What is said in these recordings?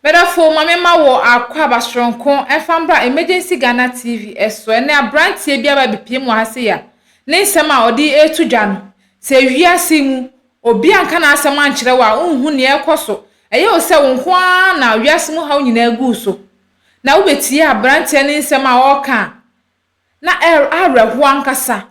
Medɔfo, ma memma wo akwaaba soronko mfa mbra Emergency Ghana TV so. Ɛnnɛ abranteɛ bi aba abɛpue mu wɔ ha sei a, ne nsɛm a ɔde reto dwa no, sɛ wiase yi mu obi anka n'asɛm ankyerɛ wo a, wonhu nea ɛrekɔ so. Ɛyɛ wo sɛ wo nko ara na wiase mu haw nyinaa gu wo so. Na wobɛtie abranteɛ no nsɛm a ɔreka a, na awerɛhoɔ ankasa.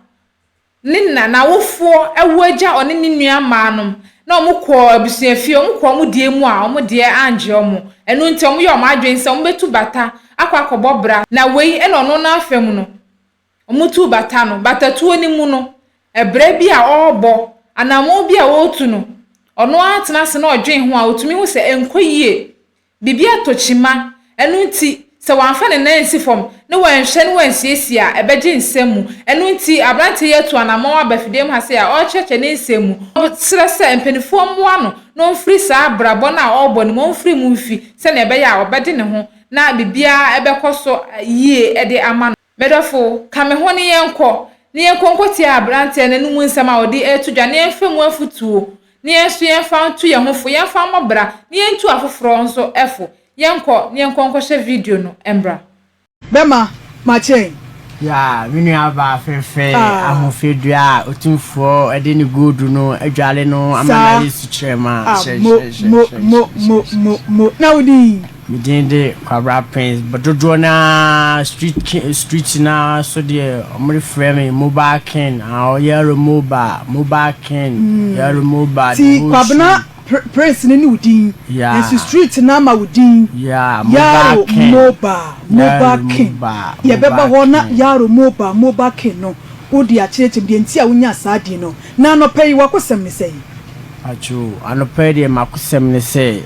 Ne na, n'awofoɔ awu agya ɔne ne nua mmaa nom, na wɔn kɔɔ abusuafie, wɔn kɔɔ wɔn deɛ mu a wɔn deɛ angye wɔn, ɛno nti wɔn yɛɛ wɔn adwene sɛ wɔn bɛtu bata akɔ akɔbɔ bra, na wei na ɔno n'afa mu no, wɔn tuu bata no, batatuo no mu no, ɛbrɛ bi a ɔrebɔ, anammɔn bi a ɔretu no, ɔno ara tena ase na ɔdwen ho a, ɔtumi hu sɛ ɛnkɔ yie, Biribi atɔ kyima, ɛno nti, sɛ wamfa ne nan ansi fam, ne wanhwɛ ne wansiesie a, ɛbɛgye nsam mu. Ɛno nti, aberanteɛ yi atu anammɔn aba afidie mu ha sei a ɔrekyerɛkyerɛ ne nsɛm mu. Ɔsrɛ sɛ mpanimfoɔ mmoa no na ɔmfiri saa abrabɔ no a ɔrebɔ no mu, ɔmfiri mu mfi, sɛdeɛ ɛbɛyɛ a ɔbɛde ne ho na biribiara bɛkɔ so yie de ama no. Me dɔfo, ka me ho ne yɛnkɔ, ne yɛnkɔ nkɔtie aberanteɛ no anomu nsɛm a ɔde reto dwa, na yɛmfa mu afotuo, na yɛn nso yɛmfa ntu yɛn ho fo, yɛmfa mmɔ bra, na yɛntu afoforɔ nso fo. Yɛnkɔ, na yɛnkɔ nkɔhwɛ video no mmra. Bɛma makyɛn. Yeah, me nua baa fɛfɛ ahofadua a otumfoɔ de ne gold no adwale no ama no ayɛ sukyerɛma. Ah, mo, mo, mo, mo, mo, mo, na wo din? Me din de Kwabra Prince, but dodoɔ no ara street king, street no ara so deɛ wɔde frɛ me Mobile King, ah, Yaro Mobile, Mobile King, Yaro Mobile, the Ti whole Kwabena street. Prince no ne wo din, Yeah. nso street no ama wo din Yeah, Mobile Yaro King. Mobile, Mobile Yaro King. Mobile, Yɛbɛba Mobile hɔ na King. Yaro Mobile, Mobile King no wode akyerɛkyerɛ mu deɛ nti a wonyaa saa din no. Na anɔpa yi w'akosɛm ne sɛn? Pacho, anɔpa yi deɛ m'akosɛm ne sɛ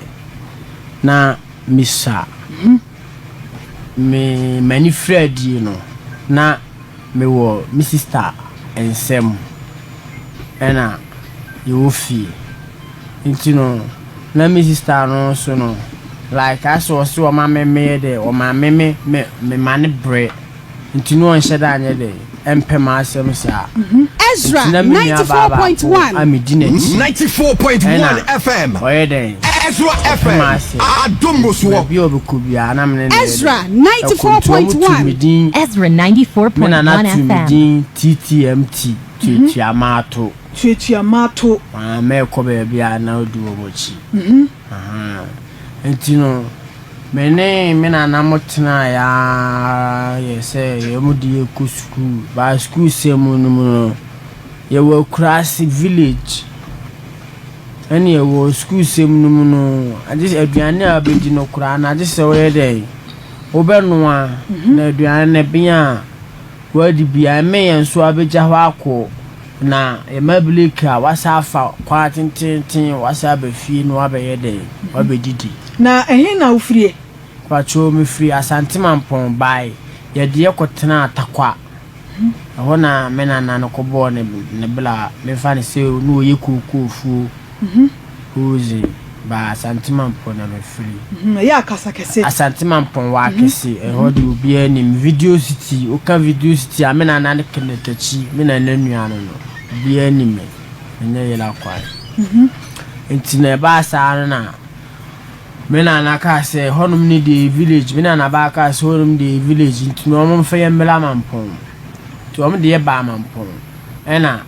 na mesua. Me m'ani firi adie no, na mewɔ me sista nsam ɛna yɛwɔ fie. Nti no, na me sista no nso no, like asɛ ɔse ɔma me meyɛ dɛ, ɔma me me me mema no brɛ. Nti no ɔnhyɛ da nyɛ dɛn ɛmpɛ m'asɛm saa. Ezra Nti na me nua baa baako 94.1. a medi n'akyi 94.1 ɛna FM. ɔyɛ dɛn Ezra ɔpɛ FM. m'asɛm. Adom Nti Bosoɔ. baabi a ɔbɛkɔ biara na me ne no yɛ Ezra dɛn ɛkɔ. Nti wɔn too 94.1. me din, Ezra me nana 94.1 too me FM. din TTMT, Tuatua Maato. Tuatua Maato. Aa mɛkɔ baabi a na ɔdi wɔn akyi. Ahaa. Nti no, me ne me nana mo tenaeɛ ara yɛ sɛ wɔn de yɛ kɔ sukuu. But sukuu sɛm no mu no, yɛwɔ akuraase, village. Ɛne yɛwɔ sukuu sɛm no mu no, agye sɛ aduane a wobɛdi no koraa no, agye sɛ woyɛ dɛn? Wobɛnoa na aduane no ɛben a, Wadi bia ɛmɛ yɛn nso abɛgya hɔ akɔ na yɛma break a wasa afa kwan tententen wasa aba fie na wabɛyɛ dɛn wabɛdidi. Na ɛhe na wofirie? Mpakyɛw mefiri Asante Mampɔn bae yɛde yɛ kɔtenaa Tarkwa ɛhɔ na me nana no kɔbɔɔ ne bra memfa no sɛ na ɔyɛ kookoofuo. Hosen, ba Asante Mampɔn na mefiri. Ɛyɛ akasa kɛse. Asante Mampɔn wɔ akɛse, ɛhɔ deɛ obiara nim. Video City, woka Video City a, me nana ne Kenneth akyi, me nana nua no no, obiara nim me, menyɛ yera kwan. Nti na ɛbaa saa no na me nana kaa sɛ hɔnom no deɛ village, me nana baa kaa sɛ hɔnom deɛ village nti no wɔmfa yɛn mmra Mampɔn. Nti wɔn de yɛ baa Mampɔn, ɛna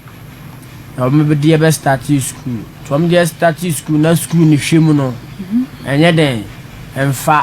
Na wɔn deɛ bɛ startee school nti wɔn deɛ startee school na school no hwɛ mu no ɛnyɛ dɛn ɛnfa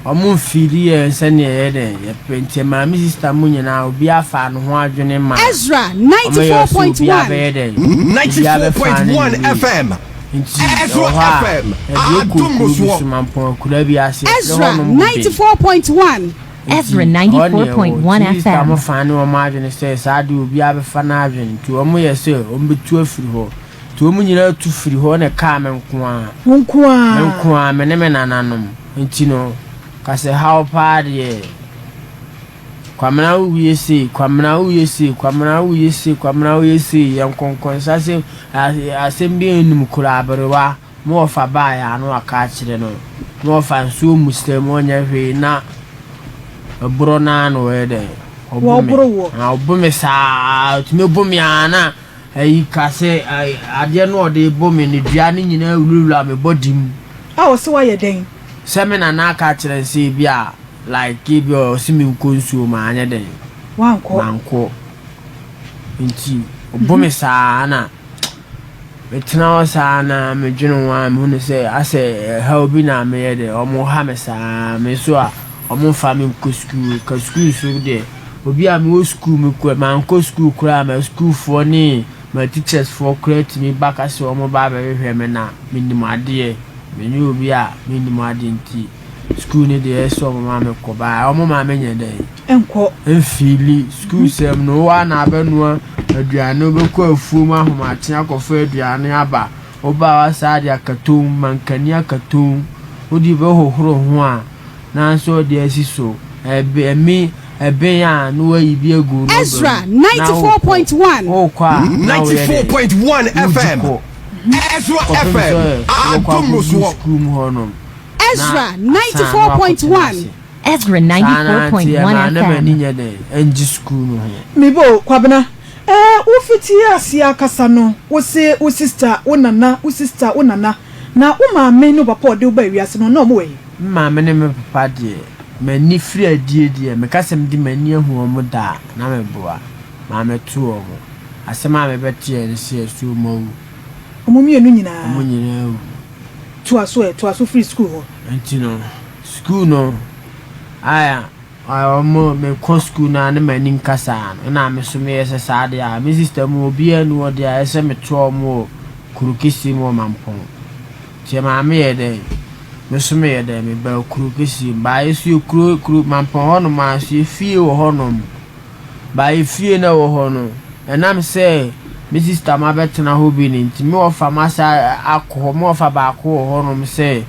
wɔn mfiili yɛn sɛdeɛ ɛyɛ dɛn yɛpɛ nti maame sista mu nyinaa obi afa ne ho adwene ma Ezra wɔn yɛ sɛ obi 94.1. abɛyɛ dɛn obi abɛfa ne 94.1 ne FM. nti Ezra ɛwɔ hɔ a FM. yɛde kɔ Adom kuro bi Bosoɔ. so mampɔn akura bi ase yɛfrɛ Ezra hɔnom Bobe. 94.1. Ezra Nti, hɔ ne ɛwɔ. 94.1 Nti Easter FM. mo fa ne wɔn adwene sɛ saa deɛ obiara bɛfa n'adwene. Nti wɔn yɛ sɛ wɔn bɛtu afiri hɔ. Nti wɔn nyinaa tu firi hɔ na ɛkaa me nko ara. Wo nko ara? Me nko ara, me ne me nananom. Nti no, ka sɛ haw paa deɛ, Kwamena woyɛ sei, Kwamena woyɛ sei, Kwamena woyɛ sei, Kwamena woyɛ sei, yɛ nkɔnkɔnsa sɛ asɛm bi nnim koraa aberewa. Me wɔfa baeɛ a na waka akyerɛ no, me wɔfa nso ɔmmu sika mu ɔnyɛ hwee na ɛborɔ no ara na ɔyɛ dɛn ɔbo me. Wɔboro woɔ. Na ɔbo me saa, ɔtumi bo me ara na ayi ka sɛ adeɛ no ɔde bo me no dua no nyinaa wurawura me body mu. A ɔse woayɛ dɛn? Sɛ me nana aka akyerɛ no sɛ ebi a like ebi a ɔse menkɔ nsuo manyɛ dɛn? Wankɔ. Mankɔ. Nti ɔbo me saa na metena hɔ saa na medwene ho a mehu no sɛ asɛ ɛhaw bi na meyɛ dɛ ɔmo ha me saa me nso a ɔmo mfa me nkɔ sukuu ka sukuu nso deɛ obi a mewɔ sukuu mekɔ mankɔ sukuu koraa ma sukuufoɔ ne ma teachers foɔ koraa tumi ba ka sɛ ɔmo ba abɛhwehwɛ me na menim adeɛ. Mennyɛ obi a mennim ade nti sukuu no deɛ ɛyɛ sɛ wɔn ma me kɔ but wɔn ma me nyɛ dɛn? Nkɔ. Mfiili sukuu sɛm no wo ara na abɛnoa aduane wobɛkɔ afuom ahomakye akɔfa aduane aba woba a woasan de akatom mankani akatom wode bɛhohoro ho a na nso ɔde asi so ɛbe ɛme ɛben a na wayi bi agu rɔba Ezra mu na wokɔ 94.1. wokɔ a na woyɛ dɛn? 94.1 Wodi FM. kɔ. Ezra Kɔpem FM, sɛ wobɛkɔ Adom akɔduru Musoɔ. sukuu mu hɔnom na Ezra asan na woakɔtena 94.1. ase. Ezra Saa na nti 94.1 ɛmaa na FM. m'ani nyɛ dɛn ɛngye sukuu no ho. Me bo, Kwabena, eh, wo fitii aseɛ akasa no, wo se wo sister, wo nana, wo sister, wo nana, na wo maame ne wo papa a ɔde wo baa wiase no, na wɔn wɔ he? Me maame ne me papa deɛ, m'ani firi adie deɛ, meka sɛ mede m'ani ahu wɔn da a, na meboa. Mammɛto wɔn. Asɛm a mebɛteɛ ne sɛ, so wɔawu? Wɔn mmienu nyinaa? Wɔn nyinaa awu. Toa so ɛ, toa so firi sukuu hɔ. Nti no, sukuu no, a wɔn, mekɔ sukuu no a na m'ani nka saa no, ɛna me nso meyɛ sɛ saa deɛ a, me sista mu obiara nni hɔ deɛ a ɛsɛ sɛ metoa wɔn wɔ kuro kɛseɛ mu wɔ Mampɔn. Nti ɛmaa meyɛɛ dɛn? Me nso meyɛɛ dɛn? Mebaa kuro kɛseɛ mu. Baeɛ nso yɛ kuro, kuro, Mampɔn hɔnom ara nso yɛ fie wɔ hɔnom. But efie no a ɛwɔ hɔ no, ɛnam sɛ me sista ma bɛtena hɔ bi no nti, me wɔfa masan akɔ hɔ. Me wɔfa baako wɔ hɔnom sɛ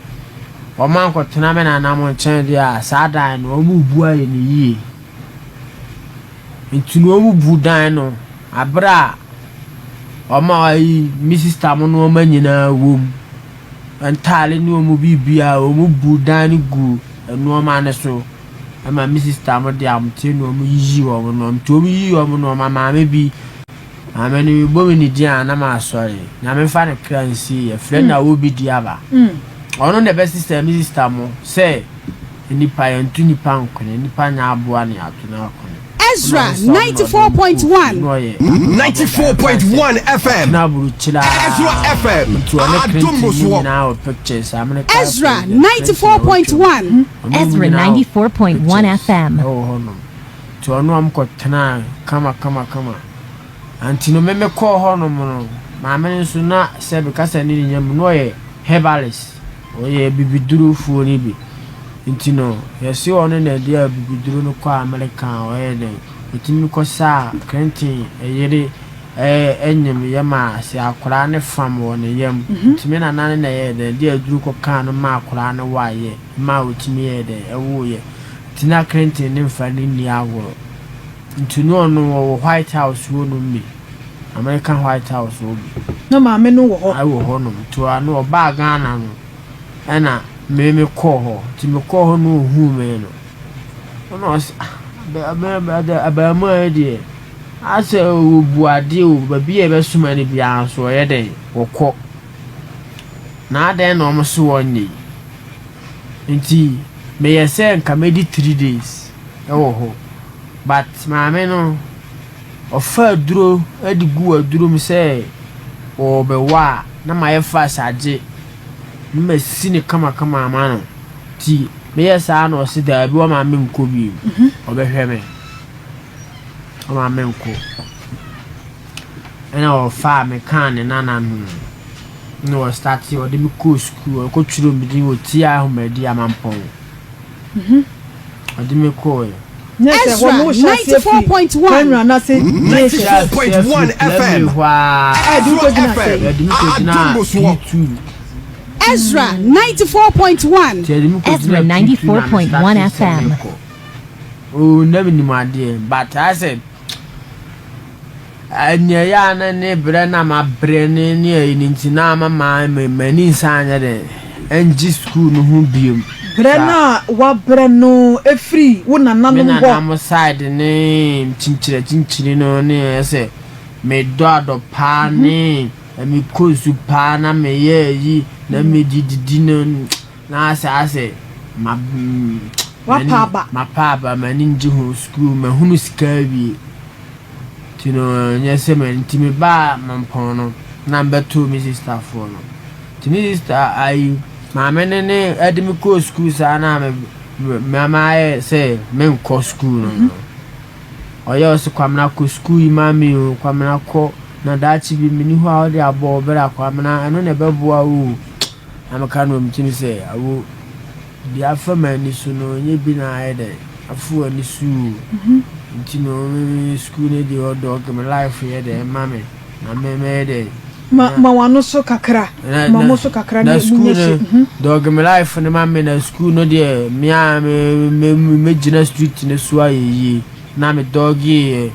wɔankɔtena me nana mo nkyɛn deɛ a, saa dan no wɔrebu ayɛ no yie. Nti no wɔbu dan no aberɛ a wɔn a ayi me sista mo nneɛma nyinaa wɔ mu. Ntaade ne wɔn biribiara, wɔbu dan no gu nneɛma no so. Ɛma me sista mo de ahoteɛ na wɔn yiyi wɔn nnoɔma nti wɔn yiyi wɔn nnoɔma maame bi maame no mebɔ me ne din a na masɔre nyame nfa ne kra nsie yɛfrɛ no awobi diaba ɔno na ɛbɛsesa me sista mo sɛ nipa yɛnto nipa nkone nipa nyɛ aboa ne ato no akone Ezra 94.1. 94.1 FM. na aburukyire Ezra FM. nti ɔne Adom Clinton ne Musoɔ. nyinaa wɔ pictures America Ezra president Clinton a watwam. 94.1. Ɔno Ezra nyinaa wɔ 94.1 pictures FM. ɛwɔ hɔnom nti ɔno ɔmo kɔ tenaa kama kama kama nti no me me kɔɔ hɔnom no maame no nso na sɛbi kasa ne ne nya mu na ɔyɛ herbalist ɔyɛ bibidurofoɔ no bi nti no yɛse ɔno na ɛde abibiduro no kɔ America a ɔyɛ dɛn ɔtumi kɔ saa Clinton ɛyere ɛnyem yɛ ma sɛ akwaraa ne fam wɔ ne yam nti me nana no na ɛyɛ dɛn de aduro kɔ kaa no ma akwaraa no waeɛ ma ɔtumi yɛɛ dɛn ɛwoeɛ nti na Clinton ne mfa no nni agorɔ nti no ɔno ɔwɔ White House hɔ nom bi American White House hɔ bi Na maame no wɔ hɔ. Ɛwɔ hɔ nom nti ɔno ɔbaa Ghana no ɛna me me kɔɔ hɔ nti me kɔɔ hɔ no ɔhuu me no ɛna ɔse ah abaamuwa yi deɛ asɛ ɔbu adeɛ o baabi a yɛbɛsoma no biara nso ɔyɛ dɛn wɔkɔ na adɛn na ɔmo se wɔnyɛ yi Nti meyɛ sɛ nka mɛdi three days wɔ hɔ but maame no ɔfa aduro de gu aduro mu sɛ ɔrebɛwɔ a na mayɛ fast agye na masi no kamakama ama no nti meyɛ saa na ɔse daabi ɔma menkɔ bio ɔbɛhwɛ me ɔma menkɔ. Ɛna ɔfaa me kaa ne nana no ho na ɔstartee ɔde me kɔɔ sukuu ɔkɔtwerɛɛ me din wɔ TI Ahomadi Amampɔn. Ɔde me kɔɔɛ. Nyɛ sɛ hɔ no wohyɛ aseɛ firi primary anaasɛ JHS. 94.1 FM. Hɔ ara A ɛde wo kɔgyina sɛn? yɛde me kɔgyinaa Adom Bosoɔ. P2. Ezra 94.1. Nti yɛde me Ezra kɔgyinaa P2 na me 94.1 startee sɛ FM. mekɔ. Oo na menim adeɛ but ayɛ sɛ Nea ɛyɛ a na ne brɛ na mabrɛ ne ne ayi no nti na ama m'ani nsan anyɛ dɛn ɛngye sukuu no ho biom. Brɛ no a woabrɛ no firi wo Me nananom hɔ. nananom side ne kyinkyinakyinkyini no ne ɛyɛ sɛ medɔ adɔ paa ne mekɔ nsu paa na meyɛ ayi na medididi no na asɛ asɛ. Ma Wapa aba. Mapa aba, m'ani ngye ho, sukuu mahunu sika awie. Nti no ɛnyɛ sɛ m'ani nti mebaa Mampɔn no na mebɛtoo me sistafoɔ no. Nti me sista ayi maame no ne ɛde me kɔɔ sukuu saa na me me mayɛ sɛ menkɔ sukuu no no. Ɔyɛ ɔse Kwamena kɔ sukuu yi ma me o, Kwamena kɔ na daakye bi menni hɔ a wode abɔ wo bra Kwamena ɛno na ɛbɛboa wo o. Na meka no wɔ me tirim sɛ awo Deɛ afa m'ani so no, ɛnyɛ bi na ayɛ dɛn afa w'ani so o. Nti no me sukuu no deɛ ɔdɔ me life yɛ dɛn ɛma me na me mɛyɛ dɛn. Ma ma w'ano so kakra, ma mo so kakra na sukuu no dɔge me life no ma me na sukuu no deɛ me a me me mɛgyina street no so ayɛ yie na me dɔgeeɛ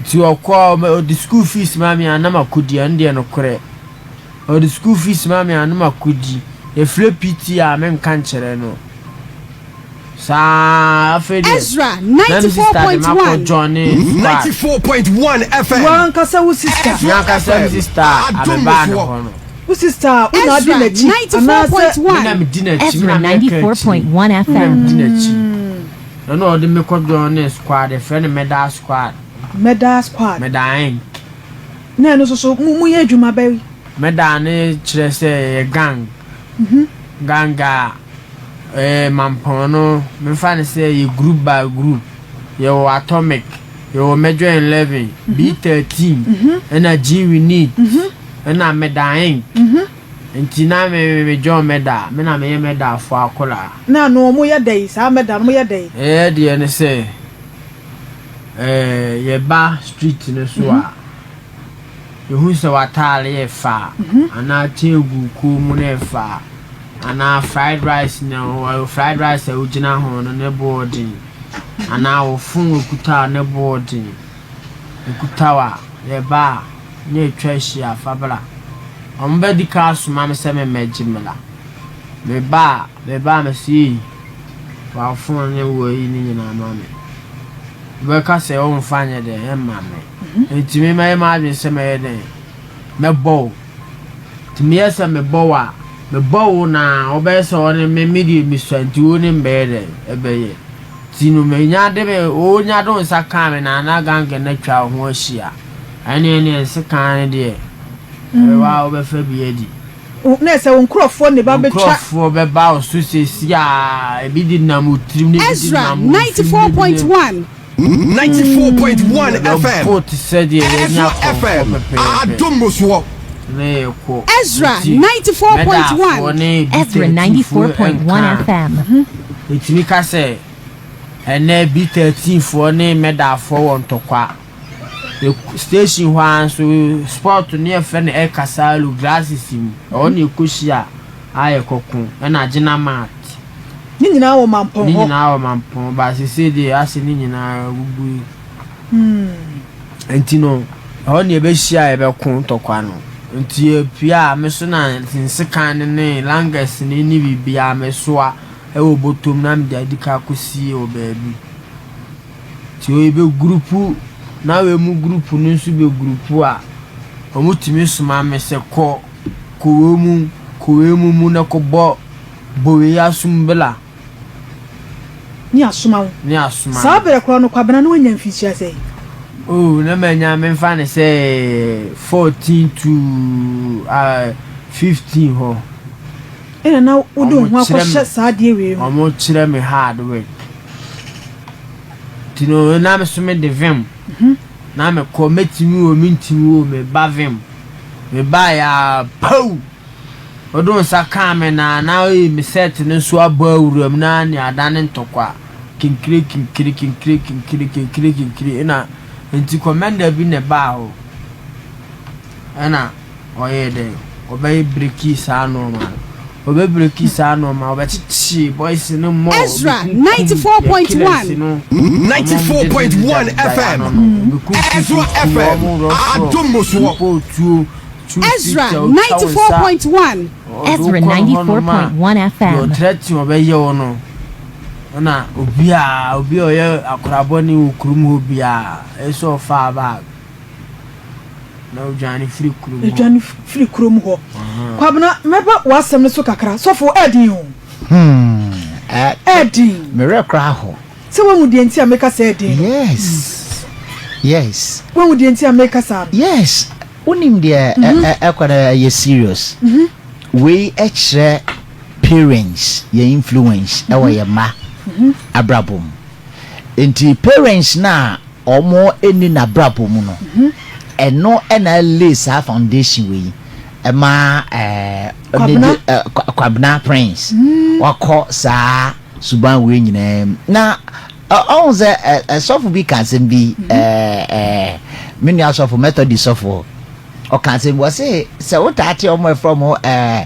nti ɔkɔ ɔde school fees ma me a na makɔdi ɛno deɛ nokorɛ. Ɔde school fees ma me a na makɔdi. Yɛfrɛ PT a menka nkyerɛ no. Saa afei deɛ Ezra na me sister de makɔ 94.1. joine squad. 94.1 FM. W'ankasa wo sister. Me ankasa me sister a Adom mebaa ne soɔ. hɔ no. Wo sister a wo na adi Ezra n'akyi anaasɛ. Me na 94.1. medi n'akyi, me Ezra na meyɛ kaakyire. 94.1 Me na FM. medi n'akyi. Ɛna ɔde me kɔ joine squad, yɛfrɛ no Mɛdaa squad. Mɛdaa squad. Mɛdaa Inc. Na ɛno nso so mo moyɛ adwuma bɛn? Mɛda no kyerɛ sɛ yɛyɛ gang. Gang a ɛyɛ Mampɔn no, memfa no sɛ yɛ group by group. Yɛwɔ Atomic, yɛwɔ Major 11, B13, ɛna G We Need, ɛna Mɛda Inc. Nti na me me join Mɛda, me na meyɛ Mɛdafoɔ akwadaa. Na ano wɔyɛ dɛn? Saa Mɛda no wɔyɛ dɛn? Yɛyɛ deɛ ne sɛ. Eh, yɛba street no so a, yɛhu sɛ w'ataare yɛ fɛ a, anaa chain gu wo kɔn mu no yɛ fɛ a, anaa fried rice na fried rice a wogyina ho no ne bo yɛ den, anaa wo phone okuta wo ne bo yɛ den, ekuta wo a, yɛba a, na yɛatwa ahyia, fa bra. Wɔbɛdi kan asoma me sɛ memmɛgye mmra. Meba a, meba a mese ei. Fa wo fon ne wo ayi no nyinaa ma me. Wobɛka sɛ womfa nyɛ dɛn mma me. Enti me mɛyɛ m'adwene sɛ mɛyɛ dɛn? Mɛbɔ wo. Nti meyɛ sɛ mebɔ wo a, mebɔ wo na wobɛyɛ sɛ wo ne me, me deɛ mesua nti wo ne me bɛyɛ dɛn? Ɛbɛyɛ. Nti no menya de me, wonya de wo nsa kaa me na na gangan no atwa wo ho ahyia. Ɛneɛ neɛ nsekan no deɛ, ɛbɛba a wobɛfa bi adi. Na ɛsɛ wo nkurɔfoɔ ne ba bɛtwa. Wo nkurɔfoɔ bɛba wo so seesei a, ebi de nam wo tirim na ebi de Ezra nam wo mfem na ebi de. 94.1. 94.1 FM. Yɛbɛbɔ te sɛ deɛ yɛanya Ezra kɔnkɔ FM. pɛpɛɛpɛ Adom Musoɔ. na yɛkɔ. Ezra Nti 94.1. Mɛdafoɔ ne Ezra B13foɔ 94.1 nka. FM. Ɛtumi ka sɛ ɛnnɛ B13foɔ ne Mɛdafoɔ wɔ ntɔkwa. Station hɔ ara nso spot no yɛfrɛ no El Casalo glasses mu ɛhɔ na yɛkɔhyia a yɛkɔko ɛna Gyina Mart. Ne nyinaa wɔ Mampɔn hɔ. Ne nyinaa wɔ Mampɔn but seesei deɛ asɛ ne nyinaa agugu yi. Nti no ɛhɔ na yɛbɛhyia a yɛbɛko ntɔkwa no. Nti yɛpue a me so na nsekan no ne langas no ne biribiara mesoa ɛwɔ bɔtɔ mu na mede adi kan akɔsie wɔ baabi. Nti wei bɛ gurupu na wei mu gurupu no nso bɛ gurupu a, wɔtumi soma me sɛ kɔ kɔ wei mu kɔ wei mu mu na kɔbɔ bɔ wei asom bla. Ne asoma wo. Ne asoma Saa me. berɛ korɔ no Kwabena na wanya mfinhyia sɛn? Oh, na manya memfa no sɛ 14 to uh, 15 hɔ. Ɛna na wode wo ho akɔhyɛ saa adeɛ wei mu. Wɔkyerɛ me hard work. Nti no na me so me de vim. Na me kɔ mɛtumi o mentumi o me ba vim. Me ba yɛ a pow! Wode wo nsa kaa me na na oyi me set no nso abɔ awura mu na ne adane ntɔkwa. Kinkire kinkire kinkire kinkire kinkire kinkire ɛna nti commander bi na ɛbaa hɔ. Ɛna Ɔyɛɛ dɛn? Ɔbɛ breki saa nnoɔma no. Ɔbɛ breki saa nnoɔma, ɔbɛkyekyee boys no more, Ezra ɔbɛkunkum yɛ killers 94.1. no, ɔmo a ɔmo 94.1 dedadeda yɛ FM. ano no, Ezra ɔbɛkunkumkunkum FM. ɔmo rɔfrɔ, Adom Musoɔ. ɔbɔ otuo, tu Ezra picture, otwa wo nsa, 94.1. ɔde wo Ezra kɔ no hɔnom a, 94.1 deɛ FM. ɔtrɛte ɔbɛyɛ wo no, ɛna obiaa, obi a ɔyɛ akorabɔne wɔ kurom hɔ biaa, ɛsɛ sɛ ɔfaa bag. Na odwane firi kurom hɔ. Odwane firi kurom hɔ. Kwabena, mɛba w'asɛm no so kakra. Sɔfo, ɛyɛ den o. Hmm, eh. Ɛɛden. Me werɛ koraa ho. Sɛ woahu deɛ nti a meka sɛ ɛɛden no? Yes. Yes. Woahu deɛ nti a meka saa no? Yes. Wonim deɛ ɛkɔ no ɛyɛ serious. Wei kyerɛ parents yɛn influence ɛwɔ yɛn mma abrabɔ mu. Nti parents no a wɔn nni n'abrabɔ mu no, ɛno na lay saa foundation wei ɛma ɛɛ Kwabena. Kwabena Prince wakɔ saa suban wei nyinaa mu. Na ɔhu sɛ sɔfo bi ka asɛm bi, ɛɛ me nua sɔfo, Methodist sɔfo, ɔka asɛm bi, ɔse sɛ wotaa te wɔn a ɛfrɛ wɔn ɛɛ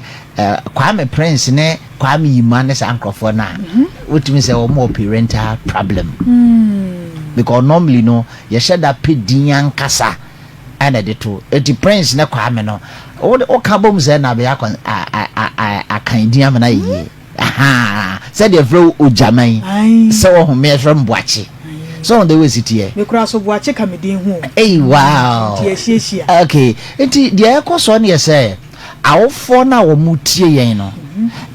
Kwame Prince ne Kwame Yima ne saa nkurɔfoɔ no a, wotumi sɛ wɔn wɔ parental problem. Because normally no, yɛhyɛ da pɛ din ankasa ɛna ɛde to. Eti Prince ne Kwame no, woka bom sɛ na abɛyɛ akɔ akan din ama no ayɛ yie. Ahaa, sɛdeɛ ɛfrɛ wo Ogyaman, sɛ wɔho me ɛfrɛ me Boakye. So wɔn de wo esi teɛ. Me koraa so Boakye ka me din ho o. Ei wow. Nti yɛahyiahyia. Okay, nti deɛ ɛkɔ soɔ ne yɛ sɛ, awofoɔ no a wɔn tie yɛn no,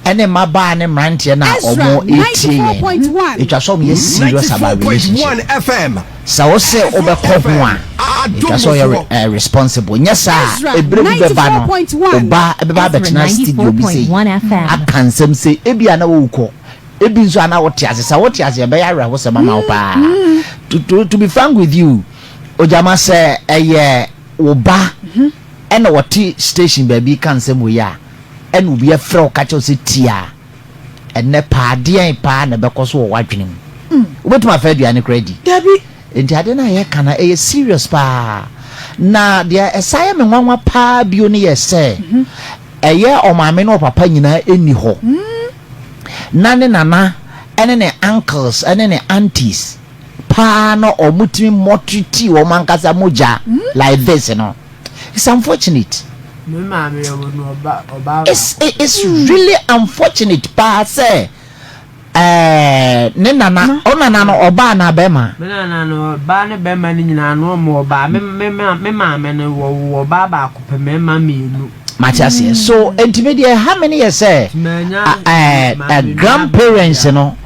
ɛne mmabaa ne mmeranteɛ no a wɔn tie yɛn no, ɛtwa sɛ wɔn yɛ serious about relationship. Sɛ wo se wobɛkɔ ho a, ɛtwa sɛ ɔyɛ responsible. Nyɛ saa a, ɛberɛ bi bɛba no, wo ba bɛba abɛtena studio bi sei aka nsɛm sei. Ebia na wokɔ, ebi nso a na wote ase. Sɛ wote ase a, ɛbɛyɛ awerɛhosɛm ama wo paa. To be frank with you, Ogyama, sɛ ɛyɛ wo ba ɛna ɔte station baabi ka nsɛm wei a, ɛna obi afrɛ wo ka kyerɛ wo sɛ tie a, Ɛnnɛ paa, deɛn paa na ɛbɛkɔ so wɔ w'adwene mu? Wobɛtumi afa aduane koraa adi? Dabi. Enti ade no a yɛka no, ɛyɛ serious paa. Na deɛ ɛsan yɛ me nwanwa paa bio no yɛ sɛ, ɛyɛ ɔmaame ne ɔpapa nyinaa nni hɔ. Na ne nana ne ne uncles ne ne aunties paa na wɔtumi mɔtretii wɔn ankasa mogya like this no. It's unfortunate. Me maame yɛ no ɔba ɔbaa It's it's really unfortunate paa sɛ ɛɛ ne nana o nana no ɔbaa anaa bɛrima. Me nana no ɔbaa ne bɛrima no nyinaa no ɔmo ɔbaa me me me maame no wɔwo ɔbaa baako pɛ mmarima mmienu. Mate aseɛ so nti me deɛ ɛha me no yɛ sɛ ɛɛ grandparents no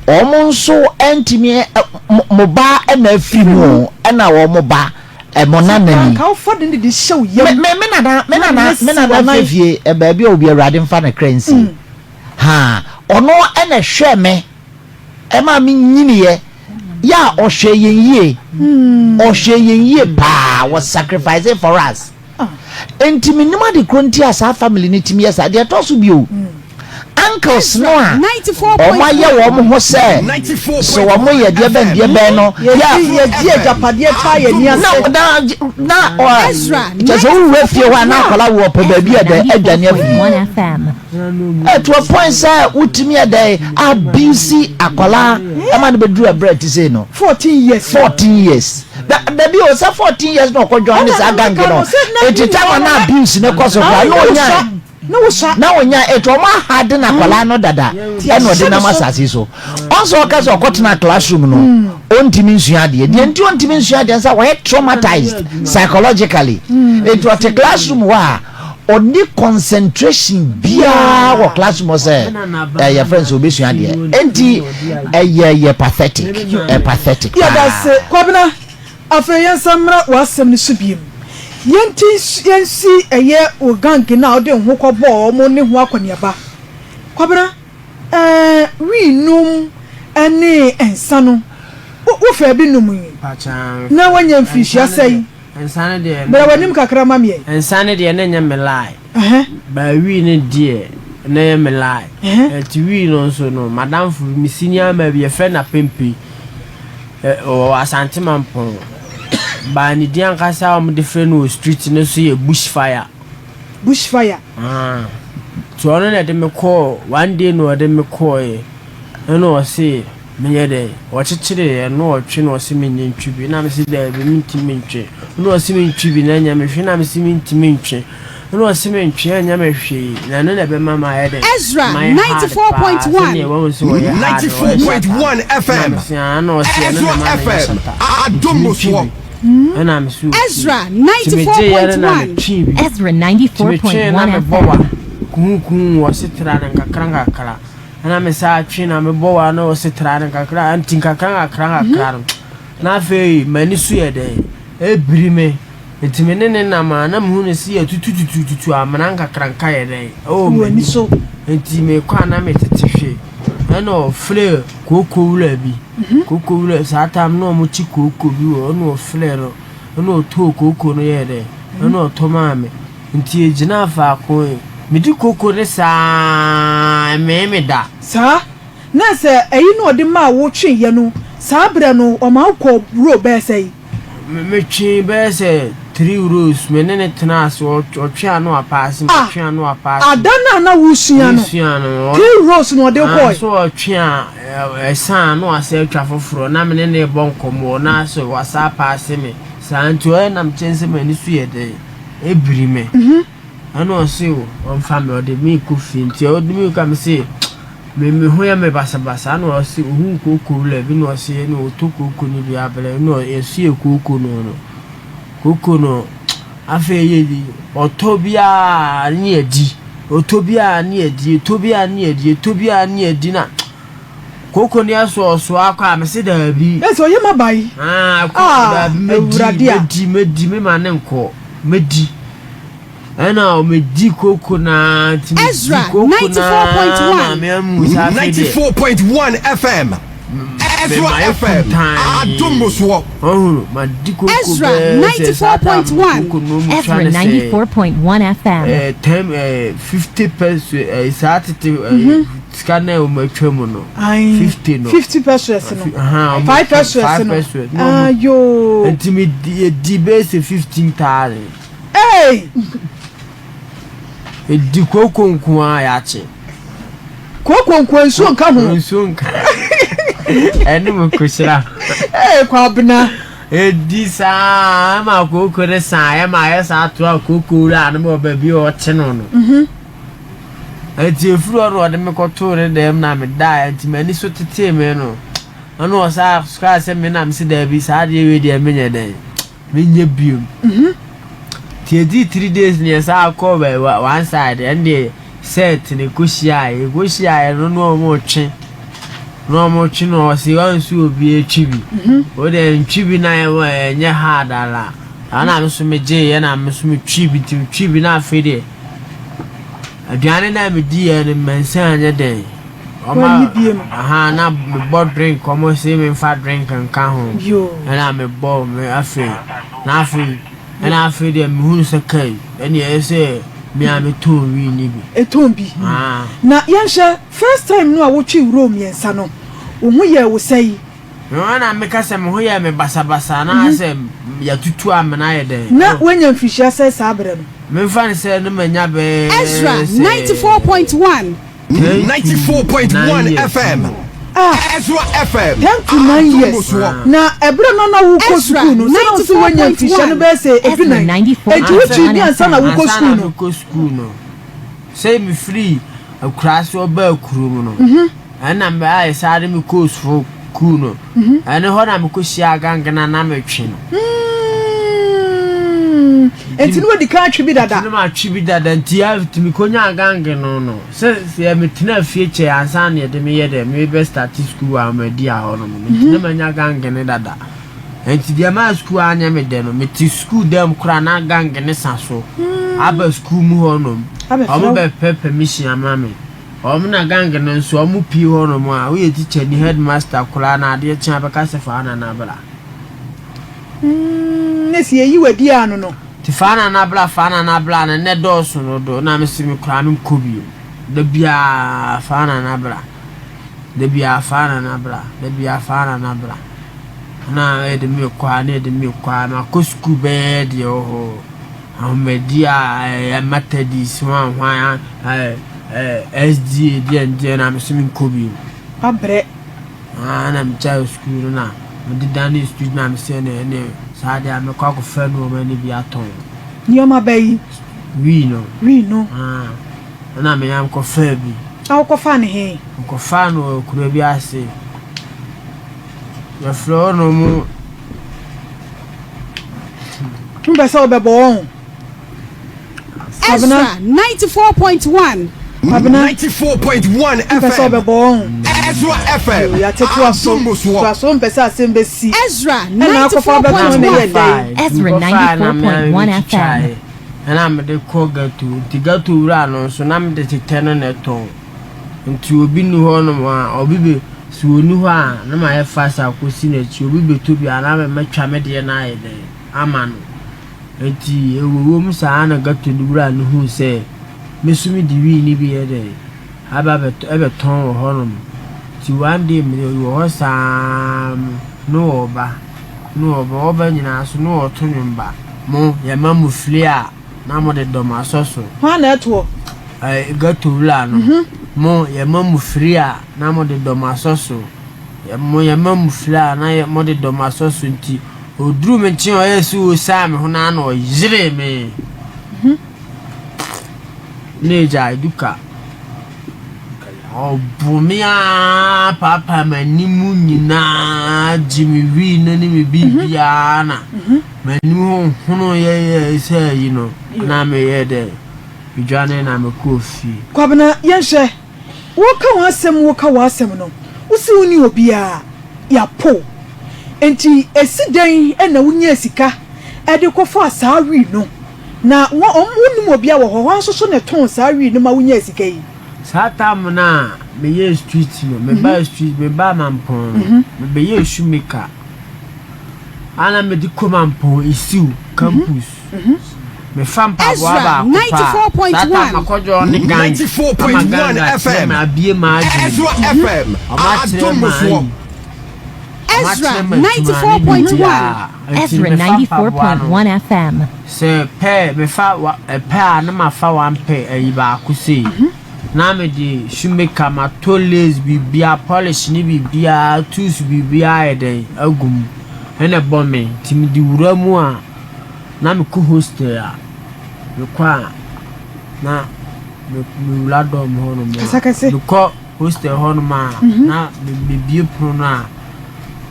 wɔn nso ntumi mo ba ɛna afiri mu ɛna wɔn ba. Ɛmɔ nana ni. Nka wofa de ne de hyɛ wo yam. Me me me nana me nana me nana fie fie baabi a obi awurade nfa ne kra nsi. Mm. Ha ɔno ɛna ɛhwɛ me ɛma me nyiniɛ yɛ a ɔhwɛ yɛn yie mm. ɔhwɛ yɛn yie paa wɔ sacrifice for us. Ah. Nti me nim ade koro nti a saa family ne timi yɛ saa deɛ ɛtɔ so bio. Mm. Uncles no a wɔn ayɛ wɔn ho sɛ sɛ wɔn yɛ deɛ bɛn deɛ bɛn no yɛ yɛgye agyapadeɛ taa yɛn ani ase na na na kyɛ sɛ wowura fie hɔ a na akwadaa wɔ pɛ baabi a dɛ adwane afiri to a point sɛ wotumi ɛdɛ abuse akwadaa ɛma no bɛduru ɛberɛ a ɛte sei no 14 years 14 years dabi o sɛ 14 years na ɔkɔ join ne saa gang no eti time a na abuse ne kɔ so koraa na ɔnya Na wosua. Na onya etu ɔmo aha de na akwadaa no dada ɛna ɔde nam asase so. Ɔnso ɔka sɛ ɔkɔtena classroom no ɔntumi nsua adeɛ. Deɛ nti ɔntumi nsua adeɛ nsa wɔyɛ traumatized psychologically. Nti ɔte classroom hɔ a ɔni concentration biara wɔ classroom hɔ sɛ ɛyɛ friends ɔbɛsua adeɛ. Nti ɛyɛ yɛ pathetic, ɛ pathetic paa. Yɛdase Kwabena. Afei yɛnsan mmra w'asɛm no so bio. Yɛnti yɛnsi ɛyɛ wo gang no a wode wo ho kɔbɔɔ wɔn no ho akɔneaba. Kwabena, ɛɛ wii nom ne nsa no, wo wofaa bi nom yi? Na woanya mfirihyia sɛn? Bra w'anim kakra ma me ɛ. Nsa no deɛ na ɛnyɛ me lie. But wii no deɛ na ɛyɛ me lie. Ɛnti wii no nso no, m'adamfo bi, me senior man bi, yɛfrɛ no Apempe. Ɔwɔ Asante Mampong. But ne din ankasa a wɔde frɛ no wɔ street no so yɛ Bush Fire. Bush Fire. Ah. Nti ɔno na ɛde me kɔɔ, one day na ɔde me kɔɔɛ. Ɛna ɔse menyɛ dɛn? Ɔkyekyereeɛ na ɔtwe na ɔse menyɛ ntwi bi. Na mese daabi mentumi ntwe. Ɛna ɔse mentwi bi na ɛnyɛ me hwee. Na mese mentumi ntwe. Ɛna ɔse mentwe ɛnyɛ me hwee na ɛno na ɛbɛma mayɛ dɛn? Ezra Mayɛ hard paa 94.1. sɛdeɛ wahu sɛ ɔyɛ hard no ɔyɛ shata 94.1 ɛna FM. mese aa ɛna ɔse ɛno na Ezra ɛma no yɛ FM. shata nti Adom mentwi Musoɔ. bi ɛna mese okay Ezra nti megyeeɛ no na 94.1. metwee bi Ezra nti metwee na 94.1 mebɔ wa FM. kuhukuhu ɔse tra no nkakra nkakra. Ɛna me saa twe na mebɔ wa na ɔse tra no nkakra nti nkakra nkakra nkakra no na afei m'ani so yɛ dɛn ɛbiri me nti me ne ne nam a na mehu no sɛ yɛtututututu amena nkakra nka yɛ dɛn ɛwɔ m'ani so nti mekɔ a na metete hwe ɛna ɔfrɛ kooko wura bi mhm. kooko wura saa tam na ɔmo kyi kooko bi wɔ ɛna ɔfrɛ no ɛna ɔtɔɔ kooko no yɛ dɛn ɛna ɔtɔ maa me Nti yɛgyinaa faako, medi koko no saa ara, ɛmmee me da. Saa, na sɛ ɛyi na ɔde maa wo tweeɛ no, saa berɛ no ɔma wo kɔɔ row bɛyɛ sɛn? Me, metwee bɛyɛ sɛ three rows, me ne no tenaa ase, ɔtwe a na wapaase me, Ah, ɔtwe a na wapaase ada me. no a na woresua no, Meresua no, three rows na ɔde wo ah, kɔɔe? so ɔtwe a, ɛsa a na wasan atwa foforɔ, na me ne no rebɔ nkɔmmɔ, na sɛ wasan apaase me, saa nti ɔyɛ nam kyɛn sɛ m'ani so yɛ dɛn. Ebiri me. Ɛna ɔse o ɔmfa me ɔde me kɔ fie nti ɔde me kɔ a me se me me ho yɛ me basabasa ɛna ɔse ohun kooko wura bi na ɔse ɛna ɔtɔ kooko no bi abrɛ ɛna yɛso yɛ kooko no no kooko no afei yɛ di ɔtɔ biara ne yɛ di ɔtɔ biara ne yɛ di ɔtɔ biara ne yɛ di ɔtɔ biara ne yɛ di na Koko ne ɛsoɔsoɔ akɔ a mese daabi. Ɛsɛ ɔyɛ ma ba yi. Ah, koko daabi medi medi medi me ma ne nkɔ medi. Ɛna medi koko na nti medi koko na na me amu sa afei deɛ. 94.1 FM. Ezra FM. Adom soɔ. Ɔhunu ma di koko bɛɛ sɛ saa time koko no mu twa ne sɛ. 94.1 FM. Ɛɛ 10 ɛɛ 50 peso ɛɛ saa tete ɛɛ. Sika no a wɔn atwa mu no. Ayi 50 no. 50 pesos no. Ahan, 5 pesos 5 no. pesos. Ayo. Nti mi di edi bɛyɛ sɛ 15,000. Hey! Edi kooko nko ara yɛakye. Kooko nko nsuo nka ho. Nsuo nka. Ɛne mo kohyira. Ee Kwabena. Edi saa ma kooko ne saa ɛma ayɛ saa to a kooko wura no ma ɔba bi a ɔkye no no. Mhm. Enti efiri hɔ no ɔde me kɔtoo ne dan mu na medaeɛ nti m'ani so tetee me no ɛna ɔsaa kaa sɛ me na mese daabi saa adeɛ wei deɛ menyɛ dɛn menyɛ biom nti ɛdii 3 days ne yɛsaa kɔɔ baabi one side ɛne deɛ set ne kɔhyiaeɛ yɛkɔhyiaeɛ no na ɔmo twe na ɔmo twe no ɔse wansu obi atwi bi wo deɛ ntwi bi na ɛnyɛ hard ala ɛna me so megyeeɛ na me so metwi bi nti metwi bi na afei deɛ Aduane no a mediiɛ no mansan anyɛ dɛn. Wanni biem. Aha na mebɔ drink wɔn se memfa drink nka ho. Ɛna mebɔ me afei na afei ɛna afei deɛ mehunu sɛ kai ɛne ɛyɛ sɛ me a metɔn wii no bi. Etɔn bi. Na yɛnhwɛ first time no a wotwee roll mmiɛnsa no wo ho yɛɛ wo sɛn? Me ho na meka sɛ me ho yɛɛ me basabasa na asɛ yɛatutu amena ayɛ dɛn. Na woanya mfirihyia sɛn saa berɛ no? Memfa no sɛ na manya bɛyɛ Ezra sɛ 94.1. 10 to 9 years. FM. Ah, Ezra FM. 10 to 9 years. Na ɛberɛ no na wokɔ Ezra sukuu no, sɛ na wo sɛ woanya mfirihyia no bɛyɛ sɛ Ezra edunan. Enti wotwii bi ansa na wokɔ Ansa na sukuu no? mekɔ sukuu no, sɛ mefiri akuraase ɔbaa kurom no, Ɛna me ayɛ saa de me kɔɔ sukuu no. Ɛne hɔ na me kɔ hyia gang na na me twe no. Nti ne wadi kan atwe bi dada. Nti ne ma twe bi dada nti ya nti me kɔ nya gang no no. Sɛ sɛ me tena fie kyɛ ansa na yɛde me yɛ dɛ me bɛ start sukuu wɔ Ahmadiyya hɔ nom. Nti ne ma nya gang no dada. Nti deɛ maa sukuu anyɛ me dɛ no me te sukuu dɛm koraa na gang no sa so aba sukuu mu hɔ nom. Ɔmo bɛ pɛ permission ama me. Wɔn na gang no nso wɔn pie hɔ nom a woyɛ teacher ni headmaster koraa na adeɛ kye a bɛka sɛ faa nana bra. Mm, ne si eyi wadi ano no. Ti faa nana bra faa nana bra no nɛ dɔɔso no do na mese me koraa me nkɔ bio. Da biara faa nana bra. Da biara faa nana bra. Da biara faa nana bra. Na yɛde me kɔ a na yɛde me kɔ a makɔ sukuu bɛyɛ deɛ wɔ hɔ. Ahomadi a ɛyɛ Methodist hwan hwan ɛɛ SDA deɛ deɛ na mese menkɔ bio. Wabrɛ. Ah, na megyae sukuu no na mede danee street na mese ɛne ɛne saa deɛ a mɛkɔ akɔfa nneɛma no bi atɔn. Nneɛma bɛyi? Wii no. Wii no. Ah, ɛna menya mekɔfaa bi. Na wokɔfaa no he? Mekɔfaa no wɔ kuro bi ase. Yɛfrɛ hɔ nom. Wopɛ sɛ wobɛbɔ wɔn? Ezra 94.1. Kwabena, 94.1 mpɛ sɛ FM. ɔbɛbɔ wɔn. Ezra FM. Yo, yɛate toa so. Adom Musoɔ. Toa so, wompɛ sɛ asɛm bɛsi. Ezra Ɛna akɔfa abɛto ho na ɛyɛ dɛn? Ezra Mekɔfae na me ara 94.1 metwitwaeɛ. Ɛna mede kɔ ghetto. Nti ghetto wura no nso na mede tetɛ no na ɛtɔn. Nti obi nni hɔnom a, obi bɛ, sɛ ɔnni hɔ a, na mayɛ fast akɔsi n'akyi. Obi bɛtɔ bi a, na me matwa me deɛ no ayɛ dɛn ama no. Enti ɛwowom saa na ghetto no wura no huu sɛ me nso mede wii no bi yɛ dɛn aba abɛtɔ ɛbɛtɔn wɔ hɔnom. Nti one day mede wɔ hɔ saa no wɔreba, no wɔreba, wɔreba nyinaa nso no wɔreto nnwom ba. Mo, yɛma mo fili a na mode dɔm asɔ so. Hwan na ɛtoɔ? Ɛɛ, ghetto wura no. Mo, yɛma mo fili a na mode dɔm asɔ so. Mo, yɛma mo fili a na yɛ, mode dɔm asɔ so nti, Ɔduruu me nkyɛn a ɔyɛɛ sɛ ɔresian me ho no ara na ɔyeree me. Na agya Eduka, ɔboo me ara paapaa m'anim nyinaa gye me wii no ne me biribiara na m'anim ho hono yɛyɛɛ sɛ ayi no na meyɛɛ dɛ medwane na mekɔɔ fie. Kwabena, yɛnhwɛ. Woka w'asɛm woka w'asɛm no, wose wonni obiara, yɛapo wo. Enti esi dɛn na wunyaa sika de kɔfaa saa wii no? Na wɔn wonnim obiara wɔ hɔ, hwan nso so na ɛtɔn saa wii no ma wunyaa sika yi? Saa tam no a meyɛɛ street no, mebaa street, mebaa Mampɔn no, mebɛyɛɛ shoemaker. A na mede kɔ Mampɔn Isiw campus. Mefa mpaboa Ezra baako pɛ a, saa 94.1. time makɔdwɔ ne gang ama gang 94.1 akyerɛ FM. me abie m'adwene Ezra mu. FM. Ɔmo akyerɛ Adom me Musoɔ. ayi. Ɔmo Ezra akyerɛ me adwuma ne 94.1. biribiara. Nti Ezra mefa mpaboa no. 94.1 FM. Sɛ pɛ mefa wa pɛ a na mafa one pɛ ayi baako sei. Na mede shoemaker matɔ lace biribiara polish ne biribiara tools biribiara ayɛ dɛn agu mu ɛna ɛbɔ me nti mede wura mu a na mekɔ hostel a mekɔ a na me mewura dorm hɔnom a mekɔ hostel hɔnom a na mebie pono no a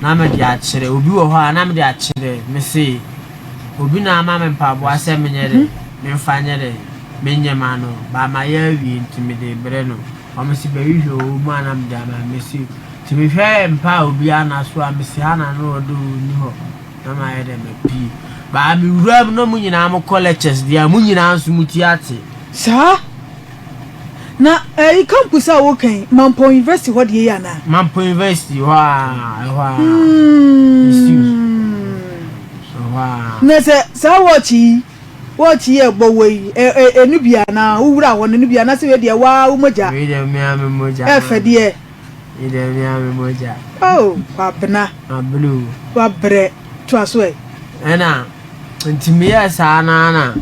na mede akyerɛ obi wɔ hɔ a na mede akyerɛ mese obi na ama me mpaboa sɛ menyɛ dɛ memfa nyɛ dɛ Menyɛ ma no but mayɛ awie nti mede rebrɛ no. Ɔmo se bɛhwehwɛ wɔ mu a na mede ama no. Mese nti mehwɛ mpa a obiara nna so a mese ha na na ɔda o ɔnni hɔ na mayɛ dɛ mapue. But me wura mu na mo nyinaa mokɔ lectures deɛ a mo nyinaa nso mo ti ate. Saa? Na ɛyi campus a woka yi, Mampong University hɔ deɛ yi anaa? Mampong University hɔ a, ɛhɔ a. Ɛhɔ a. Na sɛ saa watch yi Watch yi a ɛbɔ wo yi, ɛ ɛ ɛno bi anaa? Wo wura hɔ no, ɛno bi anaa? Sɛ wei deɛ waa wo mogya. Wei deɛ me ara me mogya. Ɛfɛ deɛ. Wei deɛ me ara me mogya. Oh, Kwabena. Mabrɛ o. Wabrɛ. Toa so ɛ. Ɛna nti meyɛɛ saa no ara na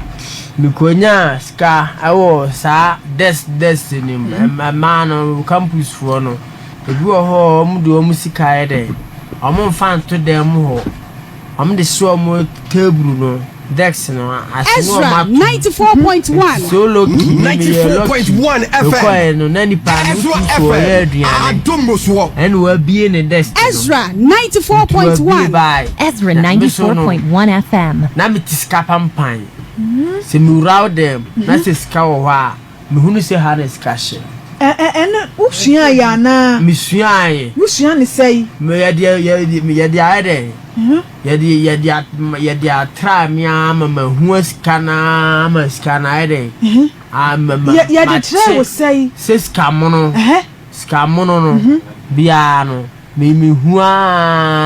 mekɔnyaa sika wɔ saa desk desk no mu. Mmaa no, campus foɔ no, ebi wɔ hɔ a wɔde wɔn sika yɛ dɛ, wɔmfa nto dan mu hɔ. Wɔn de si wɔn table no desk no ase na wɔn Ezra ato mu. 94.1. Nti so lucky me meyɛ lucky 94.1 FM. mekɔɛ no na nipa no Ezra wotu so ɔyɛ FM. aduane Adom Musoɔ. ɛna wabie ne desk no Ezra nti wabie 94.1. bae Ezra na me so no 94.1 FM. na mete sika pampan sɛ mewura wo dɛm na sɛ sika wɔ hɔ a Mehunu sɛ ha na sika hyɛ. Ɛ ɛ ɛno wosuaeɛ anaa? Mesuaeɛ. Wosua no sɛn? Me yɛde yɛde yɛde ayɛ dɛn? Yɛde yɛde a yɛde atra me ara ma mahu sika no ara ma sika no ayɛ dɛn? A ma ma Yɛ yɛde mate kyerɛɛ wo sɛn? sɛ sika mono Ɛhɛ. sika mono no biara no. Me mehu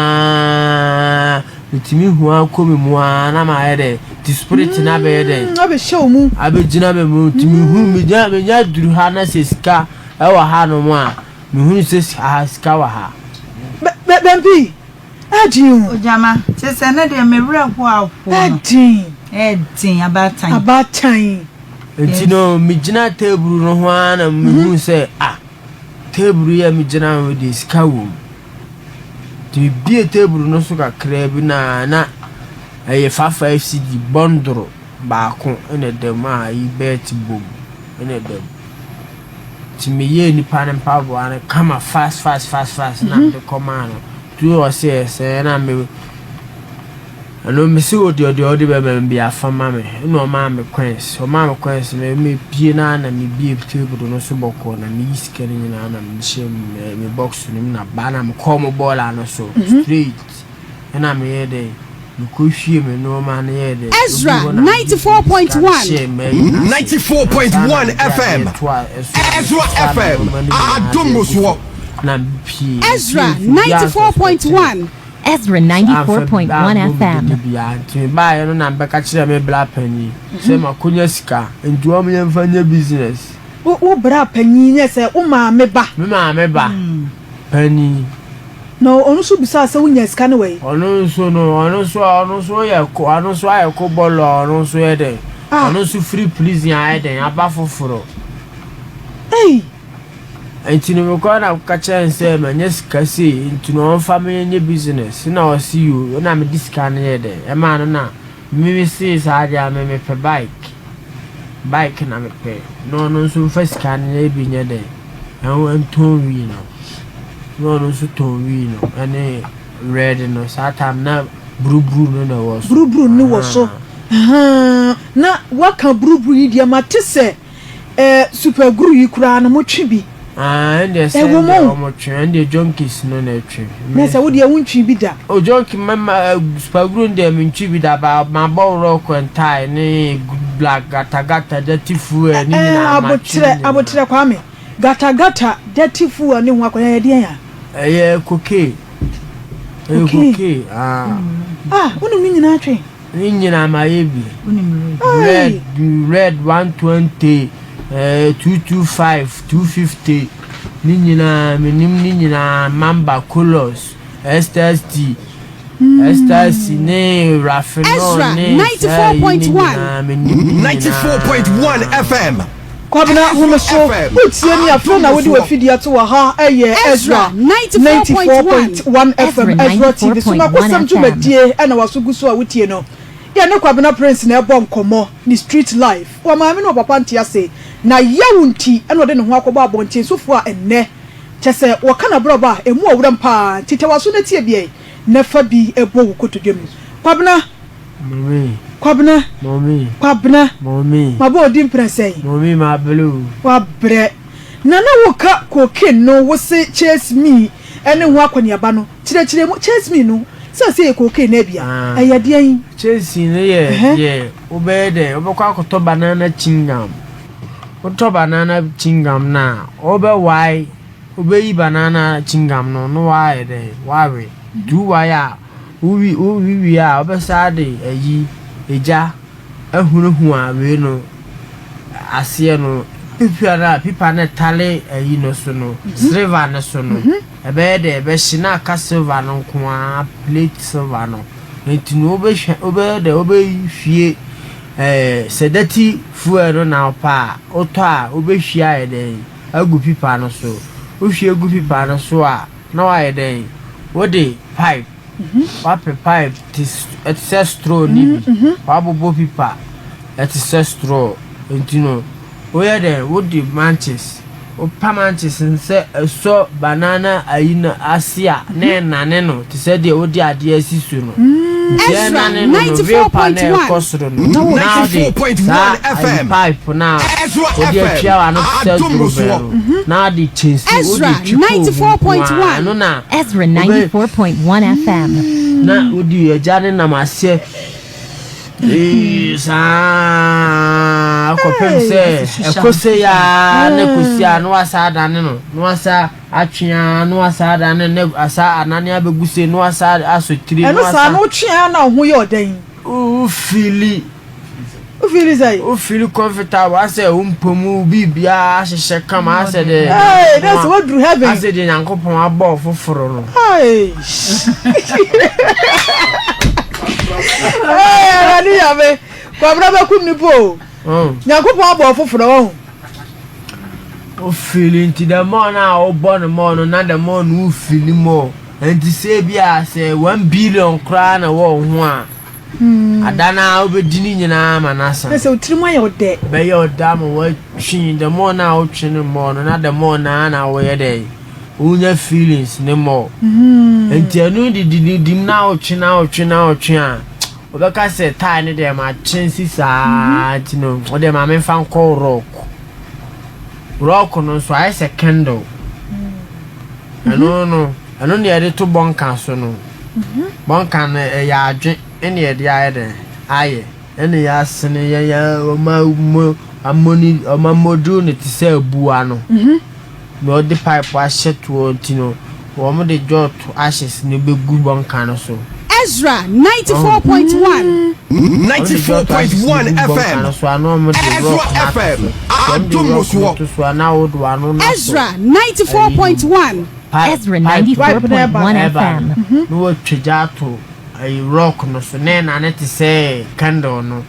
aa metumi hu ara kɔ me mu aa na mayɛ dɛ ti spirit no abɛyɛ dɛ Mm, abɛhyɛ wo mu. abɛgyina me mu nti mehu menya menya duru ha na sɛ sika ɛwɔ ha nom a mehunu sɛ aha sika wɔ ha. Bɛ bɛ Bɛmpi, ɛɛden o. Ogyama, kyerɛ sɛ ɛnnɛ deɛ me werɛ ho ahoɔ no. Ɛɛden. Ɛɛden, abaatan. Abaatan. Nti no megyina table no ho ara na mehu sɛ ah Table yi a megyina ho yi deɛ sika wɔ mu. Nti mebue table no so kakra bi na na ɛyɛ 55 cedi bɔndoro baako na ɛda mu a ayi bɛɛte bɔ mu na ɛda mu. Nti meyɛɛ nipa no mpaboa no kama fast fast fast fast na mede kɔmaa no. Nti ɔse ɛsɛn na me. Ɛno mese wo deɛ deɛ ɔde bɛma me biara fa ma me. Ɛna ɔmaa me coins. Ɔmaa me coins no mepie no ara na mebie table no so bɔkɔɔ na meyi sika no nyinaa na mede hyɛɛ me me box no mu na baa na mekɔɔ mo bɔɔla no so straight. Ɛna meyɛɛ dɛn mekɔhwie me nnoɔma no yɛɛ dɛn Ezra oduu hɔ na mede sika no 94.1. hyɛɛ m'ayi no ase. 94.1 Ansa na mede FM adeɛ toa ɛso no Ezra mesoaa me FM nnoɔma no nyinaa de Adom agu fam Musoɔ. na mepie. Ezra Mepie nso obiara nsuspect me. 94.1. Ezra Amfa 94.1 ammɔ me FM. dede biara nti mebaeɛ no na mebɛka kyerɛɛ me bra panin sɛ makɔnya sika nti wɔn yɛmfa nyɛ business. Wo wo bra panyin nyɛ sɛ wo maame ba. Me maame ba panin. Na ɔno nso bisaa sɛ wonya sika no wɔ he? Ɔno nso no ɔno nso ɔno nso yɛ ko ɔno nso ayɛ ko bɔlɔ a ɔno nso yɛ dɛn Ah. ɔno nso firi prison ayɛ dɛn aba foforɔ. Ei! Nti no mekɔɔ na mekɔka kyerɛɛ no sɛ manya sika sei nti no ɔmfa me nyɛ business na ɔse yoo na mede sika no yɛɛ dɛn ɛmaa no na me mesee saa deɛ a me mepɛ bike bike na mepɛ na ɔno nso mfa sika no nyɛ bi nyɛ dɛn ɛho ntɔn wii no na ɔno nso tɔn wii no ɛne red no saa time na buruburu no na ɛwɔ so. Buruburu no wɔ so ahaa na waka buruburu yi deɛ mate sɛ Eh super guru yi koraa no mo twe bi. Ah ɛndeɛ sɛ Ɛwɔ mu ɛndeɛ o. ɔmo twe ɛndeɛ junkies no na ɛtwe. Na sɛ wo deɛ wo ntwe bi da. Oh junkie mɛ ma super guru no deɛ me ntwe bi da ba ma bɔ rock and tie ne black gata gata dirty fuel ne Eh nyinaa ma twe ne aboterɛ nyinaa. aboterɛ Kwame gata gata dirty fuel ne ho akɔyɛ ɛyɛ deɛn a? Ɛyɛ cocaine ɛyɛ Cocaine cocaine ah. Ah wonim ne nyinaa twe? Ne nyinaa mayɛ bi. Red red 120, eh, 225, 250. Ne nyinaa menim ne nyinaa mamba colos ecstasy ecstasy ne raffinol ne saa yi ne nyinaa menim ne nyinaa. 94.1 FM. Kwabena home so wotie me afei na wode w'afidie ato wɔ ha ɛyɛ Ezra 94.1 FM Ezra TV so makosɛm dwumadie ɛna waso gu so a wotie no yɛne Kwabena Prince na ɛbɔ nkɔmmɔ ne street life wɔ maame ne ɔpapa nte ase na yaw nti ɛna ɔde ne ho akɔbɔ abɔnten sofoɔ a ɛnnɛ kyɛ sɛ wɔka n'abrabɔ a ɛmu ɔwerɛm paa nti tɛ waso na tie biɛ na fa bi bɔ wo kotodwe mu Kwabena Mommy. Kwabena. Mommy. Kwabena. Mommy. Mabɔ odi mprɛ sɛn? Mommy mabrɛ o. Wabrɛ. Na na woka cocaine no wose chase me ɛne ho akɔneaba no kyerɛkyerɛ mu chase me no sɛ sɛ yɛ cocaine no abia ɛyɛ deɛn? Chase no yɛ deɛ wobɛyɛ dɛ wobɛkɔ akɔtɔ banana chewing-gum wotɔ banana chewing-gum no a wobɛwae wobɛyi banana chewing-gum no na woayɛ dɛn woawe nti wowae a Wowi wowi wie a, wobɛsan de ayi egya ahunahuna wei no aseɛ no, pipa no a pipa no ɛtale ayi no so no, silver no so no, ɛbɛyɛ dɛ ɛbɛhye na aka silver no nko ara, plate silver no. Nti no wobɛhwɛ wobɛyɛ dɛ wobɛhwie ɛɛ sɛ dirty fuel no na wopɛ a, wotɔ a wobɛhwie ayɛ dɛn agu pipa no so. Wohwie gu pipa no so a, na wayɛ dɛn? Wode pipe, woapɛ pipe te ɛte sɛ straw no bi, woabobɔ pipa ɛte sɛ straw. Nti no, woyɛ dɛn? Wode manches, wopa manches no sɛ ɛsɔ banana ayi no ase a, na ɛnane no te sɛ deɛ wode adeɛ asi so no. Nti Ezra ɛnane no no, vapor no a 94.1. ɛkɔ soro no, na wode saa ayi 94.1 FM. pipe no a Ezra wode FM. atua w'ano te sɛ Adom dorobɛn Musoɔ. no, na wode kyɛnse Ezra wode twi kɔɔ mu nko ara, 94.1. ɛno na Ezra wobɛ 94.1 FM. na wode agya no nam aseɛ ee saa kɔpem sɛ ɛkɔ sei ara na kɔsi a na wasa adane no na wasa atwe ara na wasa adane no na asa anane abɛgu sei na wasa asɔ tiri na Ɛno saa wasa no wotwe ara na wo ho yɛ ɔdɛn? wo fili Wo feel sɛn? Wo feel comfortable asɛ wo mpɔ mu biribiara ahyehyɛ kama asɛ deɛ Hey, na sɛ waduru heaven. Asɛ deɛ Nyankopɔn abɔ wo foforo no. Hey. Hey, Awurade Nyame. Kwabena bɛkum nipa o. Nyankopɔn abɔ wo foforo wahu. Wo feel nti the more na wobɔ no more no na the more no wo feel more. Nti sɛ bi a sɛ 1 billion koraa na wɔ wo ho a. Ada no ara wobɛdi ne nyinaa ama no asa. Na sɛ wo tirim ayɛ wo dɛ. Bɛyɛ wo dɛ ama woatwe, the more no a wotwe no more no, na the more no ara na woyɛ dɛn, wonya feelings no more. Nti ɛno de di di mu na wotwe na wotwe na wotwe a, Ɔbɛka sɛ tae no deɛ makye nsi saa nti no wo deɛ ma memfa nkɔ rock. Rock no nso ayɛ sɛ candle. Ɛno no, ɛno na yɛde to bɔnka so no. Bɔnka no ɛyɛ adwe ɛna yɛde ayɛ dɛn ayɛ. Ɛna yɛasene yɛ yɛ ɔma mo amoni ɔma module no te sɛ abua no. Na wɔde pipe ahyɛ toɔ nti no, wɔde jot ashes no bɛgu bɔnka no so. Ezra 94.1. 94.1 FM. Ezra FM. Adom Musuo. Ezra 94.1. Ezra 94.1 FM. Na wɔatwa gya ato ayi rock no so na ɛnane te sɛ candle no.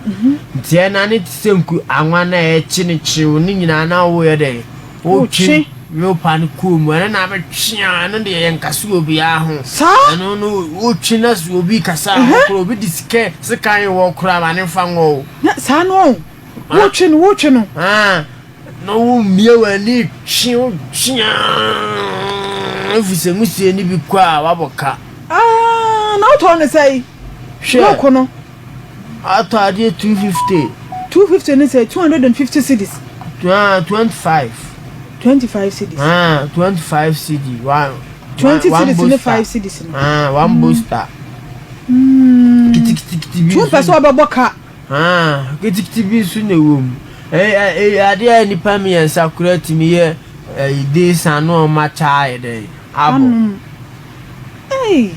Nti ɛnane te sɛ nku anwa na ɛkye no kyew ne nyinaa na woyɛ dɛn? Wotwe ropa no kɔɔ mu, ɛno na abɛtwe a, ɛno deɛ yɛnkasa obiara ho. Saa? Ɛno no wotwe na sɛ obi kasa a hɔ koraa, obi de sika sekan wɔ koraa ma ne mfa nwɔ wo. Na saa no ɔn, wotwe no, wotwe no. Ah, na womie w'ani twe, wotwe aa, ɛfiri sɛ nwusie no bi kɔ a wabɔ ka. Ah, na wotɔn no sɛn? Hwɛ. Rock no. Atɔ adeɛ 250. 250 ne sɛ 250 cedis. Ah, 25. 25 cedis. Ah, 25 cedi. One. 20 one cedis ne booster. 5 cedis no. Ah, one booster. Kitikiti bi Tu mpɛ sɛ ɔbɛbɔ ka. Ah, kitikiti bi nso na ɛwɔ mu. Eh, eh, adeɛ a nnipa mmiɛnsa koraa tumi yɛ eh, desa na ɔma kyɛ ayɛ dɛn abɔ. Anom. Ei.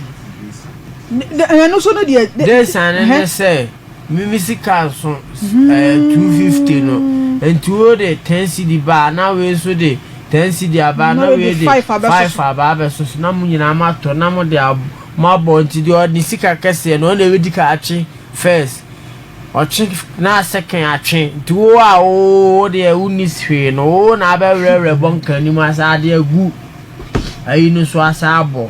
Ɛno nso no deɛ. Desa no ne sɛ me me sika nso ɛɛ 250 no nti wo de 10 cedi ba na wei nso de 10 cedi aba na wei de 5 aba abɛso so na mo nyinaa mo atɔ na mo de mo abɔ nti deɛ ɔde sika kɛseɛ no ɔna ɛbɛdi ka atwe first ɔtwe na second atwe nti wo a wo deɛ wonni hwee no wo na abɛwerɛwerɛ bɔnka anim asa adeɛ agu ayi no so asa abɔ.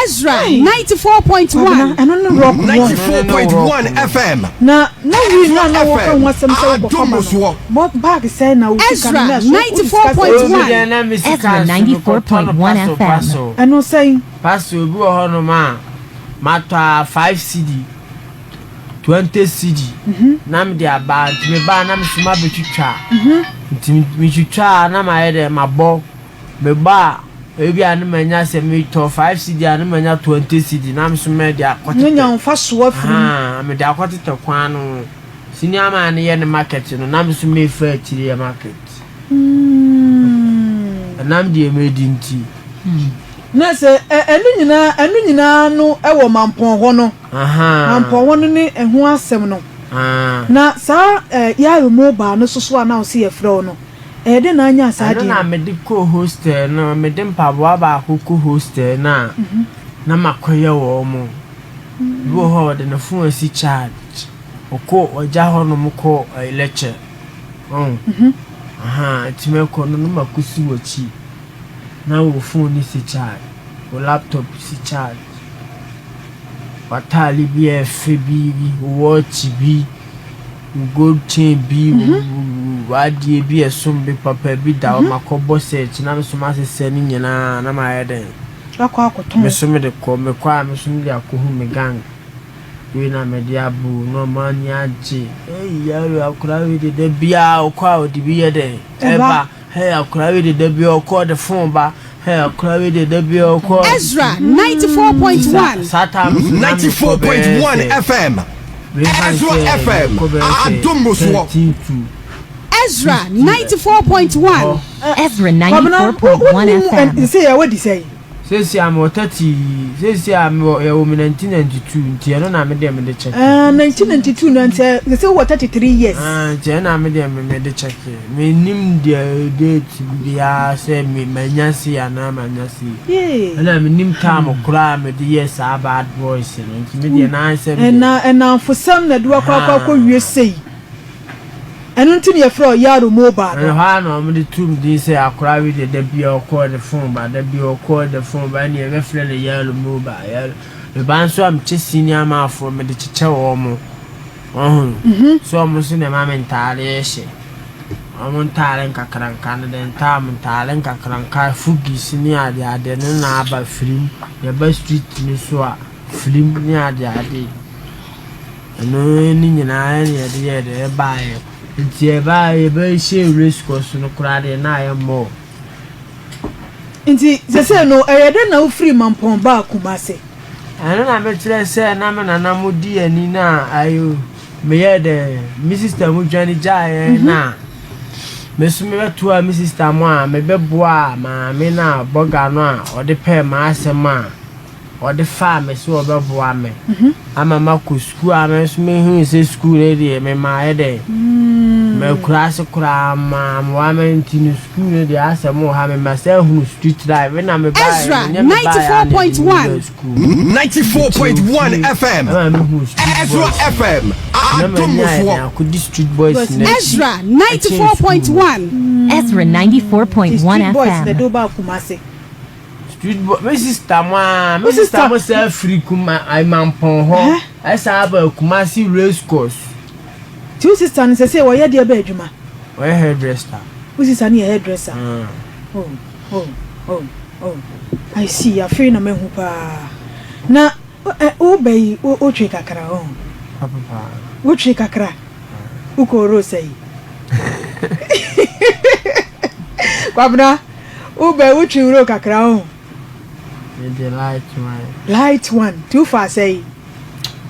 Ezra 94.1. Ɛno ne rock one. 94.1 FM. Na na wii no a na wɔka ho asɛm sɛ Adom wokɔfa ma no. Musuo. Bɔ bag sɛn na wo sika no na ɛso wode sika sɛn. 94.1. Obi deɛ na me sika Ezra nso mekɔtɔ no 94.1 paso FM. paso. Ɛno sɛn? Paso bi wɔ hɔnom a matɔ a 5 cedi, 20 cedi na mede aba nti mebaa na me so mabɛtwitwa. Nti metwitwa a na mayɛ dɛ mabɔ. Mebɔ a ebi a na manya sɛ metɔ 5 cedi a na manya 20 cedi na me so mede akɔtetɛ. Wonya mfasoɔ afiri mu. Ahaa, mede akɔtetɛ kwan no ho. Senior man no yɛ ne market no na me so mefa akyire yɛ market. Ɛnam deɛ medi nti. Na sɛ ɛno nyinaa ɛno nyinaa no wɔ Mampɔn hɔ no. Ahaa. Mampɔn hɔ no ne ɛho asɛm no. Ahaa. Na saa Yaro Mobile no soso a na wo se yɛfrɛ wo no, ɛyɛ dɛn na anyaa saa Ɛno adeɛ na no? mede kɔɔ hostel no, mede mpaboa baako kɔ hostel no a na makɔyɛ wɔn. Bi wɔ hɔ a ɔde ne phone asi charge, ɔkɔ ɔgya hɔnom kɔ ɛyi lecture. Ɔho? Ahaa, nti mɛkɔ no na makɔsi w'akyi na wo phone no si charge, wo laptop si charge, w'ataade bi a ɛyɛ fɛ bi, wo watch bi. Wo gold chain bi, w'adeɛ bi a ɛsom bi papa bi da hɔ, makɔbɔ search na me nso masesɛ ne nyinaa na mayɛ dɛn? Akɔ akɔtɔn. Me nso mede kɔ, mekɔ a me nso mede akɔhu me gang. Wei na mede aba o, na wɔn ani agye. Ei, Yaro akwadaa wei de da biara ɔkɔ a ɔde bi yɛ dɛn? Ɛba. Hey, akwadaa wei de da biara ɔkɔ ɔde phone ba. Hey, akwadaa wei de da biara ɔkɔ. Ezra 94.1. Saa time so na mekɔ bɛyɛ 94.1 sɛ FM. mefa ne Ezra sɛ FM. mekɔ bɛyɛ sɛ Adom Musuo. 13 to Ezra 94.1. Ezra Kwabena, wo 94.1 wonim FM. sɛ yɛ wadi sɛn? Seesei a mewɔ 30, seesei a mewɔ yɛwɔ me 1992 nti ɛno na me deɛ mede kyɛke. Ah, 1992 no nti sɛ sɛ wowɔ 33 years. Ah, nti ɛno na me deɛ me mede kyɛke. Mennim deɛ date biara sɛ me manya sei anaa manya sei. Yee. Ɛna mennim time koraa a mede yɛɛ saa bad boys no nti me deɛ na ayɛ sɛ me deɛ. Ɛna ɛnamfosɛm na ɛde wo akɔ akɔ akɔ wie sei. Ɛno nti na yɛfrɛ wo Yaro Mobile no. Ɛhɔ ara na wɔde too me din sɛ akwadaa wei deɛ da biara ɔkɔ ɔde phone ba, da biara ɔkɔ ɔde phone ba, ɛnneɛ yɛbɛfrɛ no Yaro Mobile. Yaro. Me ba nso a mekyɛ senior mafoɔ mede kyekyɛ wɔn. Wɔhunu? Sɛ wɔn nso na ɛma me ntaadeɛ hyɛ. Wɔn ntaare nkakranka no de ntaam ntaare nkakranka, fugis ne adeade no na aba firim. Yɛba street no so a, firim ne adeade. Ɛno ne nyinaa ɛna yɛde yɛɛ dɛ ɛbaeɛ. Nti ɛbaeɛ yɛbɛhyɛɛ race course no koraa deɛ na ayɛ more. Nti sesei no ɛyɛ dɛn na wofirii Mampɔn baa Kumase? Ɛno na mekyerɛ sɛ na me nana mo di ani na ayo meyɛɛ dɛ me sister mo dwane gyaa yɛn na me nso mebɛtoa me sister mo a mebɛboaa maame no a bɔga no a ɔde pɛɛ m'asɛm a ɔde faa me sɛ ɔbɛboa me ama makɔ sukuu a me nso mehuu sɛ sukuu no deɛ memaayɛ dɛ makura ase koraa mammoa me nti no sukuu no deɛ asɛm wɔ ha me ma sɛ ahunu street life na mebaeɛ Ezra menyɛ mebaeɛ a na ɛde me 94.1. wura sukuu 94.1 FM. ɛma mehu street Ezra boys no FM. na manya Adommofoɔ. ɛde akɔdi street boys no akyi Ezra ɛkyɛn sukuu no 94.1. Ezra Nti 94.1 street boys na FM. ɛde wo baa Kumase? Street boy me sister mo aa me Wo sister sister mo saa firi kuma Mampɔn hɔ ɛsaa aba Kumasi race course. Nti wo sister no sɛsei ɔyɛ deɛ bɛn adwuma? Ɔyɛ hairdresser. Wo sister no yɛ hairdresser? Oh oh oh oh I see afei na mahu paa. Na wo ba yi wo twe kakra oh. Papa paa. Wo twe kakra? Wo kɔɔ rose ayi? Kwabena. Wo bɛ wo twi wuro kakra oh. Me de light one. Light one ti wo fa asɛyi.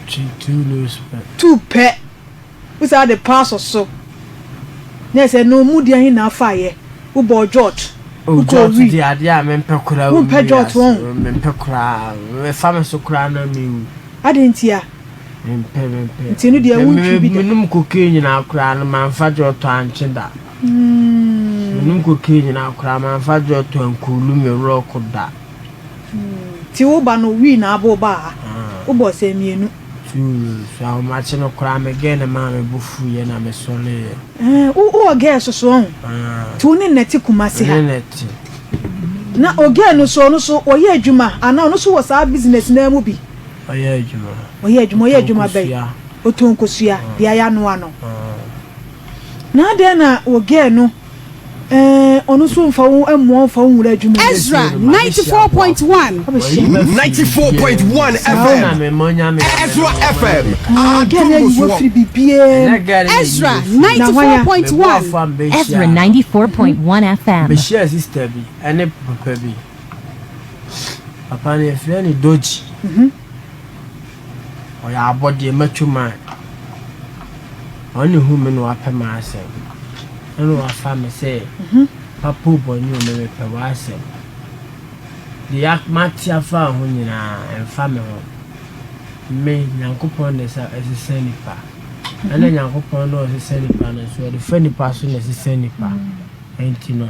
Twi two nose pɛ. Two pɛ wo saa de pa asɔ so na ɛsɛ no mu deɛ he na afa yɛ wo bɔɔ jot Oh wo kɔɔ jot wi deɛ adeɛ a me mpɛ koraa wo wɔ mpɛ me jot wiase wɔn. me mpɛ koraa ɛfa me so koraa na me wu. Adɛn ntia. Me mpɛ me mpɛ. Nti ɛno deɛ wo ntwi bi da. Me nom cocaine nyinaa koraa no manfa jot antwe da. Menom cocaine nyinaa koraa manfa jɔto ankuulu me rock da. Nti wo ba no wii na abo baa ha? Wo bɔɔ sɛn mienu? Two so ahomakye no koraa me girl no maa me bo fuiɛ na me sɔreeɛ. Ɛɛ wo wɔ girl soso ɔho? Nti wo ne no na ɛte Kumasi ha? Me ne no te. Na o girl no so ɔno so ɔyɛ adwuma anaa ɔno so wɔ saa business naa mu bi? Ɔyɛ adwuma. Ɔyɛ adwuma, ɔyɛ adwuma bɛn? Ɔtɔn nkosua, deɛ yanoa no. Na adɛn na wo girl no eh ɔno nso nfa wo mmoa mfa wo nwura adwuma mu. Ezra 94.1. 94.1 FM Ezra FM Ah girl no ayi wo afiri biribiara mu. Ezra Na hwan a? 94.1. Ezra 94.1 FM. Mehyia sister bi ɛne papa bi. Papa no yɛfrɛ no Dodgy. Ɔyɛ abɔdeɛ macho man. Ɔno na ehu me na wapɛ m'asɛm. Ɛna wafa me sɛ papa o bɔne o me mepɛ w'asɛm. Deɛ mate afa wo ho nyinaa ɛmfa me ho. Me Nyankopɔn na ɛsesa nipa. Ɛna Nyankopɔn na ɔsesa nipa no nso ɔde fa nipa so na ɛsesa nipa. Enti no.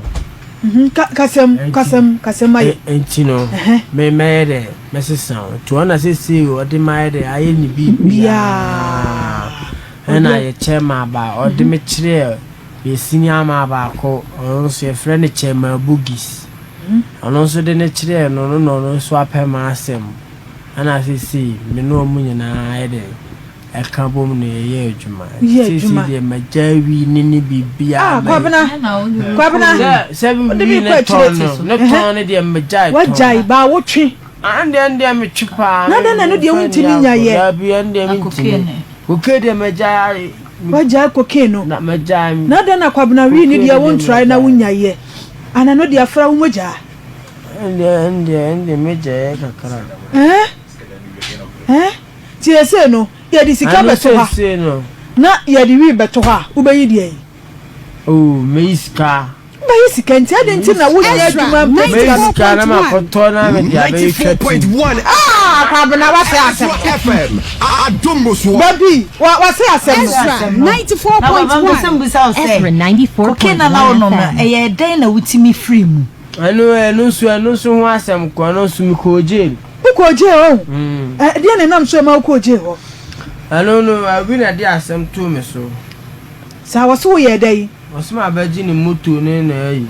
Mhm, ka, kasam, kasam, kasam ayɛ. Enti no, me mɛyɛ dɛ, mɛsesa wo. Nti ɔna sesei ɔde mayɛ dɛ, ayɛ ne biribiara. Ɛna yɛ chairman ba, ɔde me kyerɛɛ yɛ senior man baako, ɔno nso yɛfrɛ no chairman Bogis. Ɔno nso de no kyerɛɛ no, no na ɔno nso apɛ m'asɛm. Ɛna sesei me ne wɔn nyinaa ayɛ dɛ. Ɛka bom na yɛyɛ adwuma. Woyɛ Seesei adwuma. deɛ magyae wii ne ne biribiara. Ah, Kwabena, Kwabena. Sɛ sɛ Wode wii me ne kɔ akyire. tɔn no, ne tɔn no deɛ magyae tɔn. Wagyae, baa wotwe. Ah, ɛndeɛ ɛndeɛ metwe paa. Na dɛn na ɛno deɛ wontumi nya yɛ? Daabi, ɛndeɛ mentumi. Cocaine deɛ magyae. Wagyae cocaine no. Na magyae. Na dɛn na Kwabena wii ne deɛ wontrae na wonya yɛ? Ana ɛno deɛ afra wo mogyaa? Ɛndeɛ ɛndeɛ ɛndeɛ megyae kakra. Ɛɛ? Ɛɛ? Nti seesei no, yɛde sika bɛto ha na yɛde wii bɛto hɔ a, wobɛyi deɛ yi? Oh, mɛyi sika. Wobɛyi sika nti adɛn nti na wonyɛ adwuma mpɛ sika no? Mɛyi sika na makɔtɔ na mede abɛyɛ twa ti. Ah, Kwabena wase asɛm. FM, Adom Dabi, wase asɛm no. Ezra 94.1. Ezra 94.1 FM. Ɛyɛ dɛn na wotumi firi mu? Ɛno ɛno nso ɛno nso ho asɛm kɔ ɛno nso mekɔɔ jail. Wokɔɔ jail ɔho? Ɛdeɛn na ɛnam so ɛma wokɔɔ jail hɔ? Ɛno no obi na ɛde asɛm too me so. Saa, wɔse woyɛɛ dɛn? Wɔse mabɛgye ne moto ne n'ayi,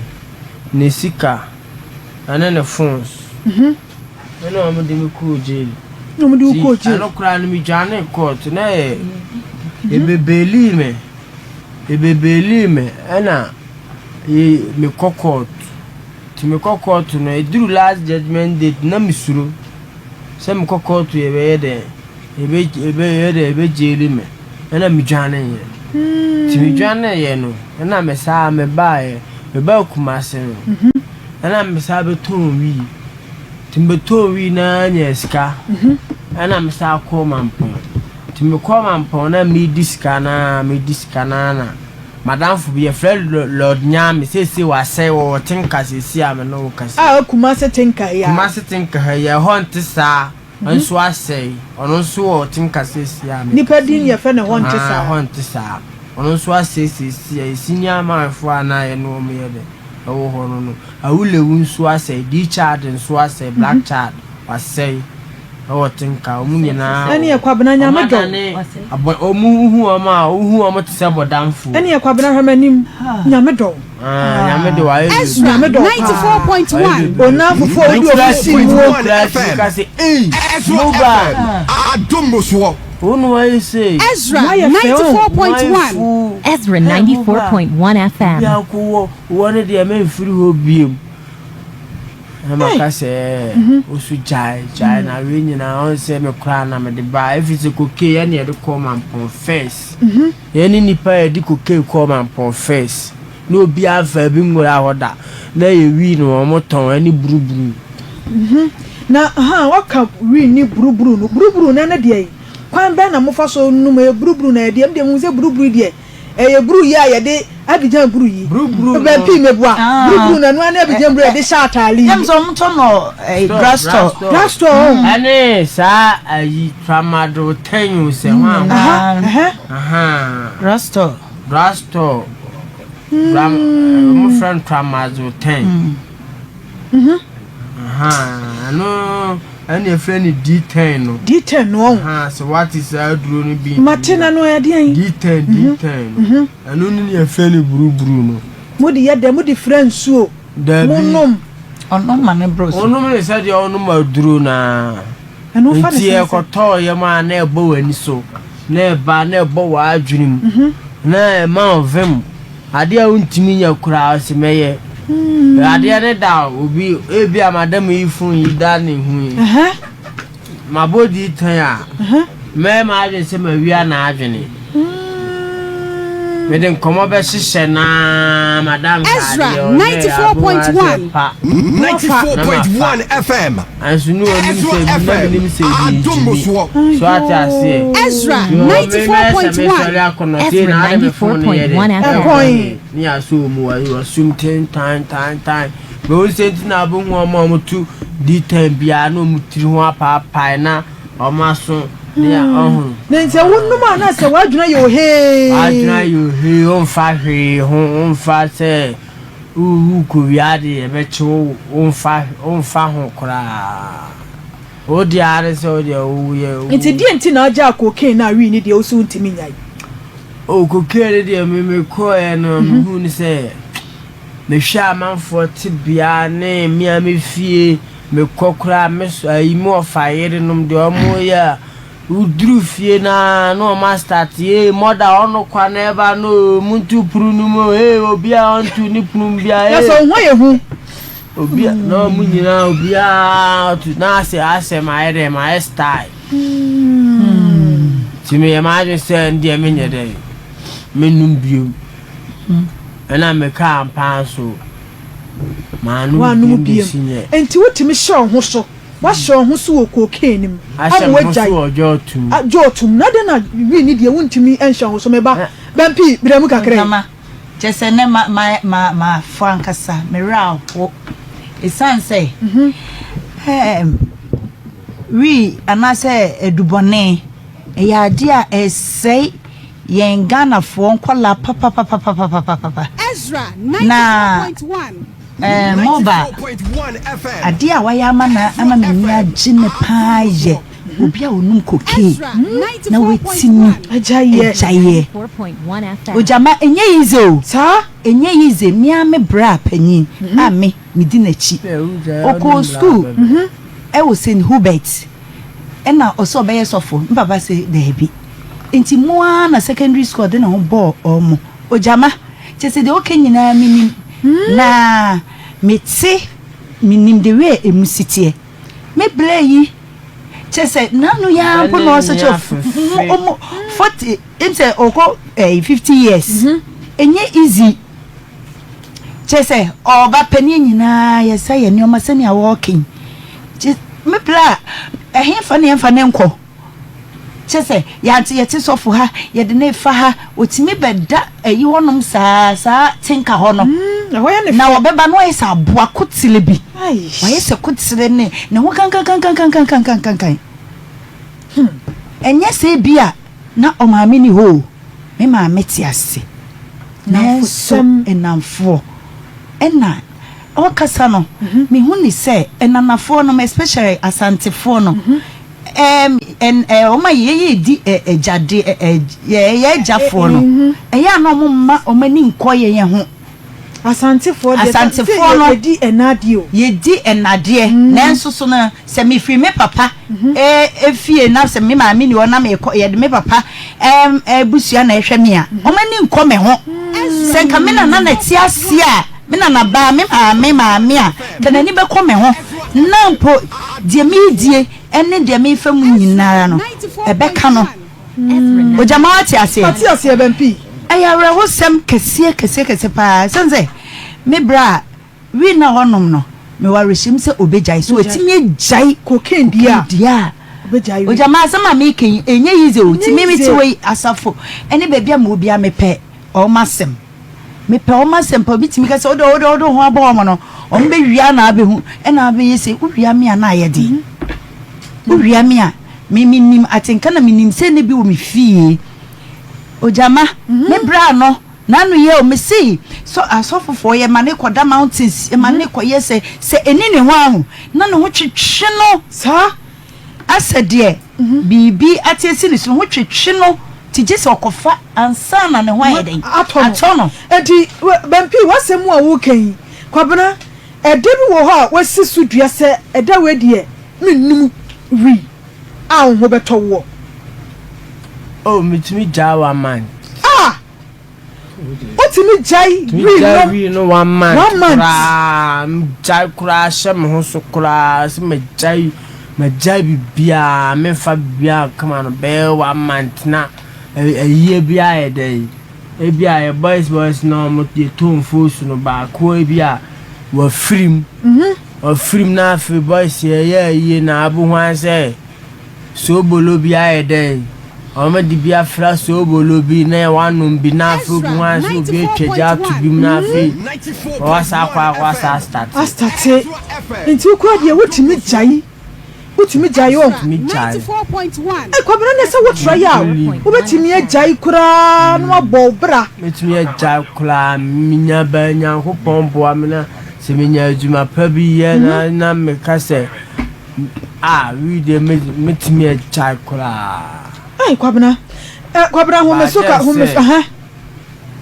ne sika ɛne ne phones. Ɛna wɔn de me kɔɔ jail. Ɛna wɔn de wo kɔɔ jail. Ɛno koraa no medwanee court na yɛ yɛbɛbeelii me, yɛbɛbeelii me ɛna yɛ mekɔ court. Nti mekɔ court no ɛduru last judgement date na mesuro sɛ mekɔ court yɛbɛyɛ dɛn. Ebe ebe yɛ dɛ ebe jaili me. Ɛna me dwaneeɛ. Nti me dwaneeɛ no ɛna me saa me baeɛ. Me baa Kumasi no ɛna me saa bɛtɔn wii. Nti me bɛtɔn wii no ara nyaa sika. Ɛna me saa kɔɔ Mampɔn. Nti me kɔɔ Mampɔn na medi sika no ara medi sika no ara na madamfo bi yɛfrɛ no Lord Nyame seesei wasɛe wɔwɔ Tenka seesei a me ne wo kasa yi. A Kumasi Tenka yi ara. Kumasi Tenka ha yi ɛhɔ nte saa. Nso asɛe. Ɔno nso wɔ ɔte nka seesei a meka Nipa din yɛfrɛ no ɛhɔ nte saa. Ɛhɔ nte saa. Ɔno nso asɛe seesei a yɛsi Nyamanfoɔ a na yɛne wɔn yɛ dɛ ɛwɔ hɔ no no. Awulewu nso asɛe. D-Chad nso asɛe. Black Chad wasɛe ɛwɔ Tenka. Wɔn nyinaa wɔ Ɛneɛ Kwabena Nyame Wɔn dɔ wo. adane abɔ wɔn wohu wɔn a wohu wɔn te sɛ bɔdamfoɔ. Ɛneɛ Kwabena hwɛ m'anim. Nyame dɔ wo. Ah, Nyame de wayɛ bebree. Ezra Nyame dɔ wo paa. 94.1. Onamfofoɔ a wodi obi si wuo. Ei, Ezra Moba. FM, Adom Musoɔ. Wo na wayɛ sei. Ezra Moayɛ fɛ o. 94.1. Ezra 94.1 FM. Biako wɔ wɔ ne deɛ mɛmfiri hɔ biem. Na maka sɛ osu gyae gyae na wei nyinaa ɔn sɛ me koraa na mede baa ɛfiri sɛ kokee ɛne yɛde kɔɔ mampɔn first. Yɛne nnipa a yɛde cocaine kɔɔ Mampɔn first na obiara mfaa bi nwuraa hɔ da na ɛyɛ wii na wɔn tɔn ɛne buruburu. Mhm na ahaa waka wii ne buruburu no buruburu no ɛno deɛ kwan bɛn na mofa so nom ɛyɛ buruburu na ɛdeɛ medeɛ mehu sɛ buruburu yi deɛ ɛyɛ buru yi a yɛde Abidjan buru yi Buruburu no bɛn pii meboa buruburu no ɛno ara ne Abidjan buru a yɛde hyɛ ataale yi. Ɛm sɛ wɔn tɔ no drug store. Drug store oh. Ɛne saa ayi tramadol tɛn o sɛ hwan hwan. Aha. Drug store. Drug store. Dram wɔn frɛ no tramadol tɛn. Aha ɛno ɛne efrɛ no D10 no. D10 no ɔn. Aha sɛ wate saa aduro no bi. Mate na no ɛyɛ deɛn. D10 D10 no. Ɛno ne nea yɛfrɛ no buruburu no. Mode yɛ dɛn? Mode fra nsuo? Dabi. Monom? Ɔnom ma no boro so. Wonom no sɛdeɛ wonom aduro no ara. Ɛno wofa no Nti sɛn sɛ? ɛkɔtɔ yam a na ɛbɔ w'ani so, na ɛba na ɛbɔ w'adwene mu, na ɛma wo vem. Adeɛ a wontumi nyɛ koraa ɔse mɛyɛ. Adeɛ no da obi, ebia madam yi phone yi da ne ho yi. Mabɔ di tɛn a, mɛyɛ m'adwene sɛ mawia n'adwene. Mede nkɔmmɔ bɛhyehyɛ no ara, madam sɛ Ezra adeɛ ɔyɛɛ aboa sɛ 94.1. pa. 94.1 Na mafa. FM. Nanso ne ɔnim Ezra sɛ bi na FM. menim sɛ bi Adom nti bi. Musoɔ. So ate aseɛ? Ezra Nti ɔwɔ me mɛyɛ sɛ 94.1. mesɔre akɔnɔ sei Ezra na ade me phone no yɛ dɛ. 94.1 FM. Ɛkɔn. Ne yɛasɔ mu, wɔasum tentan tan tan. Mehu sɛ nti na wobɛhu wɔn a wɔto di tɛn biara na wɔn tiri ho apaapae na wɔn aso ne ɔho. Na sɛ wonom a na sɛ w'adwene ayɛ ohee. W'adwene ayɛ ohee, womfa hwee ho, womfa sɛ worekɔwia ade yɛbɛkye wo, womfa womfa ho koraa. Wo deɛ ara ne sɛ wo deɛ woyɛ. Nti deɛ nti na agyaa cocaine no a wii ne deɛ wo se wontumi nyae? Oh cocaine no deɛ me mekɔɛ no mehuu ne sɛ. Mehwɛ amanfoɔ tebea ne me ara me fie, mekɔ koraa me so ayi me wɔfa yerenom deɛ wɔn yɛ a, woduru fie no ara na wɔn astart ee mɔda ɔno kwa na ɛba no o, monto pono no mu o, ee obiara ɔnto ne pono mu biara Na ee. sɛ wo ho ayɛ hu. Obi na wɔn nyinaa obiara to na asɛ asɛ mayɛ dɛ mayɛ style. Nti meyɛ m'adwene sɛ ndeɛ menyɛ dɛ menum biom. Ɛna mekaa ampa nso, mannom Woannom biom biom. besi nnɛ. Enti wotumi hyɛ wo ho so. Woahyɛ wo ho so wɔ cocaine no mu. Ahyɛ Ama me ho woagyae. so wɔ dwɔɔto mu. Dwɔɔto mu. Na adɛn na wii no deɛ wontumi nhyɛ wo ho so? Me ba, Bɛmpi, bra mu kakra yi. Mama, kyerɛ sɛ nnɛ ma, ma, ma, mafɔ ankasa. Me werɛ aho. Esiane sɛ, ɛɛm, wii anaasɛ adubɔne, ɛyɛ adeɛ a ɛresɛe Yɛn Ghanafoɔ nkɔlaa papapapapapapa na eh, moba adeɛ a wayɛ ama na ama m'ani agye ne paa yɛ obi a ɔnum cocaine na watumi agyaeɛ ogyama ɛnyɛ yize o ɛnyɛ yize mea me bra panyin a me medi n'akyi ɔkɔɔ school ɛwɔ St. Hubert Ɛna ɔsɛ ɔbɛyɛ sɔfo, me papa se daabi. Nti mo ara na secondary school ɔde ne ho bɔɔ ɔmo. Ogyama, kyerɛ sɛ deɛ woka nyinaa menim. Na mete, menim the way a emu si teɛ. Me blɛ yi, Kyɛ sɛ n'ano yi ara mpo na ɔsɛ kyɛ ɔmo 40 m sɛ ɔkɔ ɛɛ 50 years. Ɛnyɛ easy. Kyɛ sɛ ɔba pɛ ne yɛn nyinaa yɛsa yɛn nneɛma sɛnea wɔreka yi. Kyɛ me bra a ɛhefa ne yɛmfa ne nkɔ. Kyɛ sɛ yɛante yɛte sɔfo ha yɛde ne fa ha otumi bɛda ayi hɔnom saa saa tinka hɔ no. Ɛhɔ yɛ ne Na fɛ. ɔbɛba no ayɛ sɛ aboa kotele bi. Aish. Wayɛ sɛ kotele ne ne ho kankankankankankankankan. Ɛnyɛ sɛ ebi a na ɔmaame ni hɔ o. Me maame te ase. Nanso Nnamfosɛm. nnamfoɔ ɛna ɔkasa no mehu ne sɛ ɛnanafoɔ nom especially Asantefoɔ no ɛɛm ɛn ɛ wɔn a yɛyɛ yɛdi ɛ agyade ɛ ɛ yɛ yɛ agyafoɔ no ɛyɛ a na wɔn mma wɔn ani nkɔ yɛn ho. Asantefoɔ deɛ sɛ Asantefoɔ no yɛdi ɛnadeɛ o. Yɛdi ɛnadeɛ nanso so no sɛ mefiri me papa efie na sɛ me maame ni hɔ na mekɔ yɛde me papa abusua na ɛhwɛ me a wɔn ani nkɔ me ho. Sɛ nka me nana na ɛte ase a me nana baa me maame maame a nka n'ani bɛkɔ me ho na mpo deɛ meredie ne deɛ merefa mu nyinara no ɛbɛka no. Ogyama wate aseɛ? Mate aseɛ Bɛmpi. Ɛyɛ awerɛhosɛm kɛseɛ kɛseɛ kɛseɛ paa ɛsiane sɛ me berɛ a wii na ɔnom no mewɔ awerɛhyɛmu sɛ ɔbɛgyae so watumi agyae Cocaine deɛ a deɛ a ɔbɛgyae wii. Ogyama asɛm a meka yi ɛnyɛ easy o nti Ɛnyɛ me mete easy. hɔ yi asafo ɛne baabi a mewɔ biara mepɛ wɔn asɛm mepɛ wɔn asɛm pa obi tumi ka sɛ wode wode wode wo ho abɔ wɔn no wɔn bɛwia na abɛhu ɛna abɛyɛ sei wowia me a na ayɛ den wowia me a me menim atenka na menim sɛ ne bi wɔ me fie Ogyama me bra no n'ano yɛ o mese sɛ asɔfofoɔ yɛ ma ne kɔda mountains yɛ ma ne kɔyɛ sɛ sɛ ɛni ne ho aho na ne ho twetwe no Saa. asɛ deɛ biribi ate asi ne so ne ho twetwe no nti gye sɛ ɔkɔfa ansa na ne ho ayɛ dɛn Atɔ no. atɔ no. Enti Bɛmpi w'asɛm a woreka yi Kwabena ɛda bi wɔ hɔ a woasi so dua sɛ ɛda wei deɛ mennom wii a wo ho bɛtɔ woɔ? Oh, metumi gyaa one month. Ah! Wotumi gyae Metumi wii gyae nom wii no one month one month? koraa. Megyae koraa hyɛ me ho so koraa sɛ magyae magyae biribiara memfa biribiara nkama no bɛyɛ one month na ayie bi ayɛ dɛn ebi a yɛ boys boys na wɔn yɛtɔ mfoosu no baako ebi a wafirim wafirim na afei boys yɛyɛ ayie na abohu ara sɛ Soobolo bi ayɛ dɛn? Wɔde bi afra soobolo bi na wɔanom bi na afei obi ho ayɛ sɛ obi atwa gya ato bi mu na afei wɔasa akɔ akɔ asa astate. Astate. Nti wo koraa deɛ wotumi gyae wotumi gyae o. Wotumi gyae. Ei Kwabena nɛ sɛ wotra yɛ a wobɛtumi agyae koraa na wabɔ wo bra. Mɛtumi agyae koraa menya baa Nyankopɔn boa me na sɛ menya adwuma pa bi yɛ na na meka sɛ Ah wii deɛ mɛtumi agyae koraa. Ai Kwabena eh Kwabena home so ka home so aha.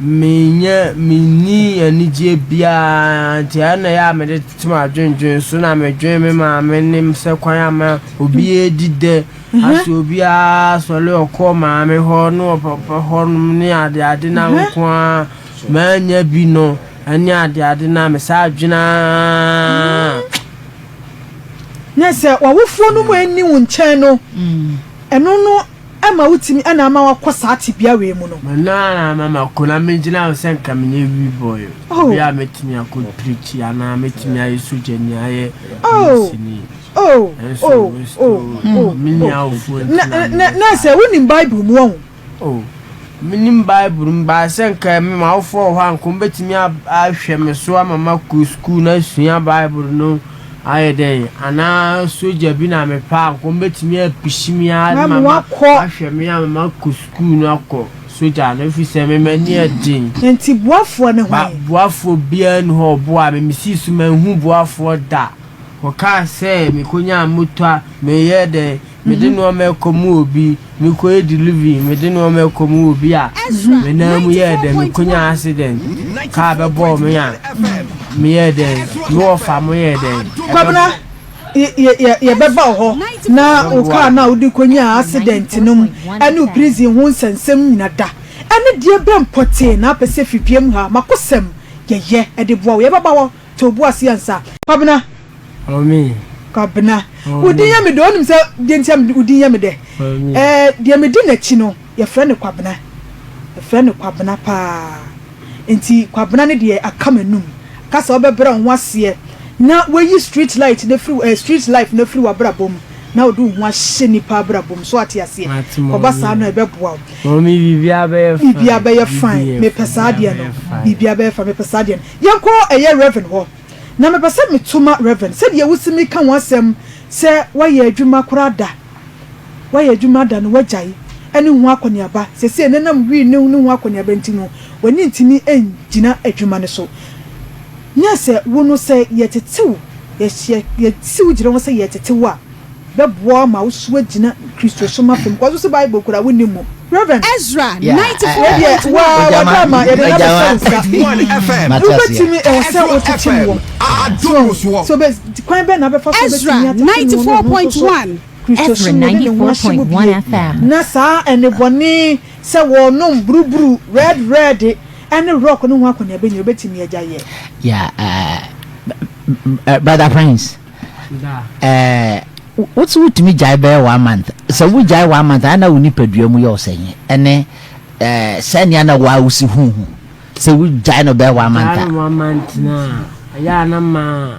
Menyɛ menni anigyeɛ biara nti ɛno na ɛyɛ a mede tete m'adwendwen so na medwen me maame ne sɛ kwan ama obiara di dɛ asɛ obiara sɔre ɔkɔ maame hɔ ne ɔpapa hɔ nom ne adeade na nko ara manya bi no ɛne adeade na mesaa adwene ara. Na sɛ w'awofoɔ no mu anni wo nkyɛn no, ɛno no ma wotumi ɛna ama wakɔ saa tebea wei mu no. Mano ara na ama makɔ na megyina hɔ sɛ nka menyɛ wee boy Oh. Obi a mɛtumi akɔ preach anaa mɛtumi ayɛ sogyani ayɛ Oh. polisini. Oh, Nanso oh, still oh, oh, menni oh. awofoɔ nti Na, na na, meyɛ na saa. sɛ wonim Bible mu ɔho. Oh, menim Bible mu, but sɛ nka me m'awofoɔ wɔ hɔ a, nka wɔbɛtumi ahwɛ me so ama makɔ sukuu na asua Bible no ayɛ dɛn, anaa sogya bi na mepɛ a, nka wɔbɛtumi apushi me ara Na ma ma wakɔ. ahwɛ me ama makɔ sukuu no akɔ sogya no, ɛfiri sɛ me m'ani yɛ den. Nti boafoɔ ne Ba hwan? boafoɔ biara nni hɔ a ɔboaa me, mesii so manhu boafoɔ da. Wɔkaa sɛ mekɔnyaa moto a, meyɛɛ dɛn? Mede nnoɔma rekɔ mu obi, mekɔyɛ delivery, mede nnoɔma rekɔ mu obi a, me nan mu yɛɛ dɛn, mekɔnyaa accident, car bɛbɔɔ me a, meyɛɛ dɛn, me wɔfa mo yɛɛ dɛn, Kwabena, yɛbɛba wo hɔ na wo car no a wode kɔnyaa accident no mu ne wo prison ho nsɛnsɛm nyina da. Ɛne deɛ bɛn pɔtee na apɛ sɛ fidua mu ha makosɛm yɛyɛ de boa wo? Yɛbɛba hɔ, to wo bo ase ansa. Kwabena. Ɔme. Kwabena, wo din yɛ me dɛ, wonim sɛ deɛ nti a wo din yɛ me dɛ? Ɛɛ, deɛ medi n'akyi no, yɛfrɛ no Kwabena. Yɛfrɛ no Kwabena paa. Nti Kwabena no deɛ aka m'anum. Ka sɛ wobɛbrɛ wo ho aseɛ na woayi street light no afiri eh, street life no afiri w'abrabɔ mu na wode wo ho ahyɛ nnipa abrabɔ mu. So ate aseɛ? Kɔba saa no a ɛbɛboa wo. Mummy, biribiara bɛyɛ fine. Biribiara bɛyɛ fine. Mepɛ saa adeɛ no. Biribiara bɛyɛ fine. Mepɛ saa adeɛ no. Yɛnkɔ ɛyɛ Rev. Hɔ. Na mepɛ sɛ meto ma Rev. Sɛdeɛ wosi meka ho asɛm sɛ woayɛ adwuma koraa da, woayɛ adwuma da no woagyae ɛne ho akɔneaba, seesei no ɛnam wii ne ne ho akɔneaba nti no w'ani ntumi ngyina adwuma no so. Nyɛ sɛ wo no sɛ yɛtete wo, yɛsi wo gyina hɔ sɛ yɛtete wo a, bɛboa wo ma wo so agyina Kristosom afa mu, kɔ so sɛ Bible koraa wonni mu. Rev. Ezra Yeah, Wei deɛ, waa Ojama, wada ama yɛde no abɛhyɛ wo nsa. Ojama. Mate aseɛ. Wobɛtumi, ɛwɔ sɛ wotete mu wɔ. So, so bɛ, kwan bɛn na wobɛfa so Ezra wobɛtumi atete mu wɔ na ɔno nso so 94.1. Ezra Kristosom mu de ne ho ahyɛ mu 94.1 bie, FM. na saa nnebɔne sɛ wɔnom buruburu, red red, ɛne rock no ho akɔneaba nyinaa wobɛtumi agya yɛ. Yeah, uh, Brother Prince. Ɛɛ wote wotumi gyae bɛyɛ one month sɛ wogyae one month a na wo nipadua mu yɛ wo sɛn ɛne ɛɛ sɛnea na waa wosi hu ho sɛ wogyae no bɛyɛ one month a. Gyae no one month na ɛyɛ a na ma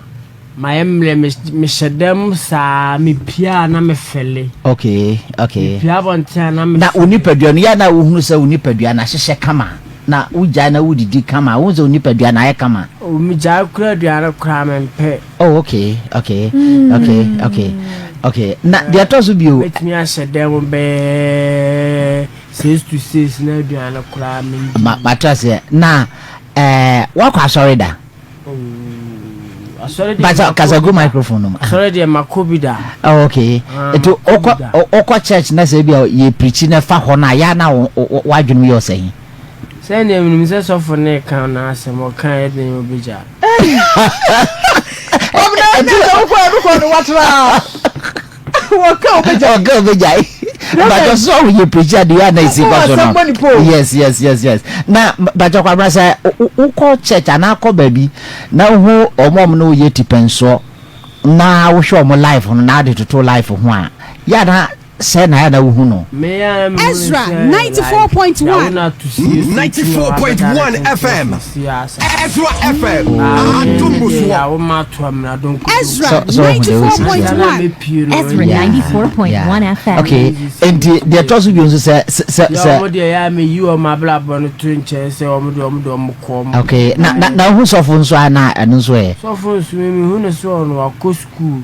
mayɛ mmerɛ mehyɛ dɛm saa mepia a na mefɛle. Okay okay. Mepia abɔnten a na mefɛle. Na wo nipadua no yɛ a na wohunu sɛ wo nipadua no ahyehyɛ kama na wogyae na wodidi kama wohu sɛ wo nipadua no ayɛ kama. Oh megyae koraa aduane koraa mempɛ. Oh okay okay okay okay okay na deɛ ɛtɔ so bio. Mɛtumi ahyɛ dan mu bɛyɛ 6 to 6 na aduane koraa mendi. Ma mate aseɛ na ɛɛ wakɔ asɔre da. Oh, asɔre deɛ Basa makɔ kasa bi gu da. microphone no mu. Asɔre deɛ makɔ bi da. Oh okay. Ah, Nti makɔ bi wokɔ da. wokɔ church na sɛ ebi a yɛ preachi na ɛfa hɔ no a yɛ a na w'adwene mu yɛ ɔsɛn. Sɛnea menim sɛ sɔfo no reka n'asɛm, ɔka a ɛyɛ den a obegyaa. Ɔbena ɛnna sɛ wokɔ ɛno kɔ no watra wɔka obegyae. Ɔka obegyae. Bàtɔ sọ yɛ preacher de yɛ ana esi kɔ so no. Yes yes yes yes. Na bàtɔ kwabena sɛ wokɔ church anaa kɔ baabi na wohu wɔn a wɔn ne wo yɛ tipɛnsoɔ na wohwɛ wɔn life no na ade toto life ho a yɛ ana Sɛn na ayɛ na wohu no? Ezra 94.1. 94.1 FM Ezra FM Adom Musoɔ. Ezra So so wohu deɛ wosi teɛ no? 94.1. Ezra 94.1 FM. Okay, nti deɛ ɛtɔ so bio nso sɛ sɛ sɛ. Yɛ wɔn deɛ yɛ a meyi wɔn abrabɔ no to nkyɛn sɛ wɔn deɛ wɔn deɛ wɔn kɔ wɔn. Okay, na na na wohu sɔfo nso a na ɛno nso ɛ? Sɔfo nso mi mehu no sɛ ɔno wakɔ sukuu.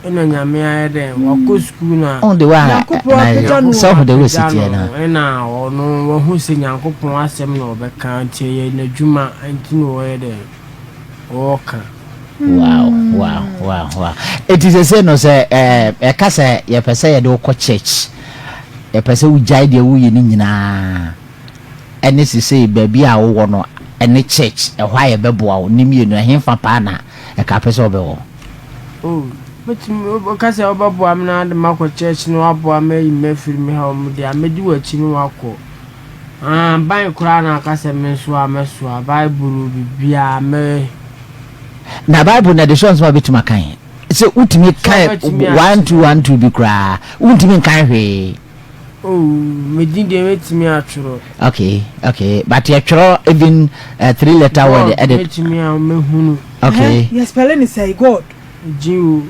Ɛna Nyame ayɛ dɛn wakɔ sukuu na Ɔhu de wa Nyankopɔn apagya no sɛ ɔhu de wa si apagya teɛ no no. ɛna ɔno wahu sɛ Nyankopɔn asɛm na ɔbɛka nti ɛyɛ n'adwuma nti na ɔyɛ dɛn ɔɔka. Wow wow wow wow eti sese no sɛ ɛɛ ɛka sɛ yɛpɛ sɛ yɛde wokɔ church yɛpɛ sɛ wogyae deɛ woyɛ no nyinaa ɛne sesei baabi a wowɔ no ɛne church ɛhɔ a yɛbɛboa wo ne mmienu ɛhenfa paa na ɛka pɛ sɛ wobɛwɔ. Oh, mɛtumi, woka sɛ wobɛboa me na wode makɔ church na woaboa me ayi me afiri me haw mu deɛ a, mɛdi w'akyi ne woakɔ. Ah, ban koraa na aka sɛ me nso a mɛsoa, Bible, biribiara, mɛ. Na Bible no ɛde sɔ nsɛm a wobɛtumi akan. Sɛ wotumi kan 1212 bi koraa, wontumi nkan hwee. Oh, me din deɛ mɛtumi atwerɛ. Okay, okay, but yɛtwerɛ even 3 letter word. God, mɛtumi a mɛhunu. Okay. Yɛ spell ne sɛ God. G O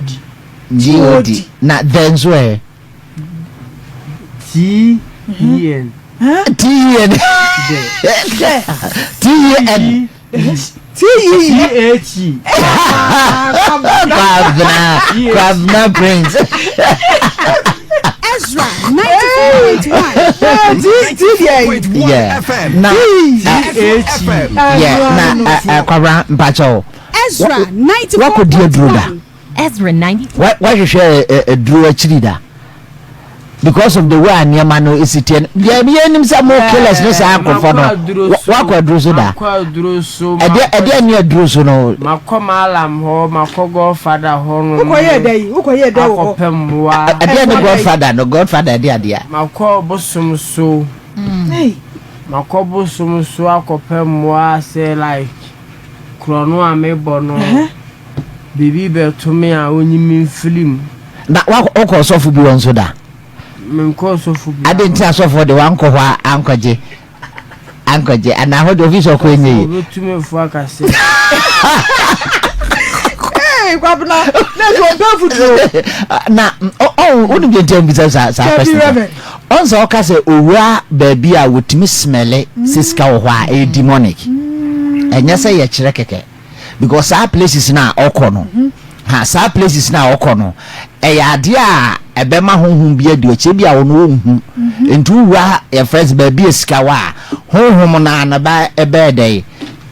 D. G O D. Na the nso ɛ? T E N. T E N. The. T E N. T E T H E. Kwabena, Kwabena Prince. Ezra 94.1. T T deɛ. Yeah. Na T H E. Yeah, na Kwabena mpakyɛw. Ezra Wakɔdi aduro da. 94.1. Ezra 94. Wahwehwɛ aduro akyiri da. Because of the way a nneɛma no esi teɛ no deɛ yɛn nim sɛ mo killers ne saa nkorɔfoɔ no wakɔ aduro so da. Makɔ aduro so. Ɛdeɛ ɛdeɛ ne aduro so no. Makɔ malam hɔ, makɔ godfather hɔ nom. Wokɔ yɛ dɛ yi, wokɔ yɛ dɛ wɔ hɔ. Akɔpɛ mmoa. Ɛdeɛ ne godfather no, godfather ɛde adeɛ. Makɔ bosom so. Makɔ bosom so akɔpɛ mmoa sɛ like korɔno a mebɔ no. Biribi bɛto me a ɔnyi me mfiri mu. Na wokɔ ɔsɔfo bi hɔ nso da? Menkɔ ɔsɔfo bi. Adɛn nti asɔfoɔ de wankɔ hɔ a ankɔgye ankɔgye anaa hɔ de ofi sɛ ɔkɔ ɛnyɛ yie? Ɔbɛtu me fo aka sɛ. Ee Kwabena na ɛsɛ ɔmpɛ afutuo. Na ɔn wonim deɛ nti a mbisa saa saa question ɔn sɛ ɔka sɛ owura baabi a wɔtumi smɛle sɛ sika wɔ hɔ a ɛyɛ demonic ɛnyɛ sɛ yɛkyerɛ kɛkɛ. Because saa places no a ɔkɔ no, ha saa places no a ɔkɔ no, ɛyɛ adeɛ a ɛbɛma honhom bi adi ɔkyɛ bi a ɔno ɔnhu. Nti wowura yɛfrɛ sɛ baabi a sika wɔ a, honhom no a na ba ɛbɛyɛ dɛ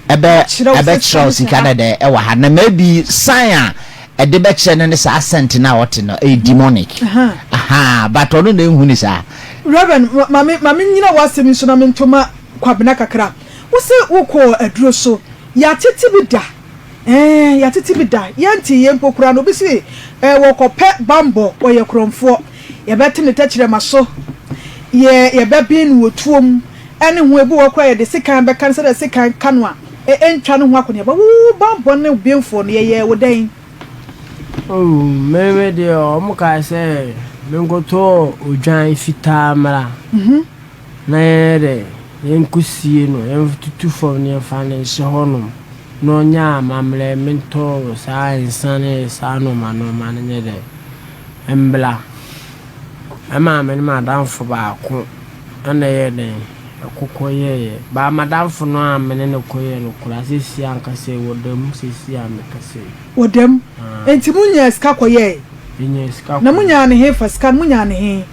ɛbɛ ɛbɛkyerɛw sika no dɛ ɛwɔ ha. Na maybe sign a ɛde bɛkyerɛ no ne saa scent no a ɔte no ɛyɛ demonic. Aha, but ɔno na ɛnhu ne saa. Reverend, ma me ma me nyina w'asɛm yi so na me nto ma Kwabena kakra. Wo se wokɔɔ aduro so. Yɛatete bi da, eh, yɛatete bi da, yɛntee yei mpo koraa no, obi se, eh, wɔkɔpɛ bammɔ, ɔyɛ korɔmfoɔ, yɛbɛte ne tɛkyerɛma so, yɛ, yɛbɛben no wɔ tuo mu, ɛne ho, ebi wɔ hɔ koraa yɛde sekan bɛka no, sɛdeɛ sekan ka no a, ɛ, ɛntwa ne ho akɔneaba. Wo, wo bammɔ ne wo benfoɔ no, yɛyɛɛ wo dɛn? Oh, me, me deɛ, wɔkaa sɛ menkɔtɔ odwan fitaa mmra. Na yɛnyɛ dɛ, yɛnkosie no, yɛntutu fam na yɛmfa no nhyɛ hɔnom, na ɔnyɛ amammerɛ, mentɔ saa nsa ne saa nnoɔma nnoɔma no nyɛ dɛ, mbra. Ɛmaa me ne m'adamfo baako na ɛyɛɛ dɛn, ɛko kɔyɛeɛ. But m'adamfo no a me ne no kɔyɛɛ no koraa, seesei ankasa yi, wɔda mu seesei a mekasa yi. Wɔda mu? Enti monyaa sika kɔyɛe? Yɛnyaa sika Na kɔyɛe. monyaa no hefa? Sika no, monyaa no he?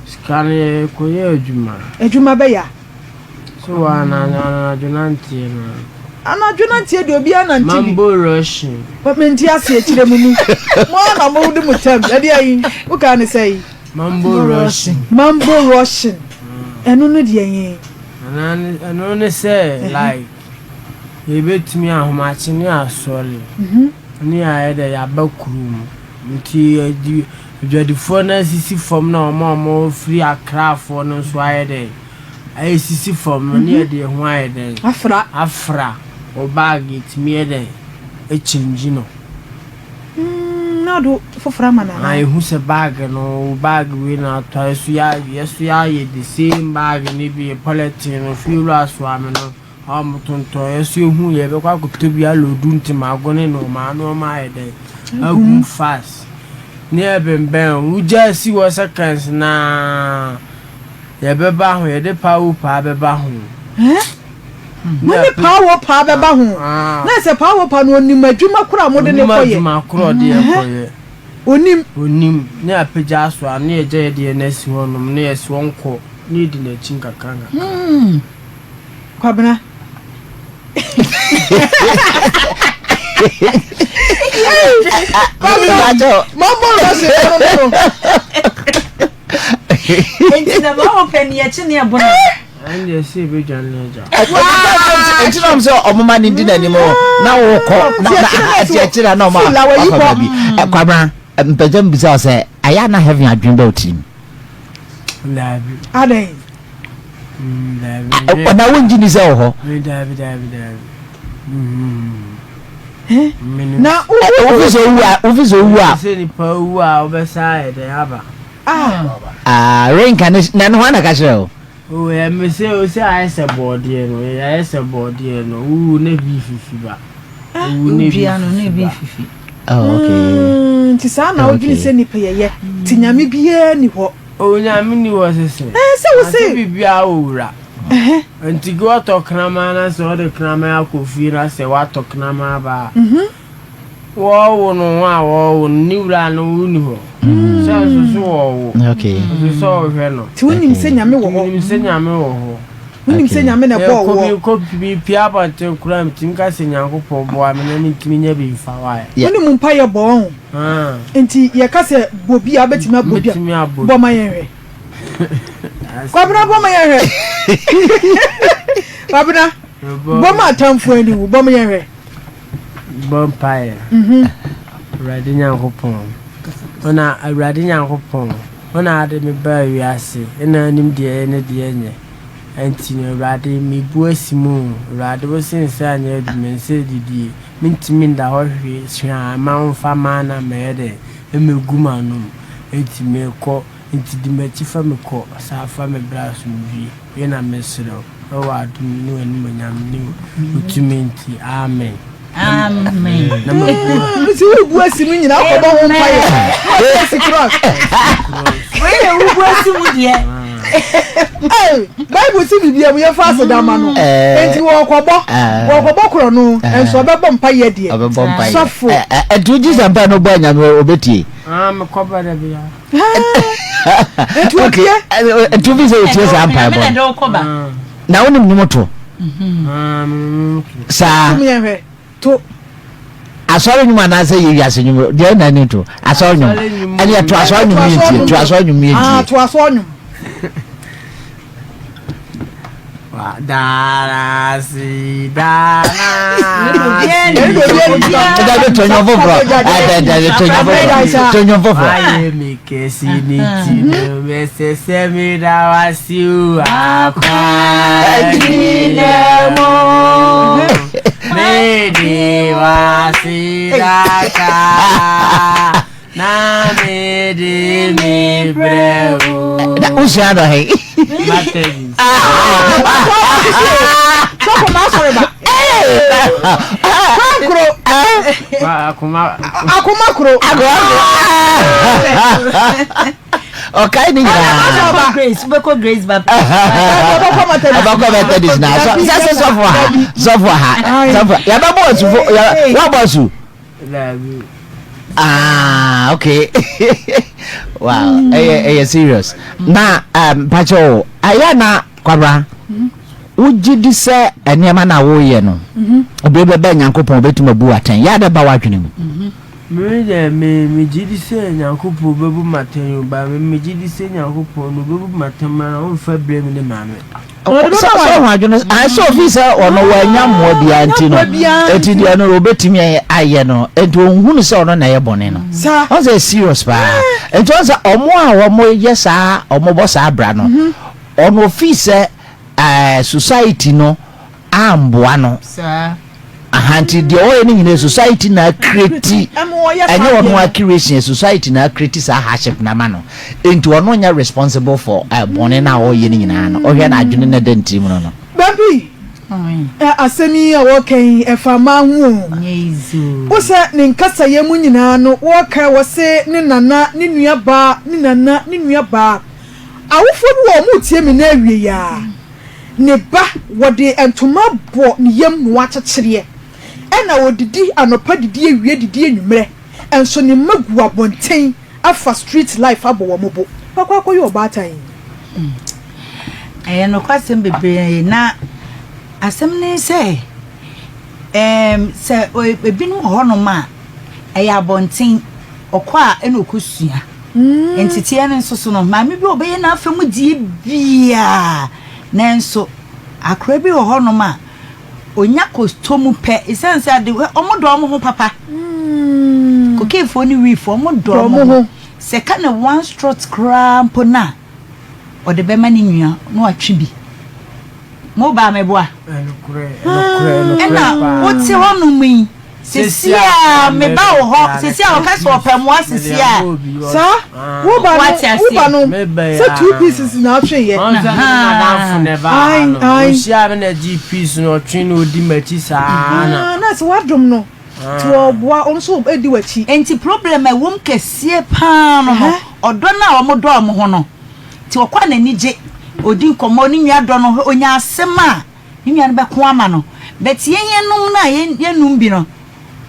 Sika no yɛ kɔ yɛ adwuma. Adwuma bɛ ya. So wɔ anadwo nanteɛ no a. Anadwo nanteɛ deɛ obiara nante bi. Mambo rushing. Mente aseɛ kyerɛ mo mu. Mo ara na mo de mo tam. Ɛdeɛ ayi wo kaa ne sɛn? Mambo rushing. Mambo rushing. Ɛno no deɛ he? Ɛno ne sɛ like yɛbɛtumi ahomakye ne asɔre ne ayɛ dɛ yɛaba kurom nti yɛdi. Adwadifoɔ no asisi fam na wɔn a wɔfiri Akrafoɔ no nso ayɛ dɛn? Asisi fam no, ne yɛde yɛn ho ayɛ dɛn? Afra. Afra. Wo bag yɛtumi yɛ dɛn? Ɛkyɛngyi no. Mm, na ɔde foforɔ ama no anaa? Yɛhu sɛ bag no, wo bag wei na atɔ a, yɛso yɛso yɛayɛ the same bag no bi, polythene no, fie wura soa me no. A wɔtontɔn yɛ so ehu yɛ bɛkɔ akɔtɔ bi alodu ntemago ne nnoɔma nnoɔma ayɛ dɛn agu mu fast ne ɛbɛnbɛn wogya si hɔ seconds naa yɛbɛba ho yɛde pawo paa bɛba ho. Mo ne pawo paa bɛba ho na sɛ pawo paa no onim adwuma koro a mode ne kɔyɛ. Onim adwuma koro ɔde yɛ kɔyɛ. Onim. Onim ne apagya aso a ne yɛgya yɛ deɛ no asi hɔ nom ne yɛsi ɔnkɔ ne yɛdi n'akyi nkakra nkakra. Kwabena. Mama rɔsi no no no. Nti na ma wo pɛ ni akyi ne ɛbo no. Ɛnde ɛsɛ ebedwa ne agya. Nti na sɛ ɔmo ma ne di n'anim na wokɔ na ati akyire na ɔmo akɔ baabi. Kwabena mpɛsɛ mbisa sɛ ayɛ ana heaven adwene bɛ otirim. Daabi. Adɛn? Daabi. Na wongye ni sɛ wɔ hɔ? Daabi daabi daabi. Na wofi sɛ owu a wofi sɛ owu a. Sɛ nipa owu a wobɛsa ayɛ dɛn aba. Ah, reincarnation na ɛno hɔ na ka kyerɛ o. O yɛ me sɛ o sɛ ayɛ sɛ bɔɔdeɛ no ayɛ sɛ bɔɔdeɛ no wowu na bi fifi ba. Wowu na bi fifi ba. Oh, okay. Nti saa na wodwene sɛ nipa yɛyɛ nti nyame biara ni hɔ. Onyame ni hɔ sese. Ɛɛ sɛ wo se. Ase biribiara wɔ wura. Nti gye watɔ kraman na sɛ ɔde kraman akɔ fie na sɛ watɔ kraman aba a. Wɔwo no ho a wɔwo no ne wura no wo ni hɔ. Sɛ nso so wɔwo. Okay. Nso sɛ ɔhwɛ no. Nti wonim sɛ nyame wɔ hɔ. Wonim sɛ nyame wɔ hɔ. Wonim sɛ nyame na ɛbɔɔ woɔ. Kɔ mi pia abɔnten koraa metumi ka sɛ Nyankopɔn boa me na mentumi nya bi mfa wae. Wonim mpaeɛ bɔ ɔho. Nti yɛka sɛ bɔ bi a wobɛtumi abɔ bi a bɔ ma yɛn hwɛ. Kwabena bɔ ma yɛn hwɛ. Kwabena bɔ ma atamfo ani wu bɔ ma yɛn hwɛ. Bɔ mpaeɛ. Awurade Nyankopɔn. Ɔna Awurade Nyankopɔn. Ɔna ade me baa wiase. Ɛna anim deɛ ɛyɛ ne deɛ nyɛ. Ɛnti no Awurade mebu asi mu. Awurade wo se nsa anyɛ adwuma nsa didie. Mentumi nda hɔ hwee hwee mma womfa mana mmɛyɛ dɛn mmɛgu m'anom. Enti merekɔ, enti di m'akyi fa me kɔ, san fa me bra asomdwoeɛ. Wei na mesrɛ wo, wɔ w'adom ne w'animuonyam ne wo tumi nti, amen. Amen. Na mabu. Nti wobu asi mu nyinaa wokɔbɔ ho mpaeɛ na ɔde asi cross. Wei yɛ wobu asi mu deɛ. Hey, Bible si biribi mu yɛmfa aseda ma no. Enti wɔkɔbɔ wɔkɔbɔ korɔ no nso ɔbɛbɔ mpaeɛ deɛ. Ɔbɛbɔ mpaeɛ. Sɔfo. Ɛnti wogye sɛ mpaeɛ no bɔ anyame ɔbɛtie? Ah, mekɔbɔ da bia. Nti otie. Nti wofi sɛ otie saa mpaebɔ no. Na wonim nnwom to? Saa. To. Asɔre nnwom anaasɛ yɛ wiase nnwom deɛ na ne to asɔre nnwom ɛne to asɔre nnwom yɛ ntie to asɔre nnwom yɛ ntie. To asɔre nnwom. Darasi darasi. Dabi to nnwom foforɔ. Dabi to nnwom foforɔ. To nnwom foforɔ. Ayé mi kɛse ní tìǹbù mẹsẹsẹ mi dá wá sí o àpá ìdílé mọ́. Mede wá sí dáká na mede mi brɛ o. Na wosua dɔ he? Methodist. Sɔfo ma asɔre ba. Kankoro. Akoma. Akoma koro. Ɔkae ne nyinaa. Grace, wobɛkɔ Grace Baptist. Ɔbɛkɔ Methodist. Ɔbɛkɔ Methodist na sɛ sɛ sɔfo ha sɔfo ha sɔfo yɛbɛbɔ asu fo wɔabɔ asu. Ah, okay. wow, ɛyɛ ɛyɛ serious. Na um, mpakyɛ o, ayɛ na kwabra. Wogye di sɛ nneɛma na woyɛ no, obi bɛbɛ Nyankopɔn obetumi abu atɛn. Yɛ adɛ ba w'adwene mu. Me deɛ me megye di sɛ Nyankopɔn bɛbu me atɛn o, but me megye di sɛ Nyankopɔn no ɔbɛbu me atɛn ara ɔmfa blame ne maame. Sɛ sɛ ɔho adwene ayɛ sɛ ofi sɛ ɔno wanya mmoa biara nti no eti deɛ no obetumi ayɛ no nti ohunu sɛ ɔno na ɛyɛ bɔne no ɔn sɛ serious paa nti ɔn sɛ ɔmo a ɔmo yɛ saa ɔmo bɔ saa bra no ɔno ofi sɛ ɛɛ society no amboa no aha nti deɛ ɔyɛ no nyinaa society na akreti ɛnyɛ ɔno akreation society na akreti saa hardship na ama no nti ɔno nyɛ responsible for uh, bɔne no a ɔyɛ no nyinaa no ɔhwɛ na adwene no da ne tirim no no. Babi, asɛm yi a wɔka yi ɛfa mmaa ho o. Wo sɛ ne nkasayɛ mu nyinaa no wɔka wɔ se ne nana ne nua baa ne nana ne nua baa. Awofoɔ bi wɔ wɔn retie me na awie yi a. Ne ba, wɔde ntoma bɔ ne yam na wɔakyekyereɛ, ɛna ɔdidi anɔpa didi awia didi anwummerɛ, nso ne mma gu abɔnten afa street life abɔ wɔn bo. Wakɔ akɔyɛ ɔbaatan yi. Ɛyɛ nokwasɛm bebree na asɛm no ne sɛ, ɛɛm, sɛ ebinom wɔ hɔnom a, ɛyɛ abɔnten, ɔkɔ a ɛna ɔkɔsua. Nteteɛ no nso so no, maame bi a ɔbɛyɛ n'afa mu deɛ biara, nanso akora bi wɔ hɔnom a, ɔnya kɔtɔ mu pɛ, ɛsiane sɛ ade, wɔn dɔ wɔn ho papa. Kokeefoɔ ne wiifoɔ, wɔn dɔ wɔn ho. Sɛ ka ne one strot koraa mpo no a, ɔde bɛma ne nua na watwe bi. Mo baa meboa. Ɛna wote hɔnom yi, sisi a meba wo hɔ, sisi a ɔka sɛ ɔpɛ mmoa sisi a. Saa, wo ba no, wo ba no, sɛ 2 pieces na atwe yɛ. Ae, ae. Ohyia me na gye piece na ɔtwe na odi m'akyi saa na. Na sɛ wadom no, nti ɔboa, ɔno nso edi w'akyi. Nti problem a ɛwom kɛseɛ paa no no, ɔdɔ no a wɔdɔ wɔn ho no. Nti ɔkɔ a n'ani gye, ɔdi nkɔmmɔ, ne nua dɔ no, ɔnya asɛm a, ne nua no bɛko ama no. But yɛn yɛnom no a yɛnnom bi no,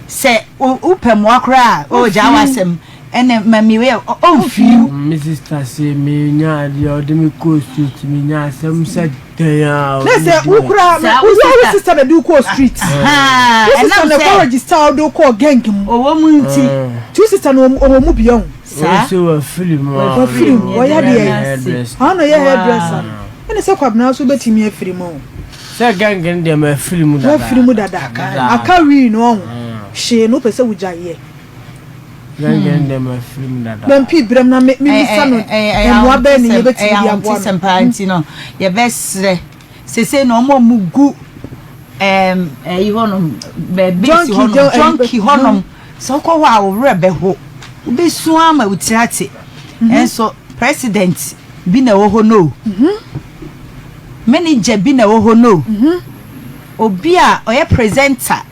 sɛ wopɛ mmoa koraa a, oh gyaa w'asɛm, ɛnɛ ma me wei a, ɔmfii wo. Me sister se me nya adeɛ ɔde me kɔɔ street me nya asɛm sɛ dɛn a ɔde me di m'akyi. Wokura wo wo sister na de wo kɔɔ street. Wo sister na ɛkɔ register ɔde wo kɔɔ gang mu. Ɔwɔ mu nti. Ti wo sister na ɔwɔ mu bi ɔho. Saa. Ɔse wafiri mu a. Wafiri mu ɔyɛ deɛ ɔno na ɔyɛ hairdresser no ɛne sɛ Kwabena nso bɛtumi afiri mu o. Sɛ gang no deɛ mafiri mu dada. Wafiri mu dada aka wii no ɔho hyee no wopɛ sɛ wogyae yɛ. Gang no deɛ mafiri mu dada. Bɛmpi brɛm na me misa no mmoa bɛn ne yɛbɛtumi de aboa no. Ɛyɛ ahontesɛm paa nti no yɛbɛsrɛ sesei no ɔmo a ɔmo gu. Ɛɛm ɛyi hɔnom baabi si hɔnom junkie hɔnom sɛ wokɔ hɔ a wo werɛ bɛho wobɛsu ama wo tiri ate ɛnso president bi na ɛwɔ hɔ no manager bi na ɛwɔ hɔ no obi a ɔyɛ presenter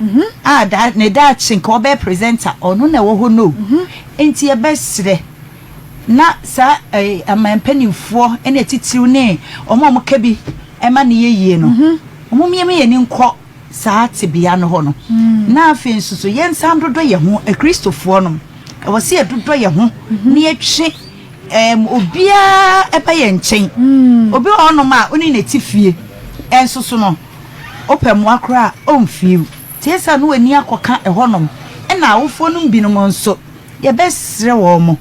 a da ne daakye nka ɔbɛyɛ presenter ɔno na ɛwɔ hɔ no nti yɛbɛsrɛ na saa ɛɛ aman mpanimfoɔ ne atitiriw ne wɔn a wɔka bi ɛma ne yɛ yie no wɔn mmienu yɛn ni nkɔ saa tebea no hɔ no na afei nso so yɛnsan dodɔ yɛn ho akristofoɔ no ɛwɔ sɛ yɛdodɔ yɛn ho na yɛtwe obiara ɛba yɛn nkyɛn obi wɔ hɔnom a ɔne n'ati fie ɛnso so no wopɛ mmoa koraa a ɔmfie tie sa no w'ani akɔka ɛhɔnom ɛna awofoɔ no binom nso yɛbɛsrɛ wɔn mo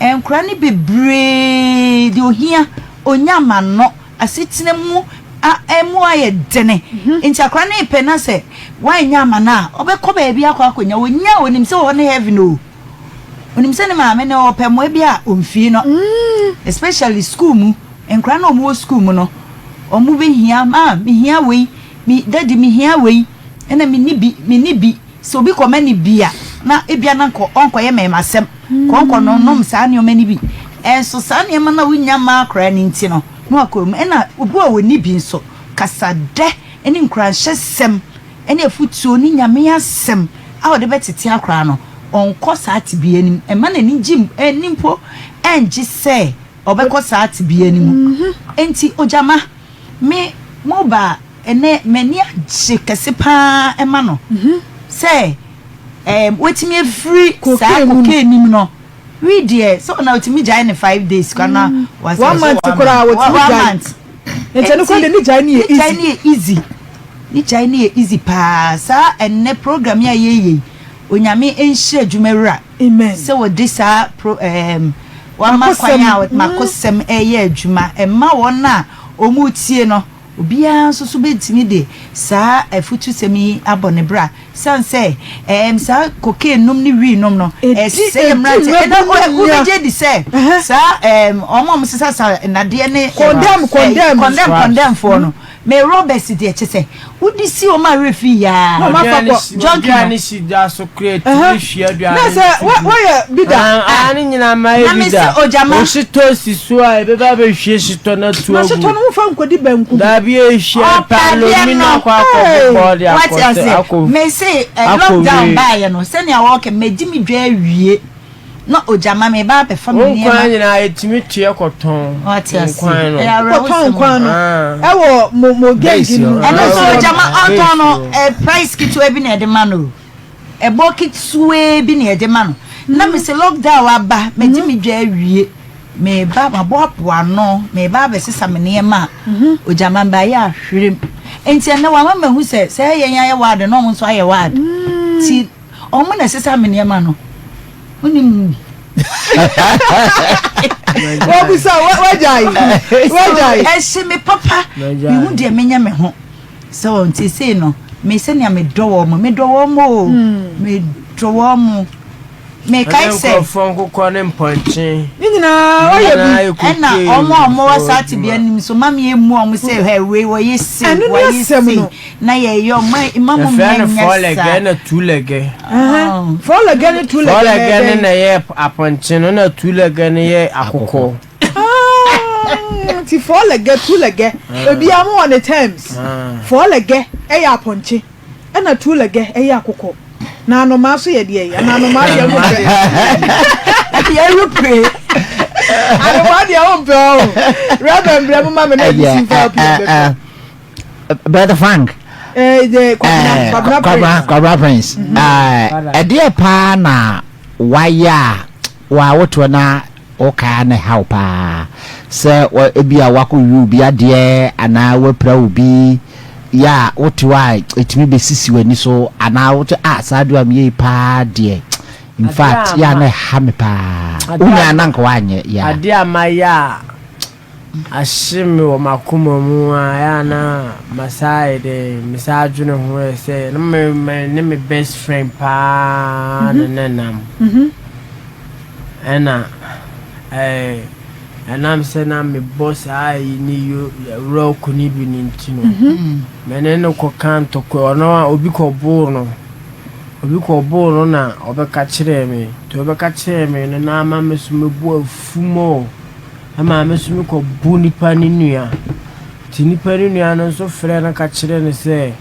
nkora no bebree de ohia onya ama no asetena mu a ɛmu ayɛ dene nti akora no pɛ na sɛ wanya ama no a ɔbɛkɔ baabi akɔ akɔnya onya onim sɛ ɔwɔ ne heaven o onim sɛ ne maame no ɔpɛ mmoa bi a ɔmfii no especially school mu nkora no a ɔmo wɔ school mu no ɔmo bɛhia ma mehia wei mi daddy mehia wei ɛna menni bi menni bi sɛ obi kɔma ne bi a na ebia na nkɔ ɔnkɔyɛ mɛɛma asɛm kɔnkɔ no nom saa nneɛma no bi ɛnso saa nneɛma no a wonya ma akora no nti no na wakɔ mu ɛna obi a wɔni bi nso kasadɛ ɛne nkuranhyɛsɛm ɛne afutuo ne nyame asɛm a wɔde bɛtete akora no ɔnkɔ saa tebea nim ɛma n'ani gye ɛni mpo ɛngye sɛ ɔbɛkɔ saa tebea no mu nti ogyama me mo ba ɛnɛ m'ani agye kɛse paa ɛma no sɛ watumi afiri saa cocaine nim no wi deɛ sɛ ɔna otumi gyae ne 5 days kwana. One month koraa wɔtumi gyae. Nti ɛno koraa de ne gyae ne yɛ easy. Ne gyae ne yɛ easy, ne gyae ne yɛ easy paa. Saa ɛnɛ program yi a yɛyɛ yi, Onyame nhyira adwumawura. Amen. Sɛ wɔde saa pro wama kwan a makosɛm ɛyɛ adwuma ɛma wɔn a wɔn tie no, obiara nso so bɛtumi de saa afutusɛm yi abɔ ne bra san sɛ saa cocaine nom ne wii nom no ɛsɛ mmerante. Ɛna wobɛgye di sɛ saa ɔmo a ɔmo sesa sa nnadeɛ ne condemn, condemn. Condemn, condemn foɔ no mɛ robbers deɛ kyɛ sɛ wodi si wɔn a werɛ fi yaa. Na ɔmo afa kɔ. Junkie no. Aduane si da so kura tumi hwie aduane. Na sɛ wɔyɛ bi da. Aa, ne nyinaa ma yɛ Na bi me da. sɛ ogyama. Ohyetɔ si so a ebɛba abɛhwie hyetɔ no atu Na agu. hyetɔ no wofa nkɔdi banku. Daabi, ehwie Ɔpadeɛ paalomi no. na akɔ akɔ bobɔ de Wate akɔ ase akɔ. me se akɔ lockdown wie. baayɛ no sɛnea wɔkɛ mɛgye me dwa awie na ogyama me ba abɛfa me Wo nkwan nneɛma. nyinaa yɛtumi tuɛ kɔtɔn. Wate ase. Nkwan no. Ɛyɛ awerɛhosɛm. Kɔtɔn nkwan no Ah. ɛwɔ mo gang no mu. Ɛno nso Ah. ogyama ɔtɔn no Base price ketewa bi na ɛde ma no o, ɛbɔ ketewa bi na ɛde ma no. Na me sɛ lockdown aba, mɛgye me dwa awie, meba maboaboa ano, meba abɛsesa me nneɛma a ogyama mbaayɛ ahwerem. Nti ɛnɛ wama mahu sɛ yɛn ayɛ ward na ɔmo nso ayɛ ward ti ɔmo na ɛsesa me nneɛma no, wonim mu bi. Wɔbisa wagyae wagyae. Ɛhyɛ me papa mehu deɛ menyɛ me ho sɛ wɔn ti sei no me sɛnea medɔ wɔn mo, medɔ wɔn mo o, medɔ wɔn mo, mekae Ɛne sɛ nkurɔfoɔ nkokɔ ne mpɔnkye. Ne nyinaa ɔyɛ bi. Ɛna ɔmo a ɔmo wɔ saa tebea nim so ma mi emu ɔmo sɛ hɛ wei wɔyɛ se Ɛno ne wɔyɛ asɛm se no. Na yɛyɛ ɔmo ma mo Yɛfrɛ no nyɛ fɔlɛgɛ saa. na tulɛgɛ. Fɔlɛgɛ ne tulɛgɛ. Fɔlɛgɛ ne na yɛ apɔnkye no, na tulɛgɛ ne yɛ akokɔ. Nti fɔlɛgɛ, tulɛgɛ, ebiara mo wɔ ne terms. Fɔlɛgɛ ɛyɛ apɔnkye ɛna tulɛgɛ ɛyɛ akokɔ. Na anomaa so yɛ deɛ yi ana anomaa deɛ mo mpɛ? Yɛre pray. Anomaa deɛ mo mpɛ ɔho. Reverend brɛ mo ma me na ebi si nfa pii bɛfɛ. Brother Frank. Kwabena Kwabena Prince. Kwabena Prince. Ɛdeɛ paa na wayɛ a wa wotoɔ na wokaa ne haw paa sɛ ebi a wakɔ wi obi adeɛ anaa wapira obi yɛ a wote hɔ a ɛtumi bɛsisi w'ani so anaa wote a saa adeɛ a meyɛ yi paa deɛ, in fact, yɛ a na ɛha me paa, wonya na nka woanyɛ yɛ a. Adeɛ a mayɛ a ahye me wɔ m'akoma mu a ɛyɛ a na masaa yɛ dɛ mesaa adwene ho yɛ sɛ na me ne me best friend paa na ne nam ɛna. Ɛnam sɛ na mebɔ saa ayi ne yo rock no bi no nti no, me ne no kɔka ntɔkwa. Ɔno a obi kɔboo no, obi kɔboo no na ɔbɛka kyerɛɛ me. Nti ɔbɛka kyerɛɛ me no na ama me so me bo afu more. Ɛma me so mekɔbo nipa no nua. Nti nipa no nua no nso frɛɛ no ka kyerɛɛ no sɛ,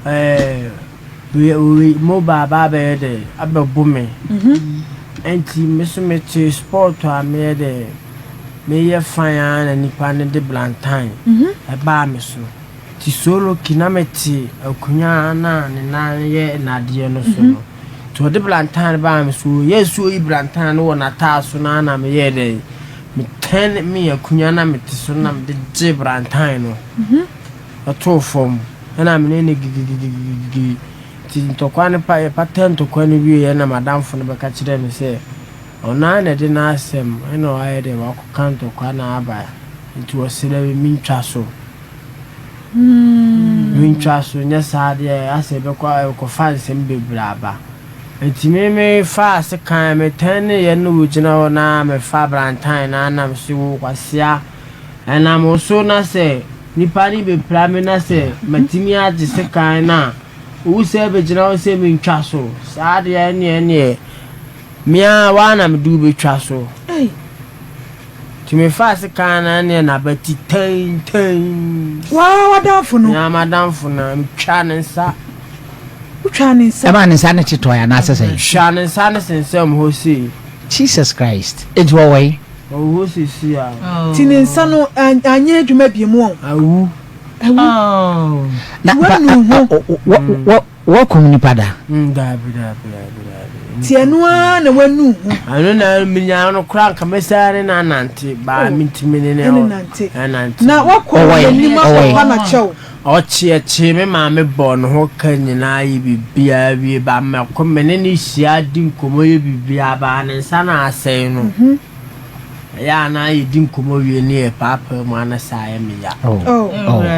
ɛɛ, Wei mobile aba abɛyɛ dɛ abɛbo me nti me so mete sport a meyɛ dɛ meyɛ fine ara na nipa no de blantan ɛbaa me so nti soloki na mete akonnwa na ne nan yɛ nnadeɛ no so no nti ɔde blantan no baa me so ɔyɛ so ɔyi blantan no wɔ n'ataa so na na meyɛ dɛ metɛn me akonnwa na mete so na mede gye blantan no. Ɔtoo fam, ɛna me ne no gigigigigigi. Nti ntɔkwa no pa, yɛpataa ntɔkwa no wieeɛ na m'adamfo no bɛka kyerɛɛ me sɛ, ɔno ara na ɛde n'asɛm ɛna wayɛ dɛ wakɔka ntɔkwa no aba nti ɔsrɛ me mentwa so. Mentwa so, nyɛ saa deɛ asɛ ɛbɛkɔ ɛkɔfa nsɛm bebree aba. Nti me mefaa sekan, metɛneeɛ na ɔgyina hɔ na mefa brantan na na mese wo kwasea. Ɛnam wo so na sɛ nipa no bɛpira me na sɛ matumi agye sekan no a, wo sɛ bɛgyina hɔ sɛ mentwa so. Saa deɛ ɛneɛ ɛneɛ me ara woa na mede wo bɛtwa so. Nti mefaa sekan no ɛneɛ n'abati tɛntɛn. Woa w'adamfo no? Me ara m'adamfo no, metwaa ne nsa. Wotwaa ne nsa? Ɛmaa ne nsa no tetɔe anaasɛ sɛn? Metwaa ne nsa no sensɛm hɔ sei. Jesus Christ. Enti wɔwɔ he? Ɔwɔ hɔ seesei a. Nti ne nsa no anyɛ adwuma biom ɔ? Awu. Awu. Na Nti wanu ho. Woakum nipa da? Daabi daabi daabi daabi. Nti ɛno ara na wanu ho. Ɛno na menya no koraa nka mɛsan ne no anante baa mentumi ne no ɛnante. Na wakɔ n'anim akɔpa no akyɛw. Ɔkyeɛkyee me maame bɔɔ ne ho ka nyinaa yɛ biribiara wie ba mɛkɔ me ne no hyia di nkɔmmɔ yɛ biribiara baa ne nsa na asɛe no. Ɛyɛ a na yɛdi nkɔmmɔ wie ne yɛpaapaa mu a na saa yɛ me ya. Oh, oh,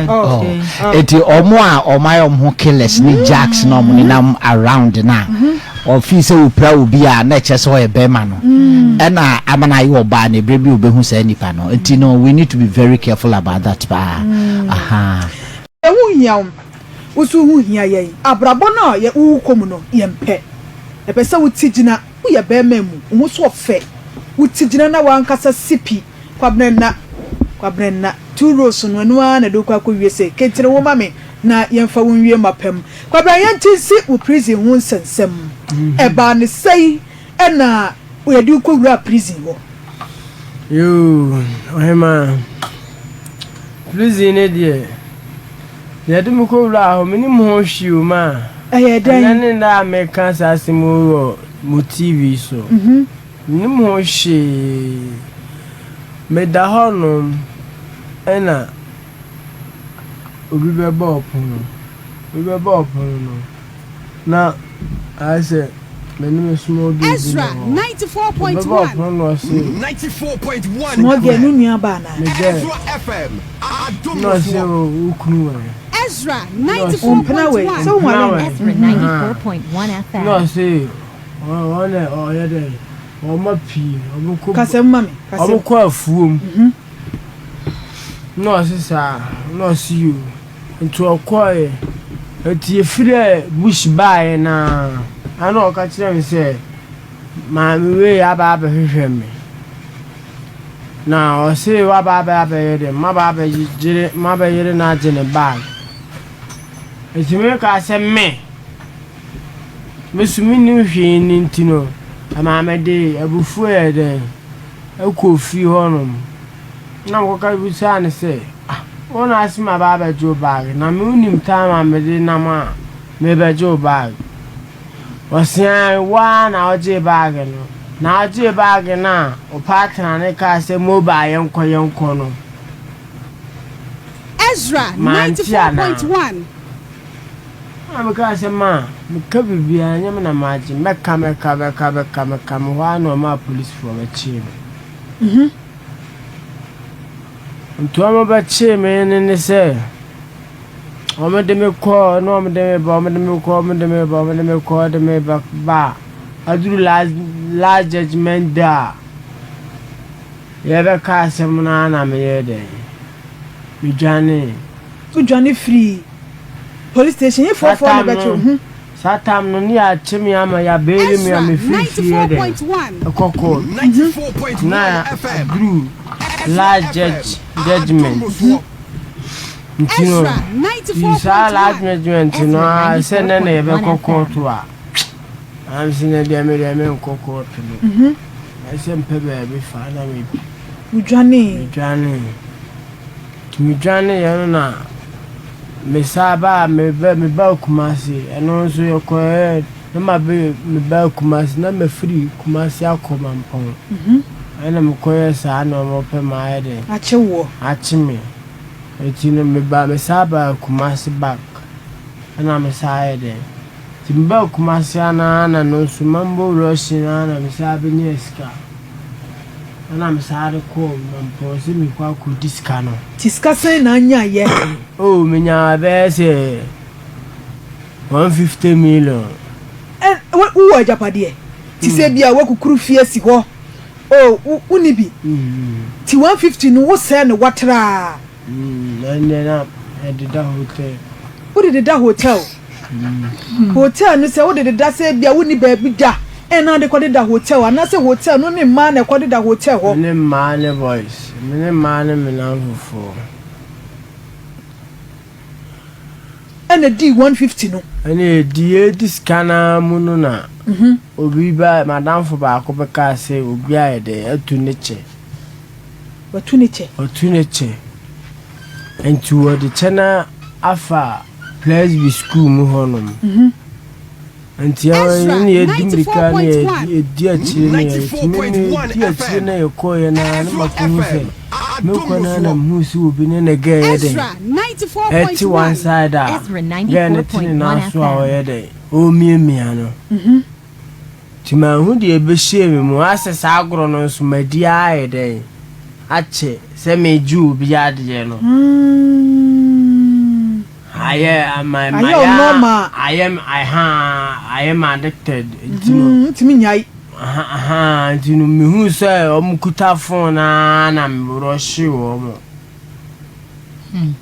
oh. Eti ɔmo a ɔmo ayɛ ɔmo ho killers ne jacks na ɔmo nenam around na ɔfii sɛ opira obi a na ɛkyerɛ sɛ ɔyɛ bɛrima no ɛna ama no ayɛ ɔbaa na ebere bi obehu saa nipa no nti no we need to be very careful about that paa. Aha. Ɛho hia wo, wo nso ho hia yɛn. Abrabɔ no a worekɔ mu no, yɛmpɛ. Yɛpɛ sɛ wote gyina. Woyɛ bɛɛma mu, wo ho so ɔfɛ, wo ti gyina na w'ankasa si pi, Kwabena nna, Kwabena nna, two rows no ɛno ara na ɛde wo kɔ akɔ wie sei, kentene wo ma me na yɛnfa wo nwie mapa mu. Kwabena yɛnte nsi wo prison ho nsɛnsɛm, ɛbaa ne sɛi ɛna yɛde wo kɔ wuraa prison hɔ? Yoo, ɔhemaa, prison no deɛ. Yɛde me kɔwuraa hɔ, mennim ho hwee o ma. Ɛyɛ dɛn? Ɛnnɛ ne nnɛ a meka saa asɛm yi wɔ mo TV so. Mennim ho hwee. Meda hɔnom ɛna obi bɛbɔɔ pono. Obi bɛbɔɔ pono no. Na ayɛ sɛ me ne me small girl bi na Ezra ɛwɔ hɔ. 94.1. Ɔbɛba ɔpono na ɔse. Small girl no nua baa anaa? Me girl. Na ɔse o wo kunu wɔ he? Ezra Na ɔse. Wo mpena wɔ he? Sɛ wo Mpena nware wɔ no? he? Ezra Ahaa. 94.1 Na FM. ɔse ɔno ɔyɛ dɛn ɔma pii ɔmokɔ Kasa mu ma me, kasa mu. ɔmokɔ afuom. Na ɔse saa na ɔse yoo. Nti ɔkɔeɛ. Nti yɛfiri bush baeɛ no ara, ɛna ɔka kyerɛɛ me sɛ maame wei aba abɛhwehwɛ me. Na ɔse waba abɛ abɛyɛ dɛ, maba abɛgyere mabɛyere no agye ne bag. Nti mekaa sɛ me, me so mennim hwee no nti no, ɛmaa mede abufuo yɛɛ dɛn, ɛkɔɔ fie hɔnom. Na mekɔka bisaa no sɛ, Ah, wo na ase maba abɛgye wo baage, na me wonim time a mede nam a merebɛgye wo baage? Ɔse ae, wo ara na wogyee baage no. Na wogyee baage no a, wo partner no kaa sɛ mobile yɛnkɔ yɛnkɔ no. Ezra Mante anaa? 94.1. Na mekaa sɛ, Ma, meka biribiara, ɛnyɛ me na magye. Mɛka, mɛka, mɛka, mɛka, mɛka. Mehɔ ara na ɔmaa polisifoɔ bɛkyee me. Nti wɔbɛkyee me no ne sɛ, wɔde me kɔɔ na wɔde me ba, wɔde me kɔ, wɔde me ba, wɔde me kɔ, wɔde me ba ba a, aduru last last judgement day a. Yɛbɛka asɛm no ara na meyɛɛ dɛn? Medwanee. Wodwane firii police station? Saa Hefoɔfoɔ na tam ɛbɛkye wo? no, Ho. saa tam no, ne yɛakye me ama yɛabeeli me a Ezra mefiri fie yɛ dɛn? 94.1. Ɛkɔ court. Na aduru last judge, judgement. Nti no, Ezra nti saa last 94.1. judgement no Ezra ara sɛ nnɛ na yɛbɛkɔ 94.1 court FM. a, na mese nnɛ deɛ me deɛ menkɔ court no. Ɛsɛ mpɛ baabi fa na me Wodwanee. Medwanee. Nti medwaneeɛ no na mesan baa meba mebaa Kumasi. Ɛno nso yɛkɔɛ na mabe mebaa Kumasi na mafiri Kumasi akɔ Mampɔn. Ɛna mekɔyɛɛ saa na wɔpɛ mayɛ dɛn? Akye woɔ. Akye me. Nti no meba mesan baa Kumasi back ɛna mesan ayɛ dɛn? Nti mebaa Kumasi ara no ara na no nso Mambo Rushing ara na mesan bɛnyaa sika. Ɛna mesan de kɔɔ Mampɔn sɛ merekɔ akɔdi sika no. Nti sika sɛn na anyaeɛ? Oh, menyaa bɛyɛ sɛ 150 million. Ɛ, wo, wowɔ agyapadeɛ? Te sɛ ebia woakukuru fie asi hɔ, oh, wo, wonni bi? Nti 150 no wosɛɛ no watraa? Ɛndeɛ na ɛdeda hotel. Wode deda hotel? Hotel no sɛ wode deda sɛ ebia wonni baabi da ɛna wode kɔdeda hotel anaasɛ hotel no ne mmaa na ɛkɔdeda hotel hɔ? Me ne mmaa ne boys. Me ne mmaa ne me nnamfofoɔ. Ɛna dii 150 no. Ɛna ɛdi yɛredi sika no ara mu no na obi ba m'adamfo baako bɛkaa sɛ obi ayɛ dɛn atu ne kyɛ. Watu ne kyɛ. Watu ne kyɛ. Nti wɔde kyɛ no afa Presby school mu hɔnom. Nti Ezra ɛne yɛdi mmirika ne 94.1. yɛdi akyire ne yɛtumi ne yɛdi akyire na yɛkɔeɛ no ara ne makɔhu sɛ mekɔ no ara na mehu sɛ obi ne ne gɛɛ yɛ dɛn Ezra ɛte one 94.1. side a Ezra gɛɛ no te ne nan 94.1 so a FM. ɔyɛ dɛn ɔremiamia no. Nti manhu deɛ ɛbɛhyɛɛ me mu. Asɛ saa agorɔ no nso madi ara ayɛ dɛn akyɛ sɛ megye obi adeɛ no. Ayɛ ama Ayɛ mayɛ wo normal. ayɛ ahaa ayɛ me addicted nti no. Ntumi nnyae. Aha ahaa nti no mehuu sɛ wɔn kuta phone ara na me rushee wɔn.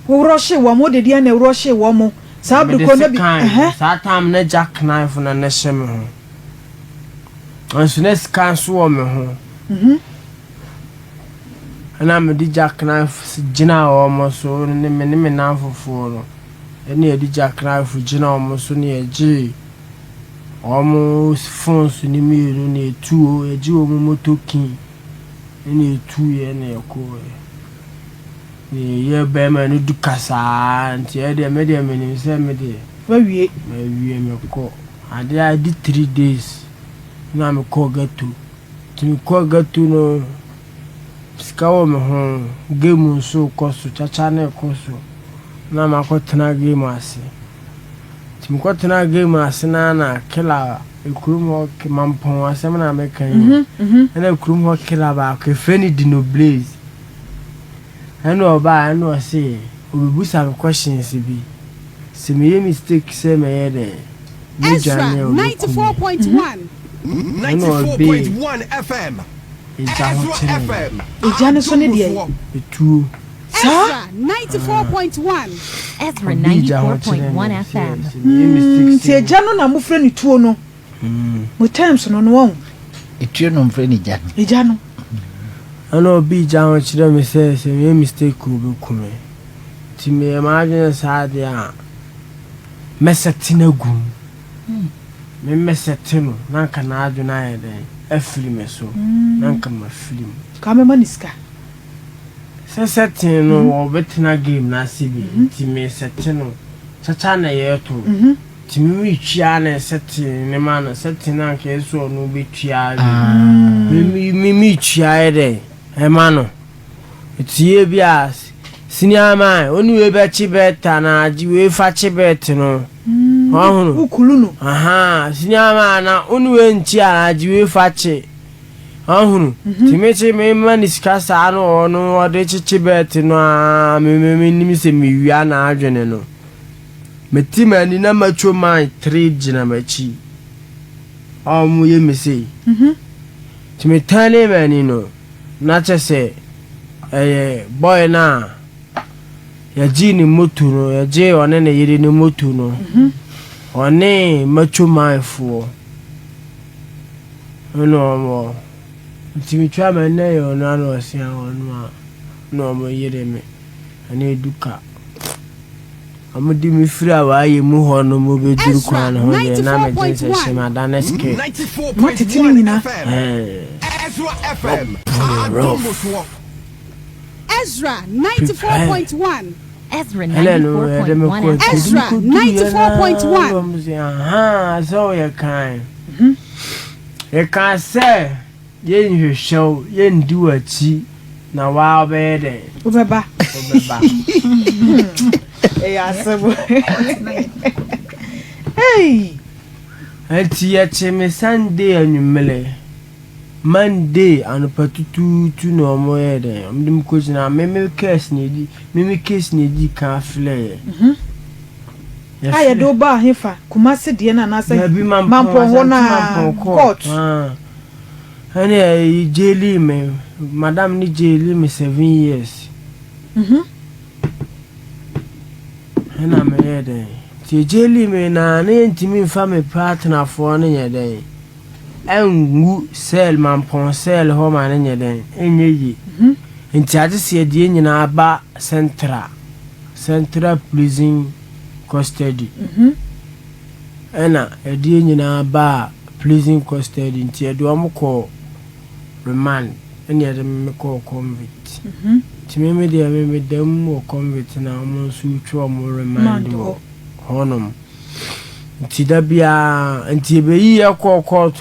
Wo rushee wɔn, wode deɛn na ɛrushee wɔn? Saa bere Mede ko na bi sekan, ɛhɛ. saa time na jack knife na na ɛhyɛ me ho. Nanso na sika nso wɔ me ho. Ɛna mede jack knife gyinaa wɔn so ne me ne me nnamfofoɔ no. Ɛna yɛde jack knife gyina wɔn so na yɛgyee wɔn phones no mmienu na yɛtu yɛgye wɔn motor key ɛna yɛtuiɛ na yɛkɔeɛ. Yɛ bɛɛma no du kasaa nti ɛdeɛ me deɛ menim sɛ me deɛ. Wawie. Mawie me kɔ adeɛ a ɛdi 3 days na me kɔ ghetto nti me kɔ ghetto no sika wɔ me ho game nso kɔ so kyakya no kɔ so na makɔ tena game ase nti me kɔ tena game ase na na killer ekurom hɔ mampɔn asɛm na meka yi ɛna ekurom hɔ killer baako efrɛ no Dino Blaze. Ɛna ɔbaa ɛna ɔse ɔbɛbusa me questions bi sɛ meyɛ mistake sɛ mɛyɛ dɛn Ezra mɛdwane a ɔbɛku me 94.1. ɛna ɔbee egya ho kyerɛɛ me. Egya no so ne deɛn? Etuo. Saa? Ezra 94.1. Ezra Ɔbee egya ho kyerɛɛ 94.1 me sɛ FM. sɛ meyɛ mistake Nti sɛ egya no na mofrɛ no tuo no? Mo terms no no wahu. Etuo no mfrɛ no gya no. Egya no. Ɛna obi gya ho kyerɛ me sɛ sɛ meyɛ mistake a obeku me. Nti meyɛ m'adwene saa deɛ a mɛsɛte no agu mu. Me mɛsɛte no na anka n'adwene ayɛ dɛn afiri me so na anka mafiri mu. Ka mɛma no sika. Sɛ sɛte no wɔbɛtena game no ase bi nti mesɛte no kyakya na yɛto. Nti me me tua ne sɛte ne ma no sɛte no anka ɛsɛ ɔno bɛtua bi me me me tua yɛ dɛ ɛma no tie bi a senior man ɔne wei bɛkye bɛt anaa agye wei fa kye bɛt no ɔhono wokulu no aha senior man na ɔne wei nkyi anaa agye wei fa kye ɔhono nti me kye me ma ne sika saa no ɔno ɔde kyekye bɛt no a me me me nim sɛ mewia n'adwene no. Mete m'ani na macho man tre gyina m'akyi a wɔyɛ me sei. Nti me turnee m'ani no, Na kyɛ sɛ ɛyɛ boy no a yɛgyee ne moto no, yɛgyee ɔne ne yere ne moto no, ɔne macho man foɔ ɛna ɔmo nti metwa m'ani na ɛyɛ ɔno ana ɔse a ɔno a na ɔmo yere me ɛna edu ka. Ɔmo de me firi awaayɛ mu hɔ no mo bɛduru kwan no ho deɛ na megye sɛ hyɛ madane skirt. Moatete ne nyinaa. Ɛɛ ɔbo no rough. Ezra 94.1. Ezra Ɛna no yɛde me kɔ 94.1 FM. Ezra 94.1. Ɔmo sɛ ahaa sɛ woyɛ kan. Yɛkaa sɛ yɛnhwehwɛ wo, yɛndi w'akyi na waa wobɛyɛ dɛn? Wobɛba. Wobɛba. Ɛyɛ asɛm. Hey! Nti yɛkye me Sunday anwummere, Monday anɔpa tutuutu na ɔmo yɛɛ dɛn? Ɔmo de me kɔgyinaa me me case na edi me me case na edi kan frɛeɛ. A yɛde wo baa hefa? Kumasi deɛ no anaasɛ Dabi Mampɔn, Mampɔn hɔ no Asante ara Mampɔn court. court? Ah. Ɛne ɛyi jaili me, madam ne jaili me 7 years. Ɛna meyɛɛ dɛn? Nti ɛjaili me na ne yɛntumi mfa me partnerfoɔ no nyɛ dɛn? Ɛngu cell, Mampɔn cell hɔ ma no nyɛ dɛn? Ɛnyɛ yie. Nti agye sɛ yɛde yɛn nyinaa ba central, Central Prison Custody. Ɛna yɛde yɛn nyinaa baa prison custody nti yɛde wɔn kɔɔ remand ɛna yɛde me kɔɔ convict. Nti me me deɛ me meda mu wɔ convict na wɔn nso retwa wɔn remand Remand wɔ hɔ. hɔnom. Nti da biara nti yɛbɛyi yɛ kɔɔ court.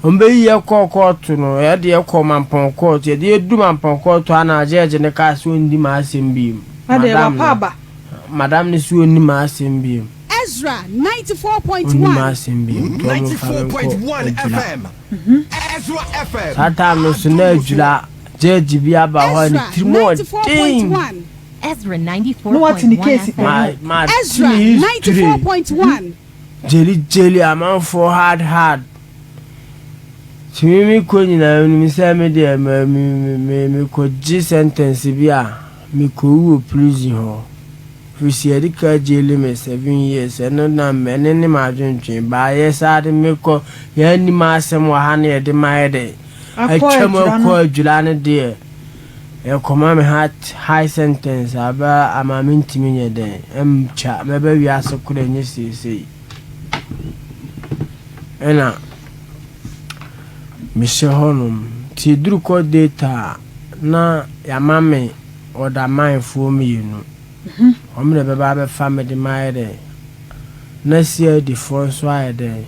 Wɔn bɛyi yɛ kɔɔ court no yɛde yɛ kɔɔ Mampɔn court. Yɛde yɛ du Mampɔn court a na judge ne kaa sɛ ɔndi m'asɛm bio. Adɛn Madam wapa no aba? madam no sɛ ɔnni m'asɛm bio. Ezra Ɔnni 94.1. m'asɛm bio nti wɔn mfa me nkɔ 94.1 Adwira. FM. Ezra FM. Saa time no so na Adwira judge bi aba hɔ a ne Ezra tirim ɔden. 94.1. Ezra Na wate ne 94.1 case FM. Ma ma te Ezra ne history. 94.1. Gyeli gyeli amanfoɔ hard hard. Nti me me kɔ nyinaa menim sɛ me deɛ me me me mekɔgye sentence bi a mekɔwu wɔ prison hɔ. Firi sɛ yɛde ka jaili me 7 years ɛno na ɛne ne m'adwentwen baayɛ saa de mekɔ yɛnnim asɛm wɔ ha na yɛde mayɛ dɛ Akɔ atwam Adwira akɔ no. Adwira no deɛ ɛkɔma me high sentence aba ama mentumi nyɛ dɛn ɛmtwa mɛba wiase korɔ ɛnyɛ seesei ɛna mehyɛ hɔnom nti ɛduru court date a na yɛama me ɔdamanfoɔ mmienu wɔn na ɛbɛba abɛfa me de mayɛ dɛn na CID foɔ nso ayɛ dɛn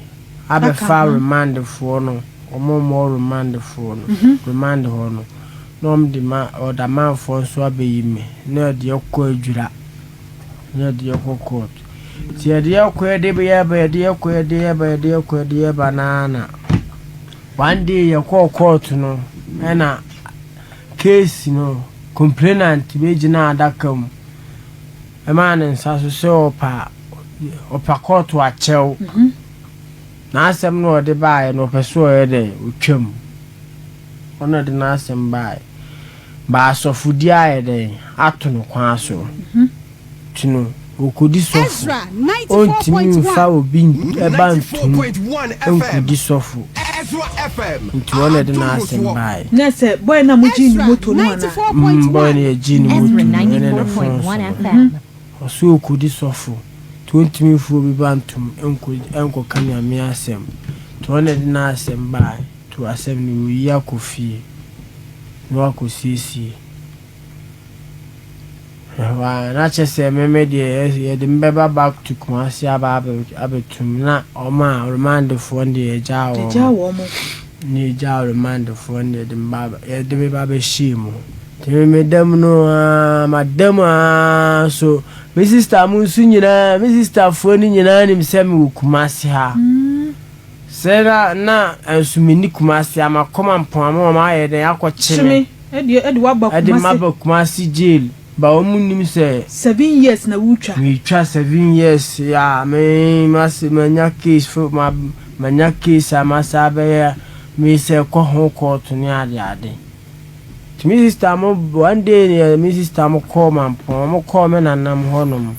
abɛfa Aka ho. remandfoɔ no wɔn a wɔwɔ remandfoɔ no remand hɔ no na wɔn de ma ɔdamanfoɔ nso abɛyi me na yɛde ɛkɔ Adwira na yɛde ɛkɔ court nti yɛde ɛkɔ yɛde yɛba yɛde ɛkɔ yɛde yɛba yɛde ɛkɔ yɛde yɛba naa na one day yɛkɔɔ court no ɛna case no complainant bɛgyina adaka mu ɛmaa ne nsa so sɛ ɔpa court akyɛw n'asɛm no ɔde baeɛ no ɔpɛ so ɔyɛ dɛ ɔtwam ɔno de n'asɛm baeɛ ba asɔfodi ayɛ dɛn ato no kwan so nti no ɔkɔdi sɔfo Ezra ɔntumi mfa 94.1. obi ɛba ntom 94.1 FM. nkɔdi sɔfo Ezra FM. nti ɔno de n'asɛm baeɛ Na sɛ boy na mogye ne Ezra moto no ana? Boy no 94.1. yɛgye ne moto Ezra no ɛne ne phone 94.1 so FM. ɔso ɔkɔdi sɔfo nti ɔntumi mfa obi ba ntom ɛnkɔka Nyame asɛm nti ɔno de n'asɛm baeɛ nti asɛm no wɔyi akɔ fie na wakɔsiesie ɛhɔ a na kyerɛ sɛ meme deɛ yɛde me bɛba back to Kumasi aba abɛtum na ɔma a remandfoɔ no deɛ yɛgyaa Yɛgyaa wɔn wɔn mo. Ne yɛgyaa remandfoɔ no yɛde me ba yɛde me ba bɛhyɛɛ mu nti me meda mu no aa mada mu aa so me sister mo nso nyinaa me sisterfoɔ no nyinaa nim sɛ mewɔ Kumasi ha sɛ na nso menni Kumasi a makɔ Mampɔn ama wɔn ayɛ dɛn akɔkye me Kyeme ɛde waba ɛde Kumasi. maba Kumasi jail ba wɔn mu nim sɛ 7 years na wotwa. Metwa 7 years a me mase manya case fo ma manya case a masa abɛyɛ me sɛ kɔ ho court ne ade ade. Nti me sister mo one day deɛ me sister mo kɔɔ Mampɔn, ɔmo kɔɔ me nanam hɔ nom.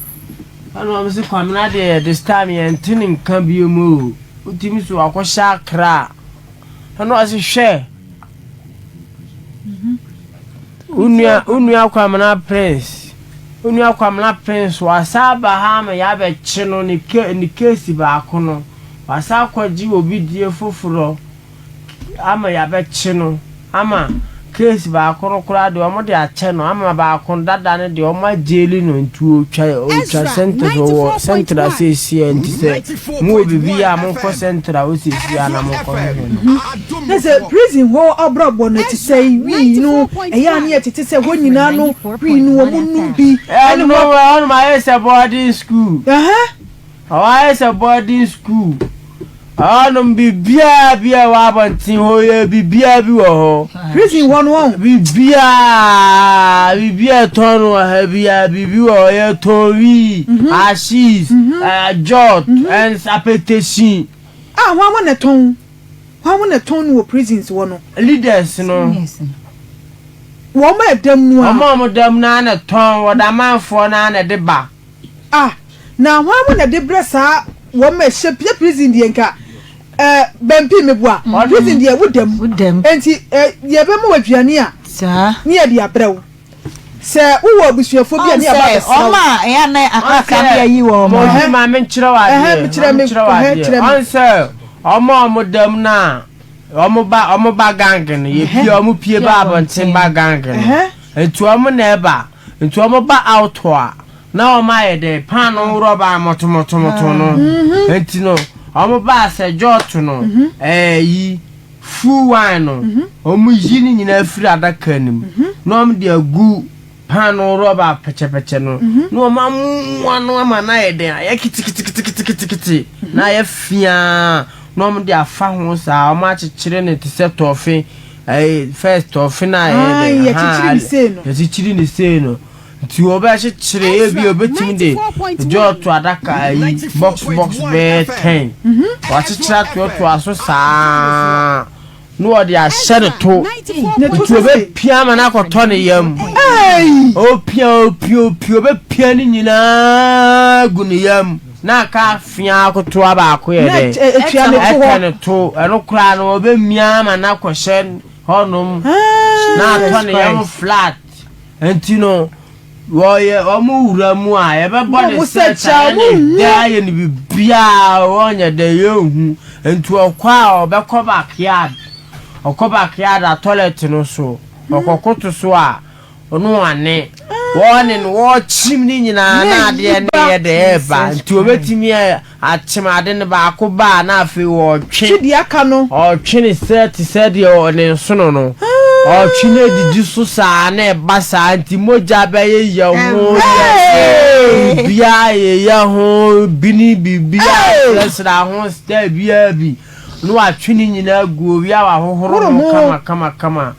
Ɛna ɔmo se Kwamena deɛ this time yɛnte ne nka biom o, wotumi so wakɔhyɛ Accra. Ɛna ɔse hwɛ, wo nua wo nua Kwamena Prince, wo nua Kwamena Prince wasa aba ha ama yɛabɛkye no ne ke ne case baako no, wasa akɔgye obi die foforɔ. ama yɛabɛkye no ama case baako no koraa deɛ wɔn de akyɛ no ama baako dada no deɛ wɔn agyeli no nti ɔtwa ɔtwa sentence ɔwɔ central seesia nti sɛ mo wɔ biribi yɛ a mo nkɔ central hɔ seesia na mo nkɔ hwehwɛ no. Na sɛ prison hɔ abrabɔ no te sɛ wii no ɛyɛ a ne yɛ tete sɛ hɔ nyinaa no wii no wɔn nom bi ɛne hɔ. Ɛno ɛhɔ nom ayɛ sɛ boarding school. Ɛhɔ ayɛ sɛ boarding school. Ɛhɔnom biribiara bi a ɛwɔ abɔnten hɔ yɛ biribiara bi wɔ hɔ. Prison hɔ no ɔn. Biribiara biribiara ɛtɔn no wɔ ha biara biribi wɔ hɔ yɛtɔn wii, ashes, jot, ɛns apɛtɛsin. Ah hwan mo na ɛtɔn hwan mo na ɛtɔn no wɔ prisons hɔ no. Leaders no. Wɔn a ɛdam no a. Wɔn a wɔdam no ara na ɛtɔn wɔde amanfoɔ no ara na ɛde ba. Ah na hwan mo na de brɛ saa wɔn ma ɛhyɛ pia prison deɛ nka eh, bɛmpi meboa prison deɛ wo dam enti eh, yɛ bɛ ma wo aduane a ne yɛ de abrɛ wo sɛ wo wɔ abusuafoɔ bi a ne yɛ ba bɛsra wo. Ɔma ɛyɛ na akaka ne yɛ yi wɔ ɔmo. Ɔsi maame nkyerɛ wo adeɛ maame nkyerɛ wo adeɛ ɔnsɛ ɔmo a ɔmo dam na ɔmo ba ɔmo ba gang no yɛ pie ɔmo pie ba abɔnten ba gang no nti ɔmo na ɛba nti ɔmo ba out a. Na wɔn ayɛ dɛ paanoo rɔba mɔtomɔtomɔto no nti no, wɔn baa sɛ jɔɔto no, ɛyi, full wine no, wɔn yi ne nyinaa firi adaka no mu, na wɔn de agu paanoo rɔba pɛkyɛpɛkyɛ no, na wɔn amoa no ama no ayɛ dɛn, ayɛ keteketeketekete, na ayɛ fiaa, na wɔn de afa ho saa, wɔn akyekyere no te sɛ tɔfe, ɛyi, first tɔfe no a ɛyɛ dɛn, ahaa, yɛkyekyere ne sei no. Nti wɔbɛkyekyere ebi obetumi de jɔɔto adaka ayi box box bɛyɛ ten wakyekyere atoatoa so saa na wɔde ahyɛ ne to nti obepia ama no akɔtɔ ne yam opia opia opia obepia ne nyinaa gu ne yam na aka afea akotoa baako yɛ dɛ ɛtwa ne to ɛno koraa no obemia ama no akɔhyɛ hɔnom na atɔ ne yam flat. Nti no, wɔyɛ wɔn wura mu a, yɛbɛbɔ ne sɛ kyɛ ne dɛ ayɛ ne biribiara wɔnyɛ dɛ yɛnhu. Nti ɔkɔ a ɔbɛkɔ backyard, ɔkɔ backyard a toilet no so, ɔkɔkoto so a, ɔno ane wɔne no wɔkyim ne nyinaa na adeɛ no yɛ dɛ ɛba. Nti ɔbɛtumi Akyem ade no baako ba a, na afei ɔretwe. Twe deɛ aka no. Ɔretwe no sɛ te sɛ deɛ ne nsono no. Ɔretwe no adidi so saa na ɛba saa nti mogya bɛyeyɛ ho yɛ biribiara yeyɛ ho bini biribiara srasra ho style biara bi na watwe ne nyinaa agu owie a wahohoro ho kama kama kama.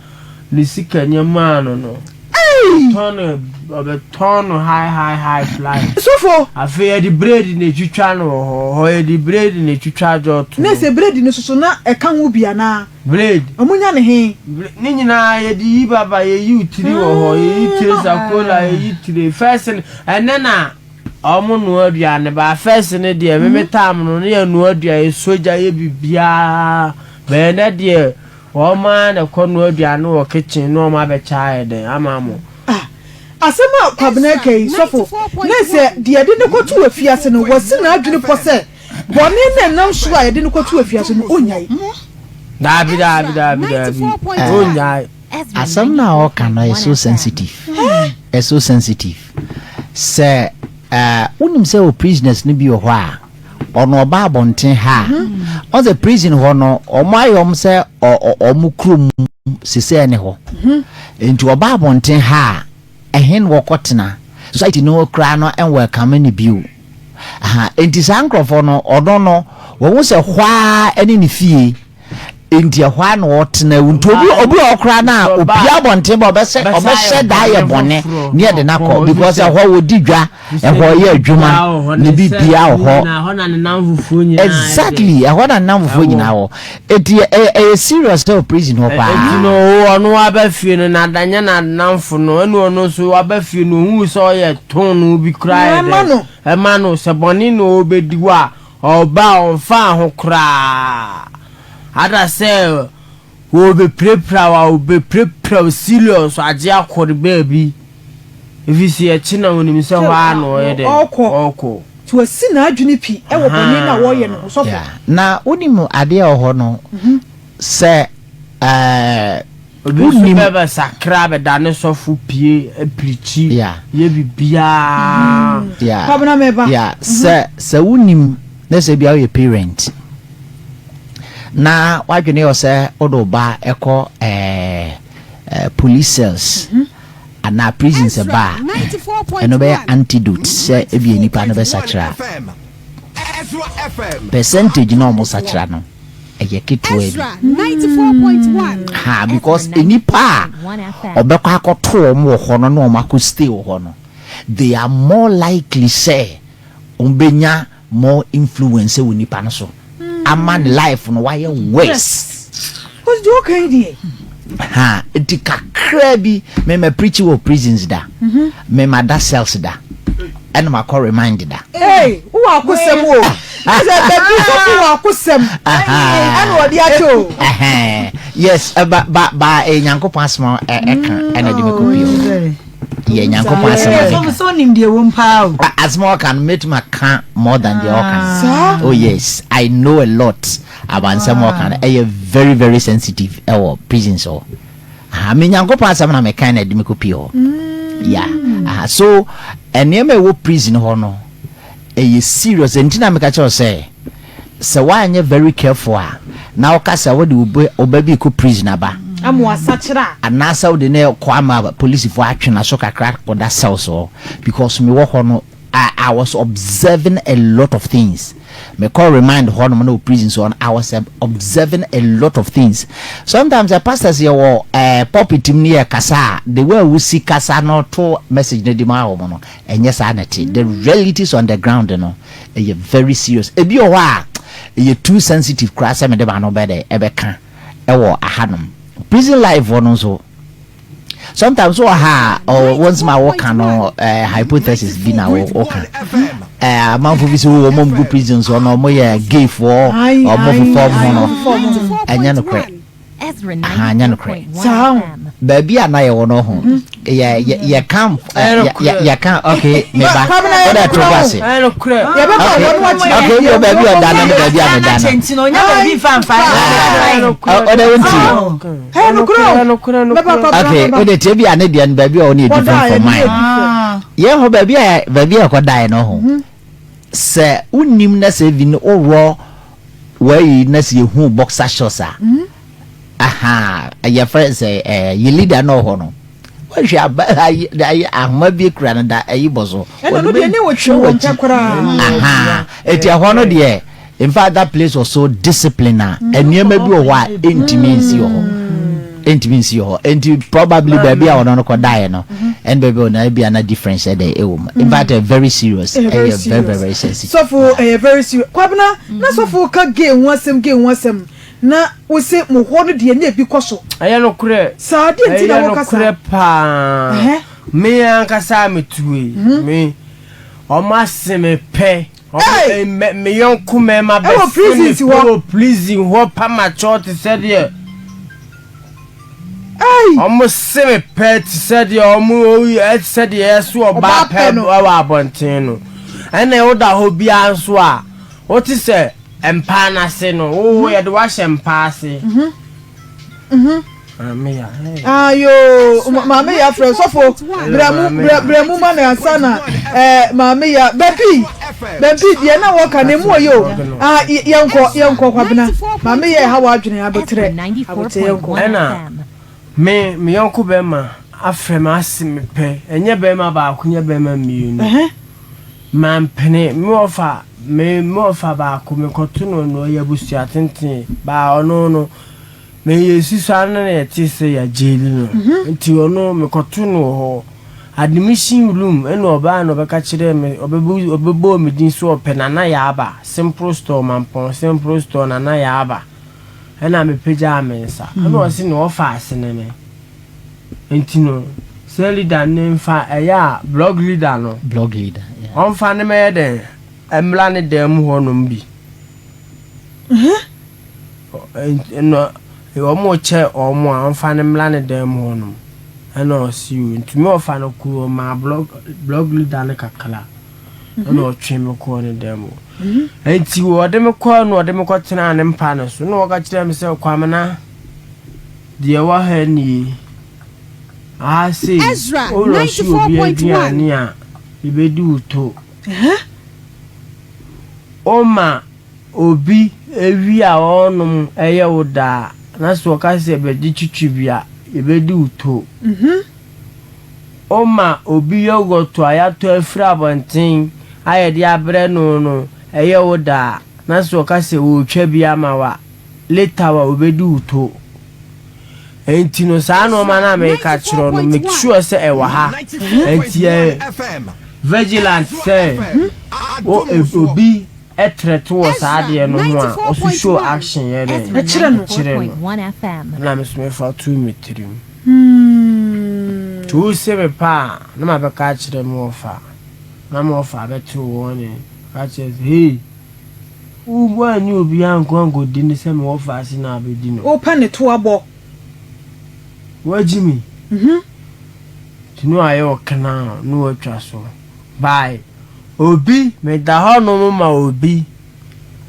Ne sika nya maa no no, ɔtɔn no, ɔbɛtɔn no high high high fly. Sɔfo. Afei yɛde bread na etwitwa no wɔ hɔ, hɔ yɛde bread na etwitwa jɔto. Ne sɛ bread no soso na ɛka ho bi anaa? Bread. Ɔmo nya ne he? Ne nyinaa yɛde yi baba, yɛyi wo tiri wɔ hɔ, yɛyi tire sakola, yɛyi tire. First no, ɛnɛ na ɔmo noa aduane ba, first no deɛ, meme time no, ne yɛ noa aduane, yɛsɔ gya, yɛ biribiara, but ɛnɛ deɛ. Wɔn ara na ɛkɔ noa aduane wɔ kitchen na wɔn abɛkyɛ ayɛ dɛn ama mo. Ah, asɛm a Kwabena reka yi, sɔfo, na sɛ deɛ yɛde no kɔto afiase no, wasi n'adwene pɔ sɛ bɔne no a ɛnam so a yɛde no kɔto afiase no, ɔnnyae. Daabi, daabi, daabi, daabi, ɔnnyae. Asɛm no a ɔka no yɛ so sensitive, ɛyɛ so sensitive. Sɛ eh, wonim sɛ wɔ prisoners no bi wɔ hɔ a, Ɔno ɔba abɔnten ha a, ɔn sɛ prison hɔ no, ɔmo ayɛ ɔmo sɛ ɔmo kurom sesɛɛ ne hɔ. Nti ɔba abɔnten ha a, ɛhe na ɔkɔ tena? Society no koraa no ɛnwɛlkame no bio. Aha, nti saa nkorɔfoɔ no, ɔno no, wahu sɛ hɔ ara ne ne fie. Nti ɛhɔ ara na ɔtena awu. Nti obi obi wɔ hɔ koraa no a opie abɔnten ba ɔbɛsɛ ɔbɛhyɛ da ayɛ bɔne ne yɛde no akɔ because ɛhɔ wɔdi dwa, ɛhɔ yɛ adwuma, ne biribiara wɔ hɔ. Exactly, ɛhɔ na ne nnamfofoɔ nyinaa wɔ. Nti ɛyɛ ɛyɛ serious sɛ wɔ prison hɔ paa. Nti no ɔno aba fie no na nyɛ n'adamfo no ɛna ɔno nso waba fie no ohuu sɛ ɔyɛ tɔn bi koraa yɛ dɛ ɛma no sɛ bɔne na ɔbɛdi hɔ a Ɔba a ɔmfaa ho koraa. Ada sɛ wɔrebɛpirapira wo a, wɔbɛpirapira wo serious agye akɔ ne baabi. Ɛfiri sɛ ɛkye na wɔnim sɛ hɔ ara na ɔyɛ dɛn? Ɔrekɔ. Nti wasi n'adwene pi wɔ bɔne no a wɔreyɛ no ho. Sɔfo. Yeah. Na wonim adeɛ a ɛwɔ hɔ no, sɛ ɛɛ. Obi nso bɛ bɛ sakra bɛ dane sɔfo pie pirikyi yɛ bibiaa. Kwabena meba. Yeah, sɛ sɛ wonim na sɛ bia woyɛ parent na wadwene yɛ sɛ wode wo ba ɛkɔ ɛɛ police cells anaa prison sɛ ba a ɛno bɛyɛ antidote sɛ ebia nipa no bɛsakyera percentage na ɔmo sakyera no ɛyɛ ketewa bi. Ha because nnipa a ɔbɛkɔ akɔto wɔn wɔ hɔ no na wɔn akɔ stay wɔ hɔ no, they are more likely sɛ wɔn bɛnya more influence wɔ nipa no so ama ne life no wayɛ worse. Cause deɛ ɔka yi deɛ. Ha nti kakra bi me ma preach wɔ prisons da, me ma da cells da, ɛna ma kɔ remind da. Ee, wowɔ akosɛm o. Sɛ baabi sɔfo wɔ akosɛm ɛna ɔde akyɛ o. Yes, ba ba ba eh, Nyankopɔn asɛm ɛka ɛna de me kɔ pie hɔ. Yɛ Nyankopɔn asɛm ɛka. Sɔfo sɛ onim deɛ wɔm paa o. Asɛm ɔka no mɛtumi aka more than deɛ ɔka. Oh yes, I know a lot about nsɛm ɔka no. Ɛyɛ very very sensitive ɛwɔ prisons hɔ. Aha, me Nyankopɔn asɛm na meka na ɛde me kɔ pie hɔ. Yeah, aha, so nneɛma ɛwɔ prison hɔ no. Ɛyɛ serious ɛnti na meka kyerɛ wo sɛ sɛ woanyɛ very careful a na woka sɛ wode wo ba bi rekɔ prison aba Ama wasakyera a. Anaasɛ wode no rekɔ ama polisifoɔ atwe n'aso kakra akɔda cells hɔ because mewɔ hɔ no I, I was observing a lot of things. Mekɔ remind hɔ nom na wɔ prisons hɔ no I was observing a lot of things. Sometimes eh, pastors yɛwɔ eh, pulpit mu ne yɛ kasa a the way a wosi kasa no to message no de ma wɔn no Ɛnyɛ saa na ɛte. The realities on the ground no, ɛyɛ very serious. Ebi wɔ hɔ a, ɛyɛ too sensitive koraa sɛ mede m'ano bɛ dɛ ɛbɛka ɛwɔ ahanom. Prison life hɔ no nso, sometimes wɔ ha a, ɔ wɔn nsɛm a wɔka no ɛɛ hypothesis bi na wɔka. Ɛɛ amanfo bi sɛ wɔn wɔn gu prison so no, wɔn yɛ gay foɔ, wɔn fofɔ wɔn ho no, ɛnyɛ nokorɛ. Ahaa nyɛ nokorɛ. Baabi a na yɛwɔ no ho yɛ yɛ yɛka yɛ yɛka ok meba wode ɛto bɔ ase ok ok bi wɔ baabi a ɔda no ne baabi a meda no ɔde wo nti ok wode tie bi a ne deɛ no baabi a ɔwɔ no yɛ different from mine yɛn hɔ baabi a baabi a ɛkɔdaeɛ no ho sɛ wonim na sɛ ebi no worɔ Wayi na sɛ yɛhu boxer shorts a aha yɛfrɛ sɛ ɛɛ yɛ leader na ɔhɔ no wɔhwɛ aba ayi ayi ahoma bi kura no da ayi bɔ so ɛna no deɛ ne wɔtwi wɔn pɛ koraa aha eti ɛhɔ no deɛ in fact that place was so disciplined a nneɛma bi wɔ hɔ a ɛntumi nsi wɔ hɔ ɛntumi nsi wɔ hɔ ɛnti probably baabi a ɔno no kɔ daeɛ no ɛne baabi a ɔno ebi ana difference ɛdɛ ɛwɔ mu in fact very serious ɛyɛ very very very sensitive sɔfo ɛyɛ very serious kwabena Na sɔfo ka gay ho asɛm gay ho asɛm na wose mo hɔ no deɛ na ebi kɔ so. Ɛyɛ nokorɛ. Saa deɛ nti na woka saa. Ɛyɛ nokorɛ paa. Me ankasa a metu yi me wɔn ase me pɛ. Wɔn me yɔnko mmarima bɛse me pɛ wɔ prison hɔ pamakyɛw te sɛ deɛ. Wɔn se me pɛ te sɛ deɛ wɔn te sɛ deɛ yɛso ɔbaa pɛ wɔ abɔnten no. Ɛna woda hɔ biara nso a, wote sɛ mpa no ase no, wo yɛde wahyɛ mpa ase. Maame ya. Ayo, maame ya frɛ sɔfo brɛ mu brɛ mu ma no ansa na ɛɛ maame ya bɛmpi bɛmpi deɛ na wɔka na emu ɔyɛ o ah yɛnkɔ yɛnkɔ kwabena maame yɛ ɛha w'adwene abotrɛ abotrɛ yɛnkɔ. Ɛna me me yɔnko bɛrima afrɛ me ase me pɛ ɛnyɛ bɛrima baako nyɛ bɛrima mmienu mampene me wɔfa me me wɔfa baako mekɔto no no ɔyɛ abusua tenten baa ɔno no. Me yɛsusua no na yɛtee sɛ yɛagyeli no. Nti ɔno mekɔto no wɔ hɔ. Admission room ɛna ɔbaa na ɔbɛka kyerɛɛ me, ɔbɛbɔɔ me din sɛ ɔpɛ Nana Yaaba, Simple Store, Mampɔn Simple Store, Nana Yaaba. Ɛna mepagyaa me nsa. Ɛna ɔse ne ɔfa ase ne me. Nti no, sɛ leader no mfa, ɛyɛ a blog leader no, Blog leader, yeah. ɔmfa no mɛyɛ dɛn, ɛmmra ne dan mu hɔnom bi. Ɛna wɔrekyɛ wɔn a, ɔmfa no mmra ne dan mu hɔnom. Ɛna ɔse o, nti me ɔfa no kɔɔ ɔmaa blog blog leader no kakra. Ɛna ɔtwe me kɔɔ ne dan mu. Nti ɔde me kɔɔ na ɔde me kɔtenaa ne mpa no so. Na ɔka kyerɛɛ me sɛ, Kwamena, deɛ ɛwɔ ha nie. Aha sei, Ezra worɔhye obi 94.1. aduane a, yɛbɛdi wo to. Woma obi wi a ɔrenom yɛ wo dɛ a, na sɛ ɔka sɛ bɛgye twitwi bi a, yɛbɛdi wo to. Woma obi yogurt a yɛatɔ afiri abɔnten a yɛde abrɛ no no yɛ wo dɛ a, na sɛ ɔka sɛ ɔretwa bi ama wo a, later a ɔbɛdi wo to. Enti no saa nneɛma no a meka kyerɛ wo no, make sure sɛ ɛwɔ ha. Enti yɛ vigilant sɛ wo obi threat wɔ saa adeɛ no ho a, ɔso show action yɛ dɛn? Ɛkyerɛ no. Ɛkyerɛ no. Ɛna me nso mefa too me tirim. Nti wo se me pa a, na mabɛka akyerɛ me wɔfa. Na me wɔfa abɛte wo warning. Ka kyerɛ sɛ, hey, Wo woanni obiara anko ankɔdi no sɛ mewɔ faase na abɛdi no. Wopɛ ne to abɔ. Woagyi me. Nti na wayɛ ɔkena na watwa so. By obi meda hɔ nom ma obi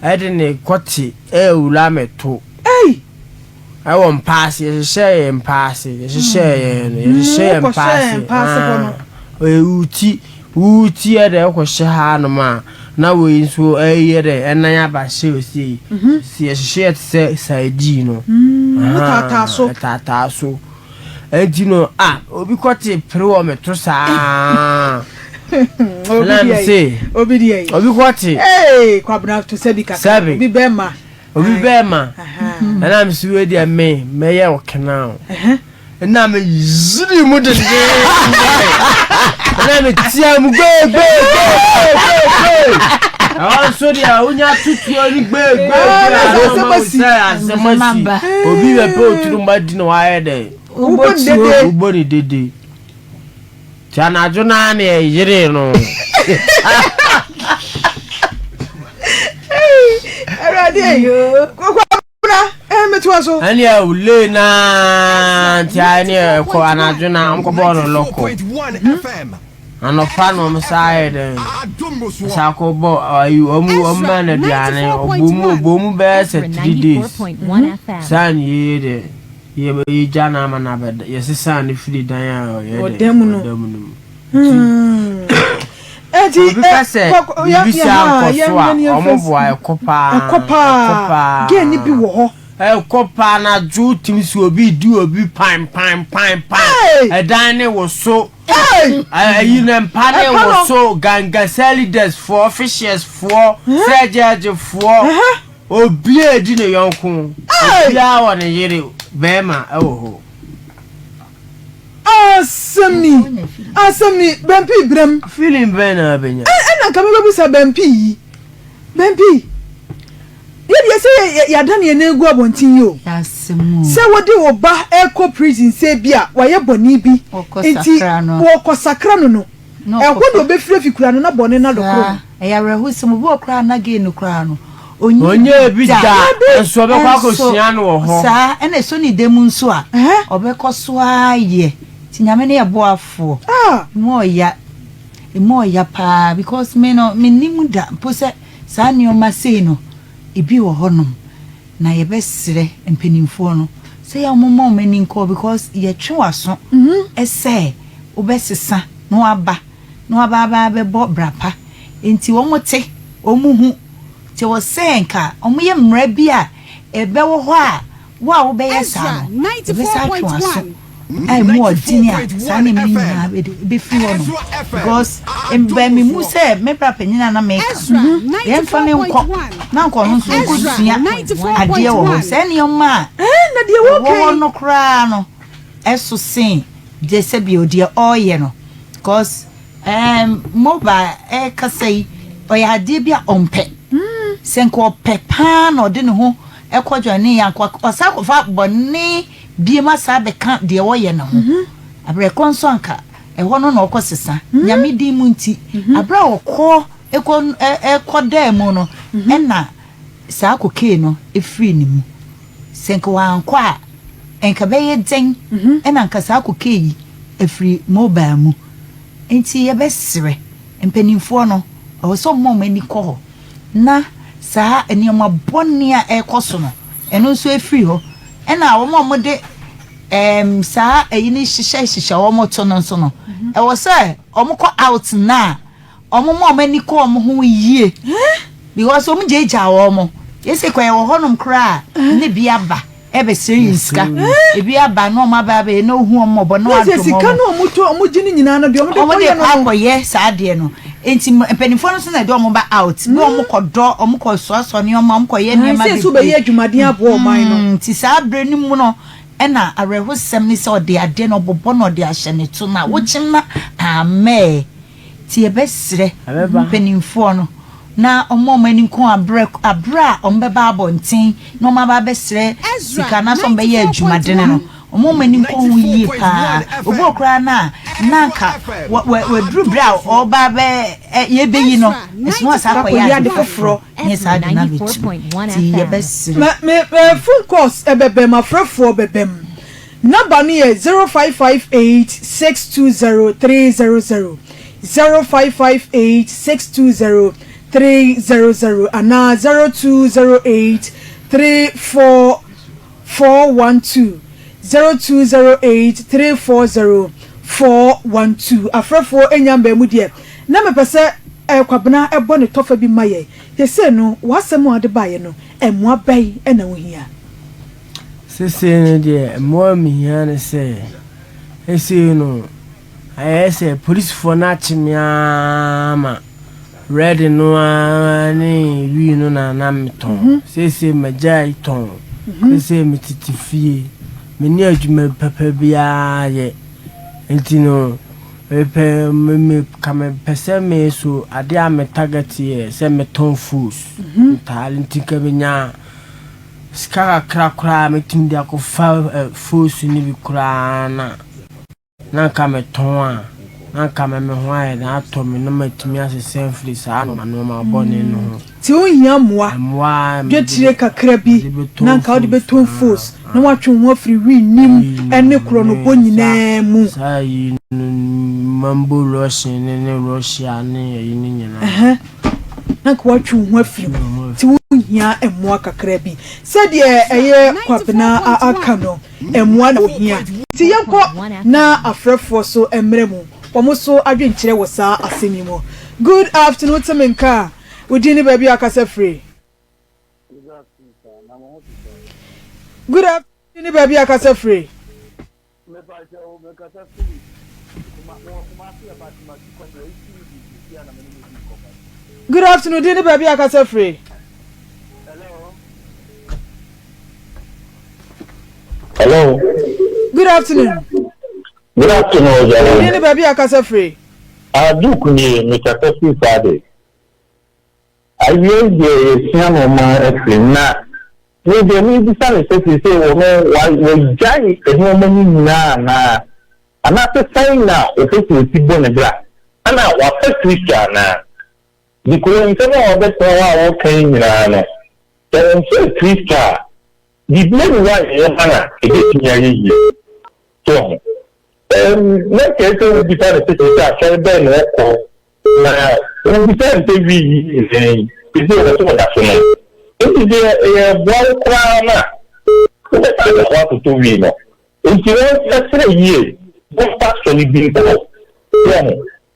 de ne kɔte rewura me to. Ei! Ɛwɔ mpaase, yɛhyehyɛɛ yɛn mpaase, yɛhyehyɛɛ yɛn no, yɛhyehyɛɛ yɛn mpaase. Wokɔhyɛɛ mpaase hɔ no. Ɔyɛ wuti, wuti yɛ dɛ ɛkɔhyɛ ha nom a, na wei nso ɛyɛ dɛ ɛnan aba hyɛ osie. Si yɛhyehyɛ yɛ te sɛ sardine no. Taataa so. Taataa so. Enti no, ah, obi kɔte pere wɔ me to saa. Obi deɛ yi, obi deɛ yi. Obi kɔte. Ee, Kwabena to sɛbi kakra. Sɛbi. Obi bɛma. Obi bɛɛma ɛna me si wei deɛ me mɛyɛ wo kena o ɛna me yiri mu dendenden ɛna me tia mu gbee gbee gbee gbee gbee ɛhɔ nso deɛ wonya tutuo ne gbee gbee gbee asɛm asi sɛ asɛm asi obi bɛpɛ oturu mba di na wayɛ dɛ wobɔ ne dede wobɔ ne dede Nti anadwo no ara na yɛyeree no. Awurade kwabena eh, metoa so. Ɛne ɛwulee naa nti ɛne ɛkɔ anadwo na ɔmkɔbɔɔ no lɔkɔ. Anɔpa na ɔmo saa yɛ dɛn saa kɔ bɔ ayi ɔmo ɔmo ma no aduane ɔbɔ mu ɔbɔ mu bɛyɛ sɛ 3 days saa ne yɛyɛ dɛ. Yɛ yɛgya no ama no abɛda yɛsesaa no firi dan a ɔyɛ dɛ Ɔda mu no. ɔda mu no mu. Nti Obi ka sɛ biribi saa nkɔ so a ɔmo boa ɛkɔ paa ɛkɔ paa gay ni bi wɔ hɔ. Ɛkɔ paa anadwo wotumi si obi di obi pan pan pan pan ɛdan ne woso ɛyi ne mpa ne woso ganga leaders foɔ officials foɔ sɛ foɔ. Obiara redi ne yɔnko. Obiara wɔ ne yere barima wɔ hɔ. Asɛm ni, asɛm ni, Bɛmpi brɛm. Feeling bɛn na wabɛnya? Ɛna nka mebɛbusa Bɛmpi yi. Bɛmpi, yɛ deɛ sɛ yɛadane yɛn nan agu abɔnten yi o. Sɛ wode wo ba rekɔ prison sɛ bi a wayɛ bɔne bi nti wɔkɔsakra no no. Ɛhɔ na obefiri afi kura no na bɔne no adɔ koro no. Ɛyɛ awerɛhosɛm, obi wɔ koraa na gay no koraa no, ɔnyɛɛ bi da, nso ɔbɛkɔ akɔsua no wɔ hɔ. Saa, ɛna ɛsɔ ne dɛ mu nso a, ɔbɛkɔ so ara ayɛ. Nti Nyame ne yɛ boafoɔ. Emu ɔya, emu ɔya paa because me no, mennim da mpo sɛ saa nneɛma sei no, ebi wɔ hɔnom. Na yɛbɛsrɛ mpaninfoɔ no sɛ yɛ wɔn mma wɔn ani nkɔ because yɛtwe w'aso sɛ wobɛsesa na waba na waba aba abɛbɔ bra pa nti wɔn te wɔn hu nti ɛwɔ sɛ nka wɔn yɛ mmara bi a ɛbɛwɔ hɔ a wo a wobɛyɛ saa no yɛbɛsa atwe w'aso. a ɛmu ɔdene a saa nneɛma no nyinaa bɛfiri hɔ nom because mbɛ me mu sɛ me bra panyin a na meka no yɛmfa no nkɔ na nkɔ no nso nkɔsua adeɛ wɔ hɔ saa nneɛma a ɛwɔ hɔ no koraa no ɛso sen deɛ sɛbio deɛ ɔreyɛ no because um, mobile ɛkasa yi ɔyɛ adeɛ bi a ɔmpɛ sɛ nka ɔpɛ paa na ɔde ne ho ɛkɔ join yɛ anka ɔsa akɔfa bɔne biem asa abɛka deɛ ɔyɛ no ho aberɛ kɔ nso anka ɛhɔ no na ɔkɔ sesa Nyame din mu nti aberɛ a ɔkɔ ɛkɔ ɛkɔ daa mu no ɛna saa cocaine no ɛfiri ne mu. Sɛ nka wankɔ a nka bɛyɛ dɛn ɛna nka saa cocaine yi ɛfiri mobile mu. Nti yɛbɛsrɛ mpanimfoɔ no ɛwɔ sɛ ɔmo ɔmo ani kɔ hɔ na saa nneɛma bɔne a ɛrekɔ so no ɛno nso ɛfiri hɔ ɛna wɔn a wɔde saa ɛyi ne hyehyɛ hyehyɛ wɔn to no nso no ɛwɔ sɛ wɔn kɔ out na wɔn mo wɔn ani kɔ wɔn ho yie because wɔn gyegya wɔn yɛsɛ kɔ yɛwɔ hɔnom koraa ne bi aba ɛbɛsrɛ yɛn sika ebi aba na wɔn aba abɛyɛ na ohu wɔn mɔbɔ na wadom wɔn sika no wɔn to wɔn gye ne nyinaa no deɛ wɔn de kɔyɛ no akɔyɛ saa adeɛ no nti mpanimfoɔ no nso na ɛde wɔn ba out na wɔn kɔ dɔ wɔn kɔ soasoa nneɛma wɔn kɔ yɛ nneɛma bebree sɛ bɛyɛ adwumaden aboɔ ɔman no nti saa abere no mu no ɛna awerɛhosɛm ne sɛ ɔde adeɛ no ɔbobɔ na ɔde ahyɛ ne to na wokyem na amɛɛ nti yɛbɛsrɛ mpanimfoɔ no na ɔmo ɔmo ani nko abrɛ abrɛ a ɔmo bɛba abɔnten na ɔmo aba abɛsrɛ sika na so ɔmo bɛyɛ adwumadene no ɔmo ɔmo ani nko ho yie paa obi wɔ koraa na nanka wɔ wɔ wɔduru bere a ɔba bɛ ɛ yɛbɛyi no ɛsoma ɔsa akɔyɛ ade foforɔ nyɛ saa de na bɛtu nti yɛbɛsrɛ. Me me me phone calls ɛbɛbɛm afrɛfoɔ bɛbɛm number no yɛ 0558 620 300 0558 620 300 anaa 0208 34 412 0208 340 412 afrɛfoɔ enya mbaa mu deɛ na mepɛ sɛ Kwabena ɛbɔ ne tɔfa bi ma yɛ yɛsɛ no w'asɛm a ɔde baeɛ no ɛmmoa bɛn ɛna wohia. Sesei no deɛ mmoa mehia ne sɛ esei no ayɛ sɛ polisifoɔ no akye me ara ma red no ara ne wii no na na metɔn. Seesei magyae tɔn. Seesei metete fie. Menni adwuma papa biara yɛ. Nti no mepɛ me ka mepɛ sɛ me so adeɛ a me target yɛ sɛ metɔn foods ntaare nti nka menya sika kakra koraa mɛtumi de akɔfa foods no bi koraa na na nka metɔn a na nka me me ho ayɛ den atɔ me na matumi asesa afiri saa nneɛma bɔne no ho. Nti wohia mmoa, Mmoa dwetire kakra bi na nka wode bɛtɔn foods na woatwe wo ho afiri wii nim ne korɔnobɔ nyinaa mu. Saa yi no mambo Russian ne ne Russia ne ayi no nyinaa. Ɛhɛn, na nka woatwe wo ho afiri mu. Nti wohia mmoa kakra bi. Sɛdeɛ ɛyɛ Kwabena aka no, mmoa na wohia. Nti yɛnkɔ na afrɛfoɔ so mmerɛ mu wɔn so adwenkyerɛ wɔ saa asɛm yi mu. Good afternoon, te me nka a, wo din ne baabi a akasa firi. Good afternoon, ne baabi a akasa firi. Good afternoon, din ne baabi a akasa firi. Hello. Good afternoon. Good afternoon, Ojale. Din ne baabi a akasa firi. Duke ni mekasa firi Sade. Awiei deɛ yɛsua nnoɔma afiri mu na me deɛ mebisa ne sɛ seesei ɔno wagyae nnoɔma no nyinaa anaa? Anaasɛ sɛn na ɔpɛ sɛ ɔsi bɔ ne bra? Ana wafa Kristo anaa? Because nsɛm a wabɛtena hɔ a ɔreka yi nyinaa no, sɛ ɔmfaa Kristo a, biribiara nni hɔ a yɛyɛ ma no a ɛbɛtumi ayɛ yie. So wahu? Ɛm, na nka ɛsɛ sɛ wobisa no sɛ seesei asɔre bɛn na ɔkɔ Na wobisa no sɛ wii yi nyinaa yi, seesei ɔwɔ sɛ ɔda so nom. Enti sɛ yɛboa wo koraa no a, wobɛsan de ho atotɔ wii no. Enti wɔnsrɛsrɛ yie, wɔmfa asɔre bi nkɔ. So wahu?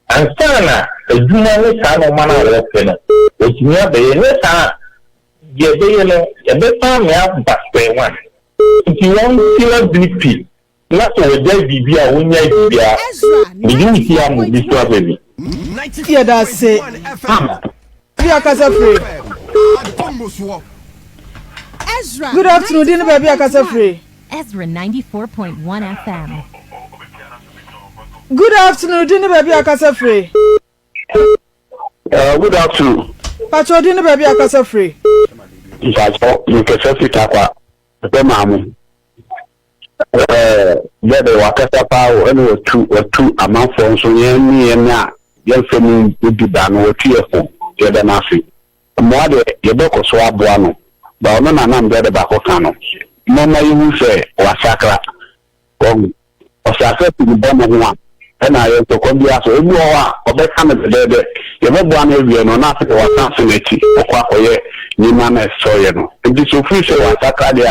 Ansa na adwuma ne saa nnoɔma no a wɔpɛ no, wɔatumi abɛyɛ. Nyɛ saa a, deɛ ɛbɛyɛ no, ɛbɛsan ame aba square one. Enti wɔnte adwene pi. Na sɛ wɔgyae biribi a, wonnyae biribiara. Megye wo si ano, bi so ahwɛ bi. Yɛda ase. Baabi a kasa firi. Good afternoon, din ne baabi a kasa firi. Ezra 94.1 FM. Good afternoon, din ne baabi a kasa firi. Good afternoon. Pacho din ne baabi a kasa firi. Mpacho, mekasa firi Tarkwa, ɛpɛ maa mo. Ɛɛ bɛbɛ wakasa paa o ɛna watu watu amanfoɔ nso yɛn ne yɛn a yɛn fam di ba no watu yɛ fo yɛda no ase mmoa deɛ yɛbɛkɔ so aboa no ba ɔno na nam brɛde baako ka no mɔma yɛhu sɛ wasakra wahu ɔsakra fi ne bɔne ho a ɛna yɛn nso kwan biara so ebi wɔ hɔ a ɔbɛka no dɛdɛɛdɛ yɛbɛboa no awie no na afei wasan ase n'akyi ɔkɔ akɔyɛ nneɛma no a ɛsɛ sɛ ɔyɛ no nti sɛ ofiri sɛ wasakra deɛ a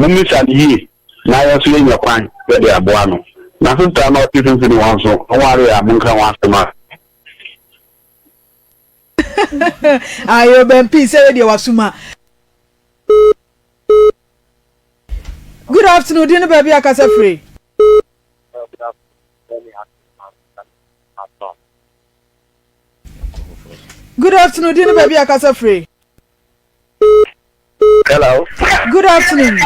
Mommisa no yie na yɛn nso yɛanya kwan de aboa no. Na sista no a ɔte mfimfini hɔ nso, ɔnwaree a, monka ho asɛm a. Ayo Ben P sɛ wei deɛ wasuma. Good afternoon, din ne baabi a kasa firi. Good afternoon, din ne baabi a kasa firi. Hello. Good afternoon.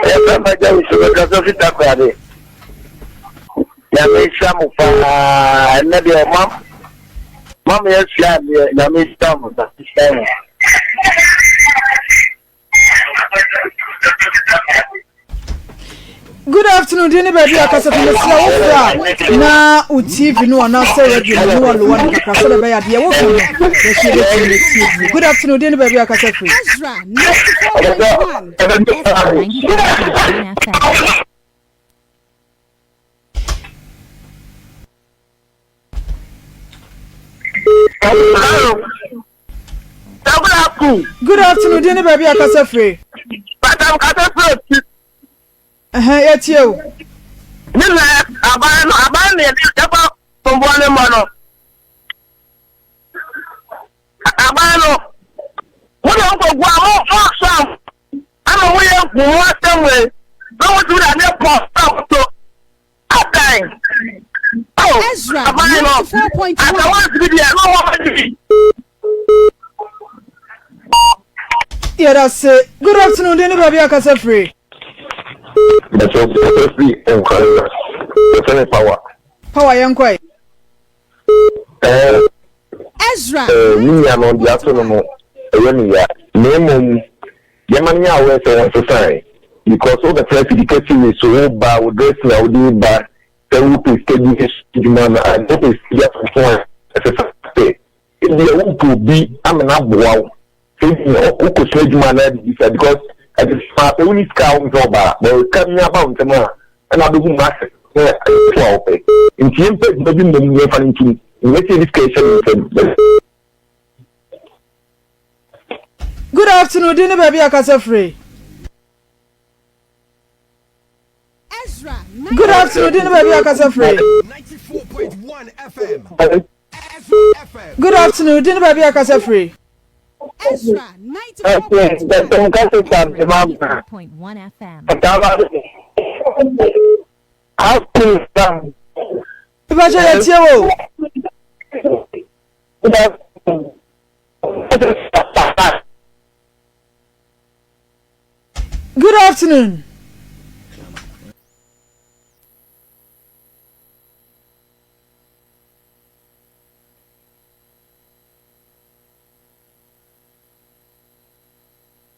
Yɛfrɛ ma gya wusu bɛkasa fi Takoradi. Nyame nhyira mo paa. Ɛnnɛ deɛ ɔma ma me asua adeɛ. Nyame nhyira mo. Nyame nhyira mo. Good afternoon, di ne baabi a kasa fi mesrɛ wo fra na wo TV no anaasɛ radio no ne walowa no kakra sɛdeɛ ɛbɛyɛ adeɛ woka no yɛso yɛbɛtumi atie bi. Good afternoon, di ne baabi a kasa firi. Ezra 94.1. Ezra 94.1 FM. Good afternoon, di ne baabi a kasa firi. Madam kasa firi oti. Ɛhɛn, yɛtie o. Ne na aban no aban na yɛde yɛfa somboa ne mmɔ no. Aban no mo de nkɔgu a mo mo asɔ a ama mo yɛ mo ho asɛm wei na mo tumi de adeɛ pɔ na mo to. Adan. Oh, Ezra aban no 94.1. atawa ntumi deɛ na ɔmo ɔmo di. Yɛda se. Good afternoon, di ne baabi a kasa firi. Bɛtɛ kasa firi Nkran na yɛfrɛ me Power. Power yɛn kɔe. Ɛɛ Ezra ɛɛ me nua no deɛ ato no no ɛyɛ me ya na mmom yɛma no nyɛ aware sɛ wɔnsesae because wobɛtena afidi kɛse wei so woba wo dressing a wode ba sɛ wopɛ sika bi ahyɛ adwuma no a wopɛ sika bi ato ho a ɛsesa sɛ ebia wopɛ obi ama no aboa wo sɛ ebia wokɔsua adwuma anaa biribi saa because ɛde soma sɛ wonni sika a wompɛ ɔbaa but sika bi aba wo nsam a ɛna abɛhu mu asɛ sɛ ɛto a wopɛ nti yɛmpɛ adwuma bi mmom yɛmfa no ntom nyɛ sɛ yɛde sika ɛhyɛ ne nsam. Good afternoon, din ne baabi a kasa firi. Good afternoon, din ne baabi a kasa firi. Good afternoon, din ne baabi a kasa firi. 94.1 FM. Ìbáṣẹ yẹ tie wo. Good afternoon.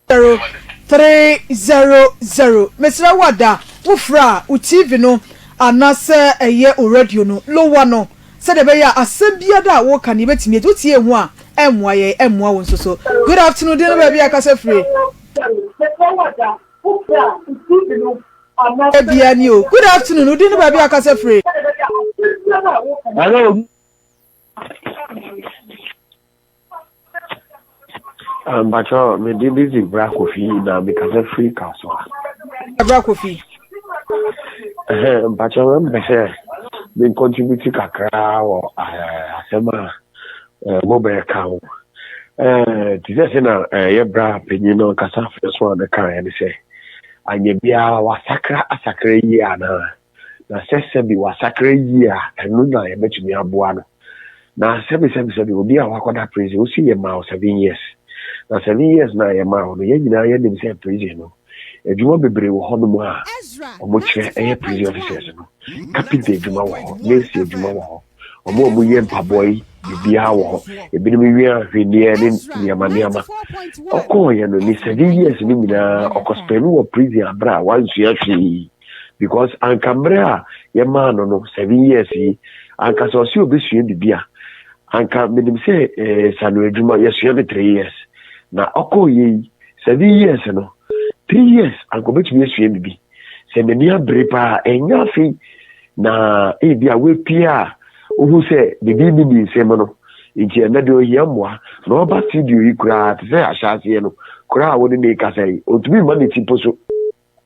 0300 Mesrɛ wo ada wo frɛ a wo TV no anasɛ ɛyɛ wo radio no lower no sɛdeɛ ɛbɛyɛ a asɛm biada a woka no yɛbɛtumi ati wotie ho a ɛmmoa yɛn ɛmmoa wo nso so. Good afternoon din ne baabi a kasa firi. Ebia ni o. Good afternoon wo din ne baabi a kasa firi. Hello. Mpakyɛ me din de dzi Bra Kofi na mekasa firi Kasoa. Bra Kofi. Mpakyɛ mepɛ sɛ me contribute kakra wɔ asɛm a mobɛka ho. Te sɛ sɛ na yɛ bra panyin no ankasa afɛ so a ne kaeɛ ne sɛ. Anyɛ biara wasakra asakra yie anaa? Na sɛ sɛbi wasakra yie a, ɛno na yɛbɛtumi aboa no. Na sɛbi sɛbi sɛbi obi a wakɔda prison, wosi yɛmaa wo 7 years. Na 7 years no a yɛmaa wo no, yɛn nyinaa yɛnim sɛ prison no, adwuma bebree wɔ hɔnom a wɔkyerɛ ɛyɛ prison officers no. Carpenter adwuma wɔ hɔ, nurse adwuma wɔ hɔ, wɔn a wɔyɛ mpaboa yi, biribiara wɔ hɔ. Ebinom wia ahweneɛ ne nneɛma nneɛma. Ɔkɔɔyɛ no, ne 7 years no nyinaa ɔkɔ spend wɔ prison abere a wansua hwee. Because anka mmerɛ a yɛmaa no 7 years yi, anka sɛ ɔse obɛsua biribi a, anka menim sɛ sano adwuma yɛsua no 3 years. Na ɔkɔɔyɛ yi, 7 years no, 3 years anka obɛtumi asua biribi. Sɛ n'ani abere paa, ɛnyɛ afei na ebi a wapue a wohu sɛ biribi nni ne nsam no. Nti ɛnɛ deɛ ohia mmoa na ɔba studio yi koraa te sɛ ahyɛaseɛ no koraa a wɔne ne kasa yi, ɔntumi mma ne ti po so.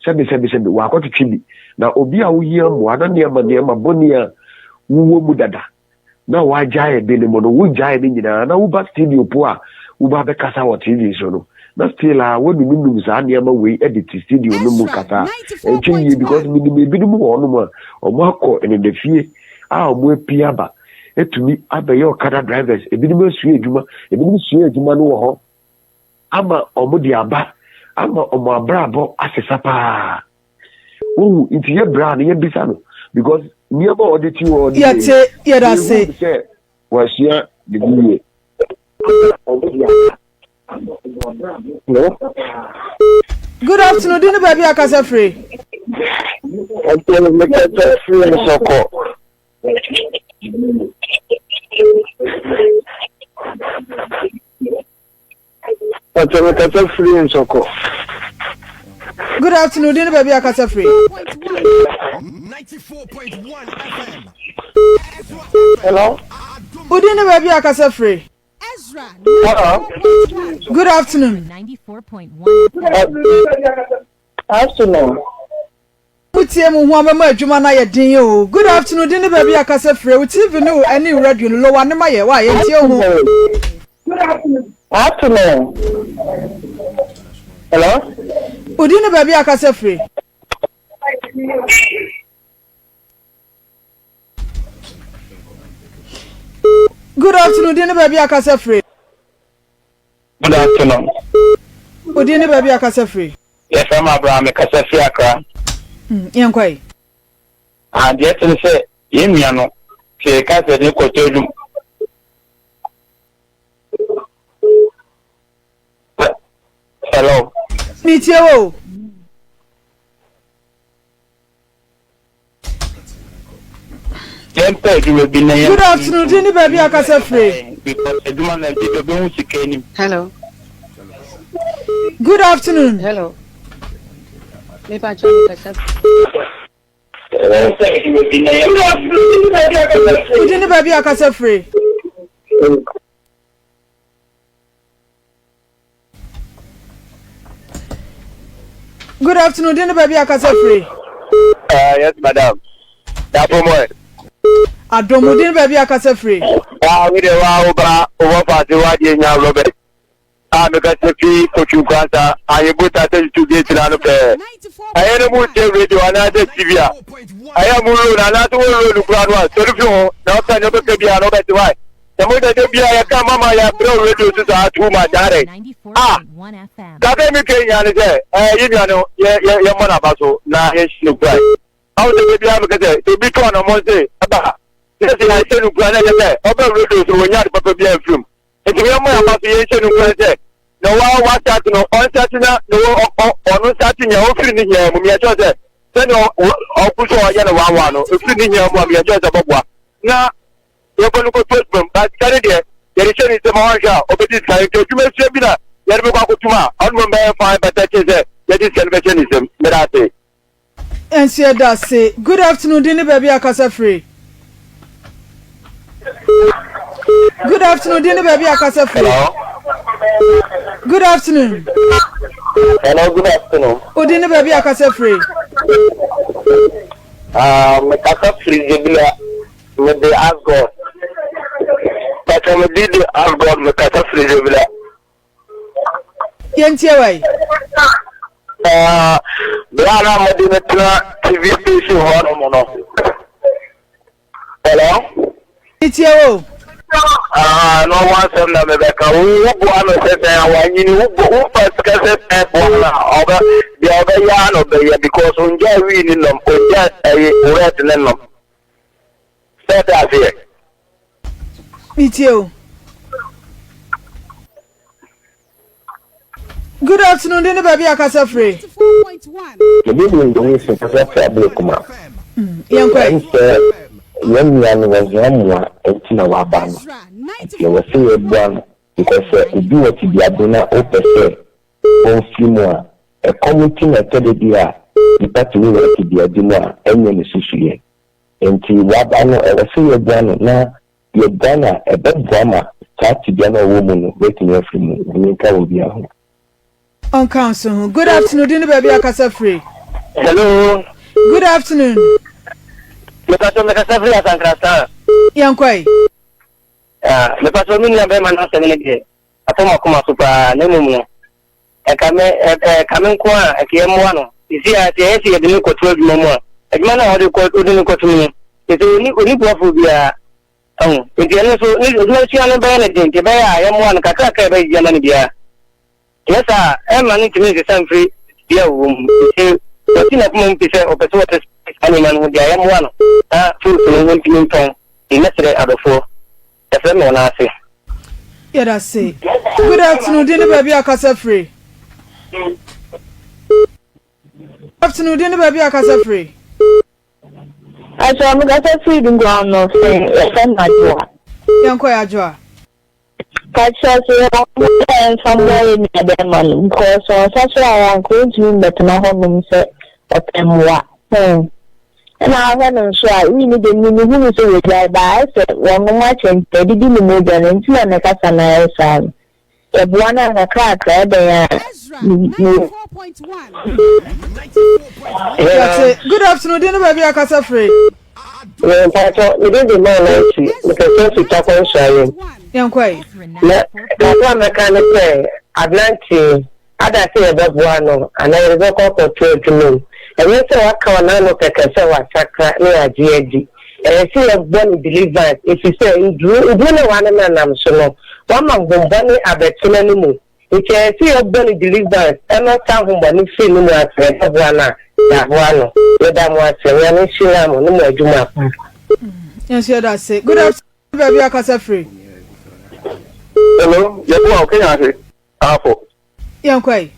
Sɛbi sɛbi sɛbi wakɔtwetwe bi na obi a wohia mmoa na nneɛma nneɛma bɔne a wowɔ mu dada na wagyae binom no, wogyae no nyinaa na woba studio po a woba bɛkasa wɔ TV so no, na still a wɔnununum saa nneɛma wei de te studio no mu kasa a, ɛntwe yie because menim ebinom wɔ hɔnom a wɔn akɔ nnedafie a wɔn apue aba etumi abɛyɛ ɔkada drivers. Ebinom asua adwuma, ebinom sua adwuma no wɔ hɔ ama wɔn de aba ama wɔn abrabɔ asesa paa. Wohu nti yɛ bra no yɛbisa no because nneɛma a ɔde ti hɔ ɔde Yɛte, yɛda ase. sɛ wɔasua biribi yie ama wɔn de aba ama wɔn abrabɔ. Good afternoon, di ne baabi akasa firi. Ɛnti mekasa firi Nsɔkɔ. Ɛnti mekasa firi Nsɔkɔ. Good afternoon, di ne baabi akasa firi. 94.1 FM. Hello. Wodi ne baabi akasa firi. Hello. Good afternoon. 94.1 FM. Afternoon. Mutie mu ho amama adwuma no ayɛ den o. Good afternoon, di ne baabi akasa firi. Wo TV ne wo ɛne radio no lower ne ma yɛ wa yɛntie ho. Afternoon. Hello. Wodi ne baabi akasa firi. Good afternoon, di ne baabi akasa firi. Good afternoon. Wodi ne baabi akasa firi. Yɛfrɛ me Abraham, mekasa firi Accra. Yɛnkɔ yi. Ah, deɛ ɛte ne sɛ yɛn nua no, sɛ yɛka sɛ ne kɔtɔ adwuma. Hello. Metie wo. Yɛmpɛ adwuma bi na yɛn. Good afternoon, di ne baabi akasa firi. Because adwuma na bi obehu sika anim. Hello. Good afternoon. Hello. Me pa cho me kasa. Yɛmpɛ adwuma bi na yɛn. Wodi ne baabi akasa firi. Good afternoon, di ne baabi akasa firi. Yes, madam. Dapo moy. Adom, wodi ne baabi akasa firi. Ah, we de wa oba over fast wa di nya Robert. Ah, me kasa fi Kotwi Nkwanta. Ayebu 32 gate na no pɛ. Ɛyɛ no mu tie radio anaasɛ TV a. Ɛyɛ mu road anaasɛ wo road kura no a sɔre fi ho na ɔka ne ɔbɛka biara na ɔbɛte wae. Sɛ mo dede bia yɛka mama yɛabrɛ radio so saa too much adɛn. Ah, 94.1 FM. kakra mi ka nyinaa ne sɛ ɛɛ yɛ nua no yɛ yɛ yɛmmɔ n'aba so na yɛnhyɛ no kura. Awo sɛ de biara meka sɛ sɛ obi to anamɔ se ɛba ha na sɛ yɛanhyɛ no kura na ɛkyɛ sɛ ɔbɛ radio so wɔnya ade papa biara mfiri mu. Nti yɛmmɔ yɛn aba so yɛnhyɛ no kura sɛ na wa wasate no ɔnsate na na wɔ ɔ ɔno nsate nea ɔfiri ne hia mu meyɛkyerɛ sɛ sɛnea ɔko so ɔyɛ no wawa no ɛfiri ne hia mu a meyɛkyerɛ sɛ bɔboa na yɛbɔ no kɔto adwuma mu ba sika no deɛ yɛde hyɛ ne nsam a wanhwɛ a ɔbɛdi sika nti adwuma sua bi na yɛde bɛkɔ akɔtum a ɔno mmom bɛyɛ fine bɛtɛ kye sɛ yɛde sika no bɛhyɛ ne nsam. Meda ase. Nso yɛda ase. Good afternoon, di ne baabi akasa firi. Good afternoon, di ne baabi akasa firi. Hello. Good afternoon. Hello, good afternoon. Odi ne baabi akasa firi. Ah, mekasa firi Zebula. Mede Asgod. Pàtó mede de Asgod mekasa firi Zebula. Yɛntie wai. Ah, bra. Berɛ a na mode no tena TV station hɔ nom no. Hello? Metie wo. Ah, no ho asɛm na mebɛka. Wo woboa no sɛ sɛn a wanyini wo wofa sika sɛ sɛn boa no a ɔbɛ deɛ ɔbɛyɛ a na ɔbɛyɛ because ongyaa wii ne nom ongyaa ɛyi red ne nom. Sɛ ɔte aseɛ. Metie o. Good afternoon de ne baabi a kasa firi. Mede de ndwom si kasa firi Ablekuma. Yɛnkɔ ɛ. Ɛm sɛ yɛn nua no wɔhia mmoa nti na waba no. Nti ɛwɔ sɛ yɛboa no because sɛ obi wɔ tebea bi na wopɛ sɛ ɔmfiri mu a, ɛkɔm nti na ɛtɔ da bi a nipa tumi wɔ tebea bi mu a ɛnyɛ ne susuiɛ. Nti waba no ɛwɔ sɛ yɛboa no na Yɛboa no a, ɛbɛboa ma saa tebea no a ɔwɔ mu no watumi afiri mu. Nyame nka obiara ho. Ɔnka nso ho. Good afternoon, din ne baabi a kasa firi. Hello. Good afternoon. Mepatɔ mekasa firi Asankrasa. Yɛnkɔe. Ah, mepatɔ me nua bɛrima no asɛm no deɛ atɔ m'akoma so paa na mmom no ɛka me ɛka me nko a ɛka yɛmmoa no sisi a sɛ yɛyɛ sɛ yɛde no kɔto adwuma mu a adwuma no a wɔde kɔ wode no kɔto mu no kyerɛ sɛ ɔni ɔni boafoɔ biara ɛho nti ɛno nso ne adwuma sua no bɛyɛ no den nti ɛbɛyɛ a yɛmmoa no kakrakra a ɛbɛgyegye ama no biara nyɛ saa a ɛmma no ntumi nsesa mfiri bia ɔwɔ mu nti wɔsi n'akoma mu pi sɛ ɔpɛ sɛ wɔte saa nneɛma no ho deɛ a yɛmmoa no na fruits no wɔntumi ntɔn mmɛsrɛ adɔfoɔ Yɛfrɛ me wɔn ase. Yɛda se. Good afternoon, din ne baabi a kasa firi. Afternoon, din ne baabi a kasa firi. Akyɛ mo kasa firi Dunguan no fɛn yɛfrɛ no Adwoa. Yɛnkɔ yɛ Adwoa. Pakyɛ so yɛ wɔn mo sɛ nfa mmoa yɛ nua bɛrima no because wɔn nsa so a wɔn nka wɔntumi mbɛtena hɔ nom sɛ ɔpɛ mmoa. Hmm. Ɛna ahwɛ no nso a, wii no deɛ me mehunu sɛ wagyae but ayɛ sɛ wɔnom akyɛ nti adidi ne mogya no nti na ne kasa no ayɛ saa no. Yɛboa no a kakrakra ɛdɛn a ne ne. Yɛte. Good afternoon, din ne baabi a kasa firi. Mpatsɔ, me din de Maa Nancy, mekasa fi Tarkwa Nsuaem. Yɛnkɔ yi. Na kakra a mɛka ne sɛ, aberanteɛ yi, Ada sɛ yɛbɛboa no anaa yɛde bɛkɔ akɔto adwuma mu. Ɛnyɛ sɛ waka wɔ n'ano kɛkɛ sɛ wasakra na yɛagye adi. Ɛyɛ sɛ yɛbɔ no deliverance efisɛ nnuru nnuru no a wanenanam so no, wama honhommɔne abɛtena ne mu. Nti ɛyɛ sɛ yɛbɔ no deliverance ma saa honhommɔne firi ne mu ansa yɛbɛboa no a, yɛaboa no. Yɛda mo ase. Nyame nhyira mo ne mo adwuma pa. Yɛn nso yɛda ase. Good afternoon, baabi a kasa firi. Hello, yɛboa wo, Kenya ase. Afo. Yɛn kɔ yi.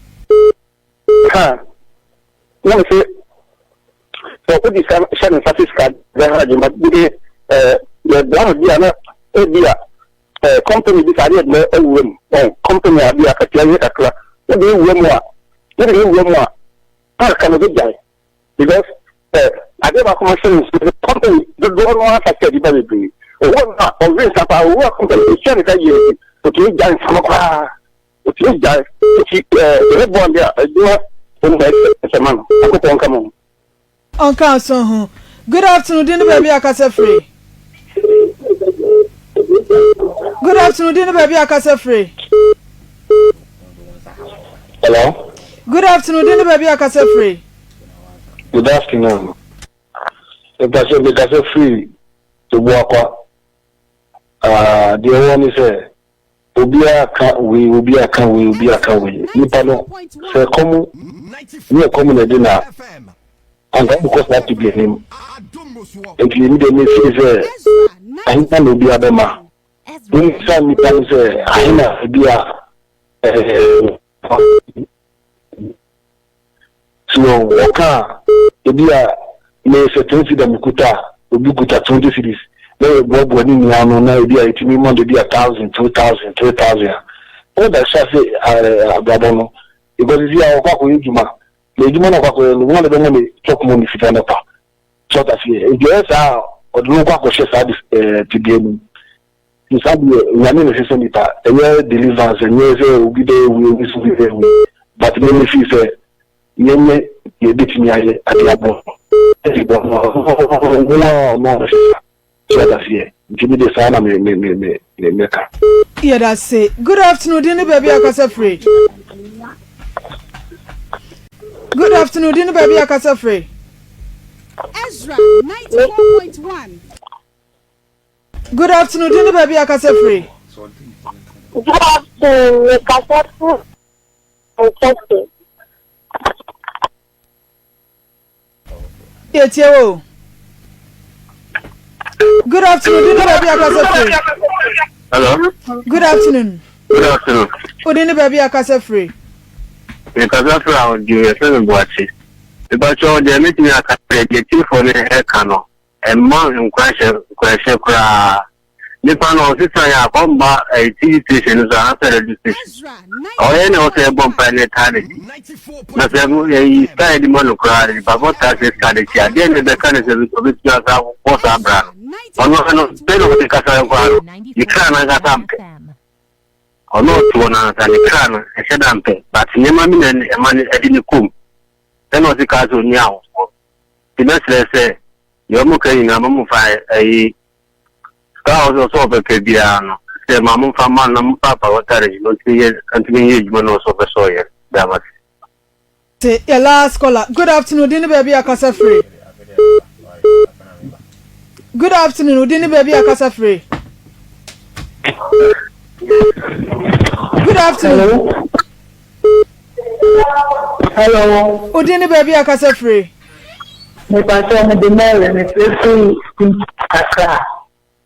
Ha. Na me se sɛ ɔkɔdi sika hyɛ ne nsa se sika bɛha adwuma bi de ɛɛ yɛboa no bi a na ebi a ɛɛ company bi saa de yɛde awura mu ɔn company a bi a akatua yɛ kakra wode ewura mu a wode ewura mu a parka no bɛgyae because ɛ adeɛ baako ma hyɛ ne nso company dodoɔ no ara sakra nipa bebree owó no a ɔwe nsa paa owó a company ehyia ne ka yie nti otumi gya nsa no koraa otumi gya nti ɛ ɛbɛ bɔ ɔde a adwuma wɔn na ɛsɛ ɛsɛ ma no akokɔ nka mo. Ɔnka nso ho. Good afternoon, din ne baabi a kasa firi. Good afternoon, din ne baabi a kasa firi. Hello. Good afternoon, din ne baabi a kasa firi. Good afternoon. Mepasɛ mekasa firi Toboakwa. Ah, deɛ ɛwɔ ne sɛ obiara ka wei, obiara ka wei, obiara ka wei. Nipa no sɛ ɛkɔm ne ɛkɔm na ɛde na anka wokɔ saa tebea no mu. Nti me deɛ mefiri sɛ ahena na obiara bɛma. Mommisa nnipa no sɛ ahe na ebi a ɛɛ so wɔka a ebi a me sɛ ten cedi a mekuta a obi kuta 20 cedis na yɛboaboa ne nyinaa ano na ebi a yɛtumi ma no ebi a thousand, 2000, 3000 a ɛna da hyɛ ase abrabɔ no because ebi a ɔkɔ akɔyɛ adwuma na adwuma no ɔkɔ akɔyɛ no wɔn na bɛma ne chop money sika no pa. So ɔte aseɛ? Nti ɛyɛ saa a, ɔde no kɔ akɔhyɛ saa tebea no mu. Nti saa deɛ, Nyame na ɛsesa nipa. Ɛnyɛ deliverance, ɛnyɛ sɛ obi bɛyɛ wei, obi nso bɛyɛ wei. But me me feel sɛ yɛnyɛ deɛ yɛbɛtumi ayɛ ade aboa no. Ɛde bɔ no, ɔno ara ɔno ara bɛsesa. So ɔte aseɛ? Nti me deɛ saa na me me me me me mɛka. Yɛdase. Good afternoon, din ne baabi a kasa firi. Good afternoon, din ne baabi a kasa firi. Ezra 94.1. Good afternoon, din ne baabi a kasa firi. Good afternoon, me kasa firi Nkɛse. Yɛtie wo. Good afternoon, din ne baabi a kasa firi. Hello. Good afternoon. Good afternoon. Wo din ne baabi a kasa firi. Me kasa firi Ahodwo, yɛfrɛ me Boakye. Mepakyɛw deɛ mɛtumi aka sɛ deɛ tiefoɔ no ɛka no ɛmma nkuranhyɛ nkuranhyɛ koraa. Nipa no ɔsesa yɛ a kɔmba ɛyɛ TV station no so anaasɛ radio station. Ɔyɛ na ɔsɛ ɛbɔ mpae na ɛtaa n'akyi. Na sɛ ɛyi sika yɛde ma no koraa nipa bɔ taa sɛ sika n'akyi a deɛ na ɛbɛka ne sɛ ɔbɛtumi asa bɔ saa bra no. Ɔno ano sɛ na ɔde kasa no koraa no ne kra no ankasa mpɛ. Ɔno ɔte hɔ no ankasa ne kra no ɛhyɛ da mpɛ but nneɛma bi na ɛma no ɛde ne kɔm. Sɛ na ɔse kaa sɛ ɔnni ahofoɔ. Nti mɛsrɛ sɛ deɛ ɔmo ka nyinaa mo mfa ɛyi Sika a ɔsɛ sɛ ɔbɛpɛ biara no, sɛ ma momfa mma no na momfa afa hɔ no ntumi nyɛ ntumi nyɛ adwuma no ɔsɛ ɔpɛ sɛ ɔyɛ no. Meda mo ase. Te yɛ last caller. Good afternoon, din ne baabi a kasa firi. Good afternoon, wo din ne baabi a kasa firi. Good afternoon. Hello. Wo din ne baabi a kasa firi. Mepakyɛw mede Mary mefrɛ firi Accra.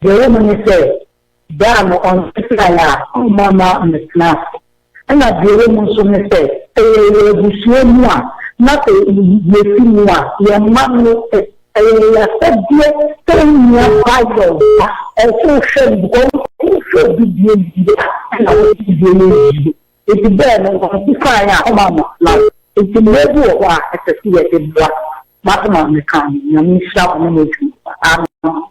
Deɛ ɛwɔ mu ne sɛ bra no ɔnsesaeɛ a ɔmma mma mmɛtena ase. Ɛna deɛ ɛwɔ mu nso ne sɛ sɛ yɛwɔ abusua mu a na sɛ yɛfi mu a yɛn mma no ɛyɛ yɛn asɛdeɛ sɛ wo nua ba yɛ wo ba ɛwɔ sɛ wohwɛ no because wohwɛ obi deɛ yie a ɛna wo nso deɛ yɛ yie. Enti bɛɛ no wɔsesaeɛ a ɔma mmɛtena ase. Enti mmerɛ bi wɔ hɔ a ɛsɛ sɛ yɛde boa. M'asɛm a meka no Nyame nhyira wo ne mo adwuma pa. Amen.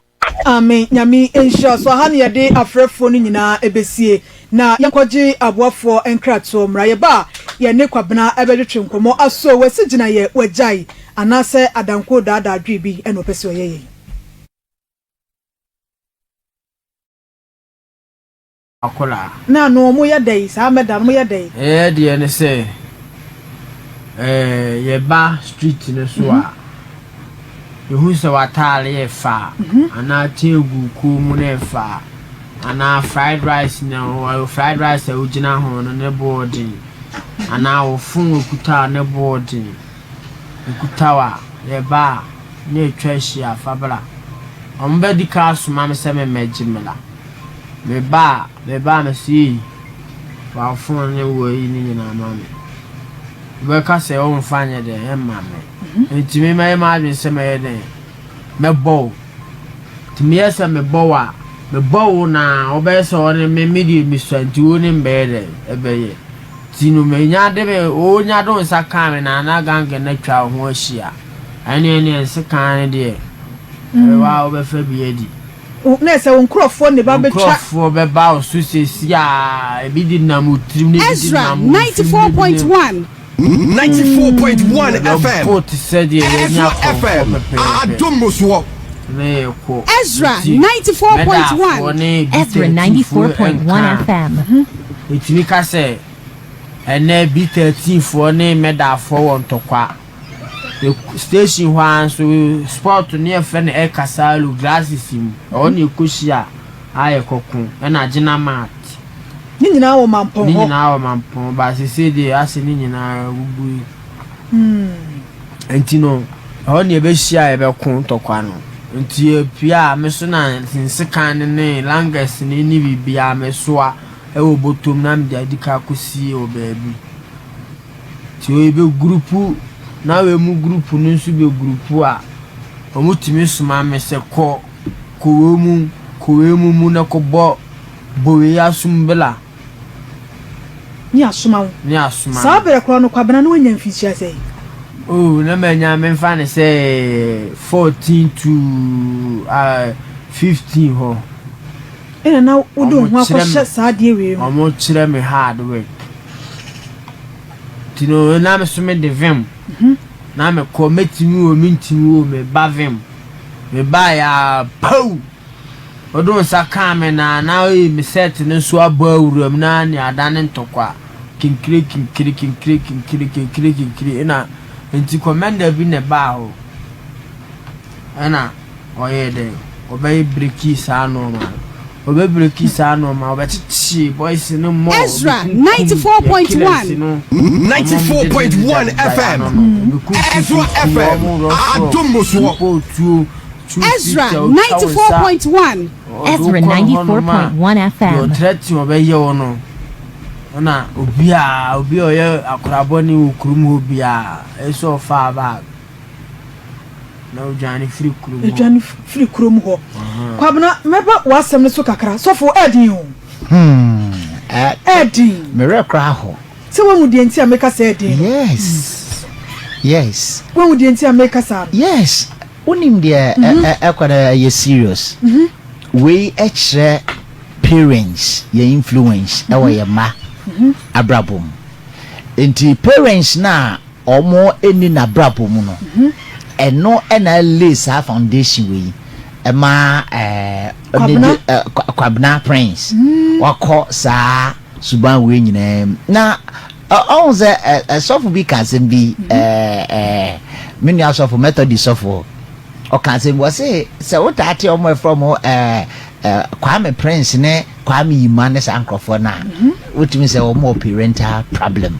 Amen Nyame nhyira wo. So aha na yɛde afrɛfoɔ no nyinaa ɛbɛsie na yɛnkɔgye aboafoɔ nkratoɔ mmra. Yɛba a yɛne Kwabena bɛtwetwe nkɔmmɔ. Aso wasi gyinaeɛ wagyae anaasɛ Adanko daadaa dwee bi na ɔpɛ sɛ ɔyɛ yɛn? Akwadaa. Na no ɔmo yɛ dɛn? Saa mɛda no ɔmo yɛ dɛn? Yɛyɛ deɛ ne sɛ ɛɛ yɛba street no so a yɛhu sɛ w'ataare yɛ fɛ a anaa chain gu wo kɔn mu no yɛ fɛ a anaa fried rice na fried rice a wogyina ho no ne bo den anaa wo phone okuta a ne bo den ekuta wo a yɛba a na yɛtwa ahyia fa bra wɔn bɛdi kan asoma me sɛ memmɛgye mmra. Me ba a, me ba a mese ei, fa wo phone ne wo ayi no nyinaa ma me. Wobɛka sɛ womfa nyɛ dɛn ɛmma me. Nti me mɛyɛ m'adwene sɛ mɛyɛ dɛn, mɛbɔ wo. Nti meyɛ sɛ mebɔ wo a, mebɔ wo na wobɛyɛ sɛ ɔne me, me deɛ mesua nti wo ne me bɛyɛ dɛn, ɛbɛyɛ. Nti no menya de me, wonya de wo nsa kaa me na na gangan no atwa wo ho ahyia. Ɛneɛ neɛ nsekan no deɛ, ɛwɔ a wobɛfa bi adi. Na ɛsɛ wo nkurɔfoɔ ne ba bɛtwa. Wo nkurɔfoɔ bɛba wo so seesei ara, ebi de nam wo tirim na ebi de nam wo mfem na ebi de. 94.1 FM. Yɛbɛbɔ te sɛ deɛ yɛanya Ezra kɔmfoɔ FM. pɛpɛɛpɛ. Adom mmusoɔ. Na yɛkɔ. Ezra Nti, 94.1. Mɛdaafoɔ ne Ezra B13foɔ 94.1 nka. FM. Ɛtumi ka sɛ, ɛnnɛ B13foɔ ne Mɛdaafoɔ wɔ ntɔkwa. Station hɔ ara nso spot no yɛfrɛ no El Casalo glasses mu ɛhɔ na yɛkɔhyia a yɛkɔko ɛna Gyina Mart. Ne nyinaa wɔ Mampɔn hɔ. Ne nyinaa wɔ Mampɔn ba sese deɛ asɛ ne nyinaa agugu yi. Nti no ɛhɔ na yɛbɛhyia a yɛbɛko ntɔkwa no. Nti yɛpue a me so na nsekan no ne langas no ne biribiara mesoa ɛwɔ bɔtɔm na mede adi ka akɔsie wɔ baabi. Nti wei bɛ gurupu na wei mu gurupu no nso bɛ gurupu a, wɔtumi soma me sɛ kɔ kɔ wei mu kɔ wei mu mu na kɔbɔ bɔ wei asom bla. Ne asoma wo. Ne asoma me. Saa berɛ korɔ no Kwabena na wanya mfirihyia sɛn? Oh na manya memfa no sɛ 14 to uh, 15 hɔ. Ɛna na wode wo ho akɔhyɛ saa adeɛ wei mu. Wɔkyerɛ me hard work. Nti no na me so me de vim. Na me kɔ mɛtumi o mentumi o me ba vim. Me ba yɛ a pow! Wode wo nsa kaa me na na oyi me set no nso abɔ awura mu na ne adane ntɔkwa. Kinkire kinkire kinkire kinkire kinkire kinkire ɛna. Nti commander bi na ɛbaa hɔ ɛna ɔyɛɛ dɛn ɔbɛyɛ breki saa nnoɔma no. Ɔbɛ breki saa nnoɔma ɔbɛkyekyee boys no mɔ Ezra ɔbɛkunkum yɛ 94.1. killers no ɔmo ɔmo 94.1 dedadeda FM. ano no Ezra ɔbɛkunkum FM. ɔmo rɔforɔ Adom Bosoɔ. ɔbɔ tuo Ezra 250 a ɔtwa wo nsa 94.1. ɔde Ezra wokɔ hɔnom a 94.1 deɛ FM. ɔtrɛte ɔbɛyɛ wo no ɛna obiaa obi a ɔyɛ akorabɔne wɔ kurom hɔ biaa ɛsɛ ɔfaa bag na odwane firi kurom hɔ. Odwane firi kurom hɔ. Kwabena mɛba w'asɛm no so kakra. Sɔfo ɛɛden o. Hmm. Ɛɛden. Me werɛ koraa ho. Sɛ woahu deɛ nti a meka sɛ ɛɛden no. Yes. Yes. Woahu deɛ nti a meka saa no. Yes. Wonim deɛ ɛkɔ no ɛyɛ serious. Wei ɛkyerɛ parents yɛn influence ɛwɔ yɛn mma abrabɔ mu. Nti parents no a wɔn nni n'abrabɔ mu no, ɛno na lay saa foundation wei ɛma ɛɛ Kwabena. Kwabena Prince wakɔ saa suban wei nyinaa mu. Na ɔhu sɛ ɛsɔfo bi ka asɛm bi ɛɛ ɛɛ me nua sɔfo Methodist sɔfo ɔka asɛm bi ɔse sɛ wotaa te wɔn a ɛfrɛ wɔn ɛɛ Kwame Prince ne Kwame Yima ne saa nkurɔfoɔ no a wotumi sɛ wɔn wɔ parental problem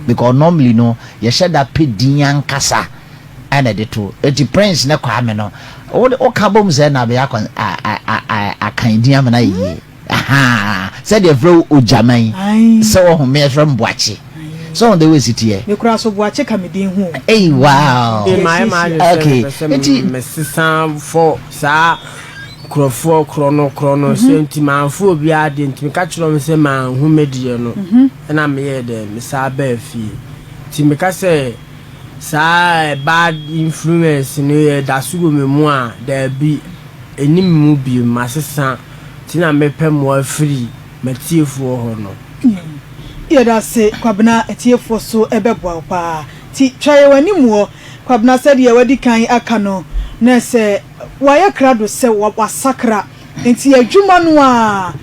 because normally no yɛhyɛ da pɛ din ankasa ɛna ɛde to eti Prince ne Kwame no woka bom sɛ na abɛyɛ akɔ akan din ama no ayɛ yie ahaa sɛdeɛ ɛfrɛ wo Ogyaman sɛ wɔho me ɛfrɛ m Boakye so wɔn de wo esi teɛ. Me kura so Boakye ka me din ho. Hey wow. Mayɛ m'adwene sɛ okay mepɛ sɛ eti mesesa fɔ saa nkurɔfoɔ korɔ no korɔ no sɛ nti manfo obiara deɛ nti meka kyerɛ wɔn sɛ manhu me deɛ no ɛna meyɛɛ dɛ mesaa baa fie nti meka sɛ saa bad influence no yɛ da so wɔ me mu a daabi ɛni me mu bio masesa nti na mepɛ mmoa firi m'atiefoɔ hɔ no. Yɛda ase Kwabena atiefoɔ so bɛboa wo paa nti twa yɛn w'anim wɔ Kwabena sɛdeɛ wadi kan aka no na sɛ wayɛ krado sɛ wasakra nti adwuma no ara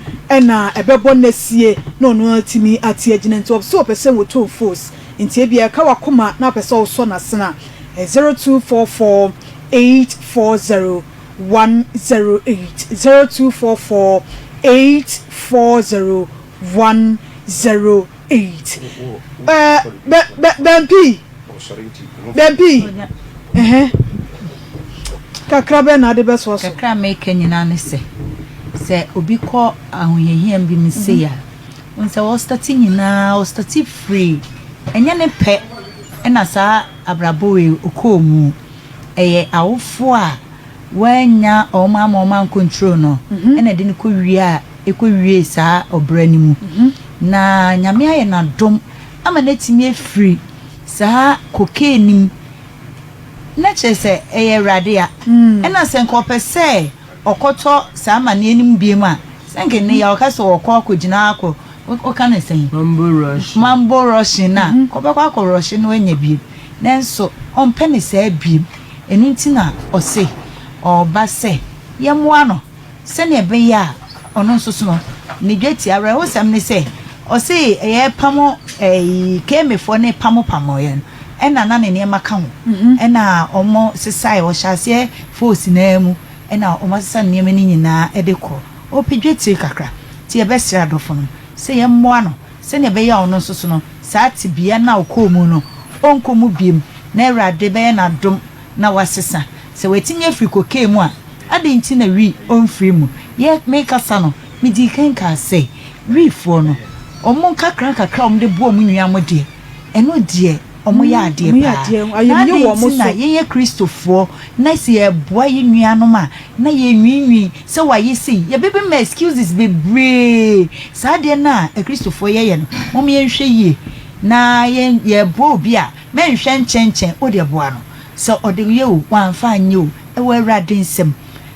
na ɛbɛbɔ no asie na ɔno ara atumi ate agyina nti ɔsɛ ɔpɛ sɛ wɔtɔ fos nti ebia ɛka w'akoma na apɛ sɛ wosɔ n'asene a 0244 840 108 0244 840 108 ɛɛ bɛ bɛ bɛmpi bɛmpi ɛhɛn kakra bɛn na ade bɛsoa so. Kakra a meka nyinaa ne sɛ, sɛ obi kɔ ahohiahia bi mu sei a, wohu sɛ ɔstate nyinaa, ɔstate firi, ɛnyɛ ne pɛ na saa abrabɔ wei ɔkɔɔ mu. Ɛyɛ awofoɔ a wɔannya wɔn amma wɔn ancontrol no na ɛde no kɔwie a ɛkɔwiee saa ɔbra no mu. Na Nyame ayɛ no adom ama no atumi afiri saa cocaine no mu. Na kyerɛ sɛ ɛyɛ Awurade a. Ɛna sɛ nka ɔpɛ sɛ ɔkɔtɔ saa amaneɛ no mu biom a, sɛ nka nnɛ yi a ɔka sɛ ɔkɔ akɔgyina akɔ, woka no sɛn? Mambo rushing. Mambo rushing no a, nka ɔbɛkɔ akɔ rushe na wanya biom. Nanso ɔmpɛ no saa biom. Ɛno nti na ɔse ɔreba sɛ yɛmmoa no sɛnea ɛbɛyɛ a ɔno nso so no, ne dwatie. Awerɛhosɛm ne sɛ, ɔse yɛrepamo ɛyi Kemefoɔ no repamopamoeɛ no, ɛna na ne nneɛma ka ho. Ɛna wɔsesaeɛ, wɔhyɛ aseɛ fɔɔ sinaa mu, ɛna wɔasesa ne nneɛma no nyinaa de kɔ. Ɔrepɛ dwatire kakra. Nti yɛbɛsrɛ adɔfo no sɛ yɛmmoa no sɛnea ɛbɛyɛ a ɔno nso so no, saa tebea no a ɔkɔɔ mu no, ɔrenkɔ mu bio, na Awurade bɛyɛ no adom na wasesa. Sɛ watumi afiri cocaine mu a, adɛn nti na wii ɔmfiri mu? Yɛ, merekasa no, medii kan kaa sɛ, Wiifoɔ no, wɔn nkakrankakra a wɔde boa wɔn nua mo deɛ, ɛno deɛ wɔyɛ adeɛ Wɔyɛ paa. adeɛ, Na ayamye adɛn wɔ nti wɔn na so. yɛnyɛ Kristofoɔ na sɛ yɛreboa yɛn nuanom a, na yɛrenwiinwii sɛ wɔayɛ sei? Yɛbɛbɛma excuses bebree. Saa adeɛ no a Akristofoɔ yɛyɛ no, mom yɛnhwɛ yie. Na yɛn, yɛreboa obi a, mɛnhwɛ nkyɛnkyɛn, wo deɛ boa no. Sɛ ɔde yɛ o, wamfa anyɛ o, ɛwɔ Awurade nsam.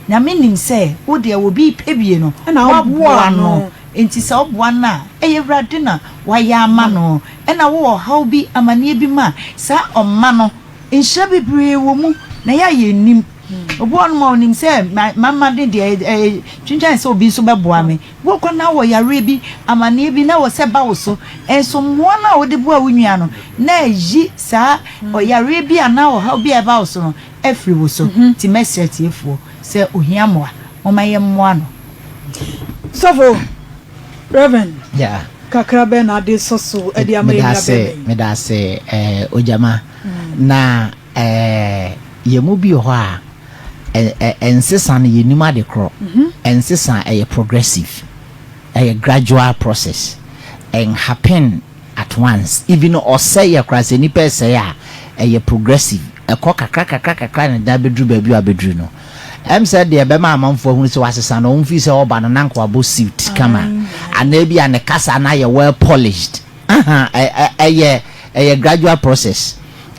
Nyame nim sɛ wo deɛ obi repɛ bie no, Ɛna woboa woaboa no. no. Enti sɛ woboa no a, ɛyɛ Awurade na wayɛ ama no. Ɛna wowɔ ɔhaw bi, amaneɛ bi mu a, saa ɔma no, nhyira bebree wɔ mu, na ɛyɛ a yɛnnim. Obi wɔ hɔnom a ɔnim sɛ mama de deɛ ɛyɛ twintwan sɛ obi nso bɛboa me. Wokɔ na wɔ yareɛ bi, amaneɛ bi na wɔ sɛ ba wo so, nso mmoa no a wode boa wo nua no na ayi saa ɔyareɛ bi anaa ɔhaw bi a ɛba wo so no afiri wo so. Nti mɛsrɛ atiefoɔ sɛ ohia mmoa, momma yɛmmoa no. Sɔfo, Rev. Kakra bɛn na ade sɔ so de ama yɛn nua bɛrima yi? Meda ase eh, Ogyama. Na eh, yɛn mu bi wɔ hɔ a, ɛnsesa no yɛnnim ade korɔ. Ɛnsesa ɛyɛ progressive, ɛyɛ gradual process. Ɛnhappen at once. Even ɔsɛeɛ koraa, sɛ nnipa resɛe a, ɛyɛ progressive. Ɛkɔ kakra kakra kakra na ɛda bɛduru baabi a wabɛduru no. Ɛm sɛ deɛ ɛbɛma amanfoɔ ahunu sɛ wasesa no, wɔn feel sɛ ɔba no na anka wabɔ suit kama, anaa ebi a ne kasa no ayɛ well polished. Aha, ɛyɛ ɛyɛ gradual process.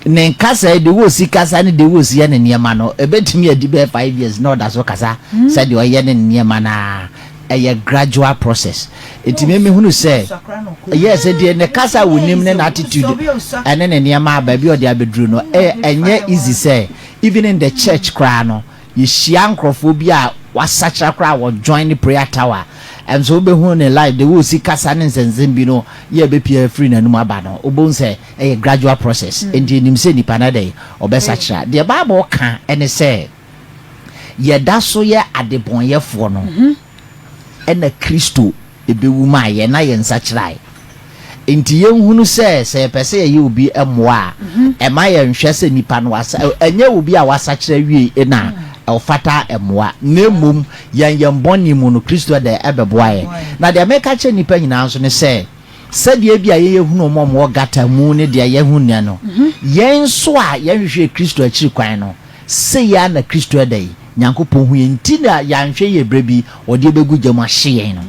Ne nkasa yi, the way osi kasa ne the way osi yɛ ne nneɛma no, ɛbɛtumi adi bɛyɛ 5 years na ɔda so kasa sɛdeɛ ɔyɛ ne nneɛma no ara. Ɛyɛ gradual process. Nti me mehunu sɛ, yes, deɛ ne kasa a wonim ne n'attitude ɛne ne nneɛma a baabi a ɔde abɛduru no, ɛnyɛ easy sɛ Even in the church koraa no, yɛhyia nkorɔfoɔ bi a wasakyera koraa wɔ join ne prayer tower, nso wobɛhu ne life, the way ɔsi kasa ne nsɛnsɛm bi no yɛ ɛbɛpia afiri n'anum aba no, wobɛhu sɛ ɛyɛ gradual process. Enti yɛnim sɛ nipa no ɛdɛn? Ɔbɛsakyera. Deɛ Bible ka ne sɛ, yɛda so yɛ adebɔnyɛfoɔ no, ɛna Kristo bɛwu maa yɛn na yɛn nsakyerae. Enti yɛnhunu sɛ, sɛ yɛpɛ sɛ yɛyɛ obi mmoa a, ɛmma yɛnhwɛ sɛ nipa no asa, ɛnyɛ obi a wasakyera awie na ɔfata mmoa, na mmom yɛn yɛn bɔne mu no, Kristo de ɛbɛboa yɛn. Na deɛ meka kyerɛ nnipa nyinaa nso ne sɛ, sɛdeɛ ebia yɛn yɛhunu wɔn a wɔwɔ gata mu ne deɛ yɛhu nnɛ no, yɛn nso a yɛnhwehwɛɛ Kristo akyiri kwan no, Sei ara na Kristo ɛda yi, Nyankopɔn hu yɛn nti na yɛanhwɛ yie berɛ bi ɔde yɛn bɛgu gya mu ahye yɛn no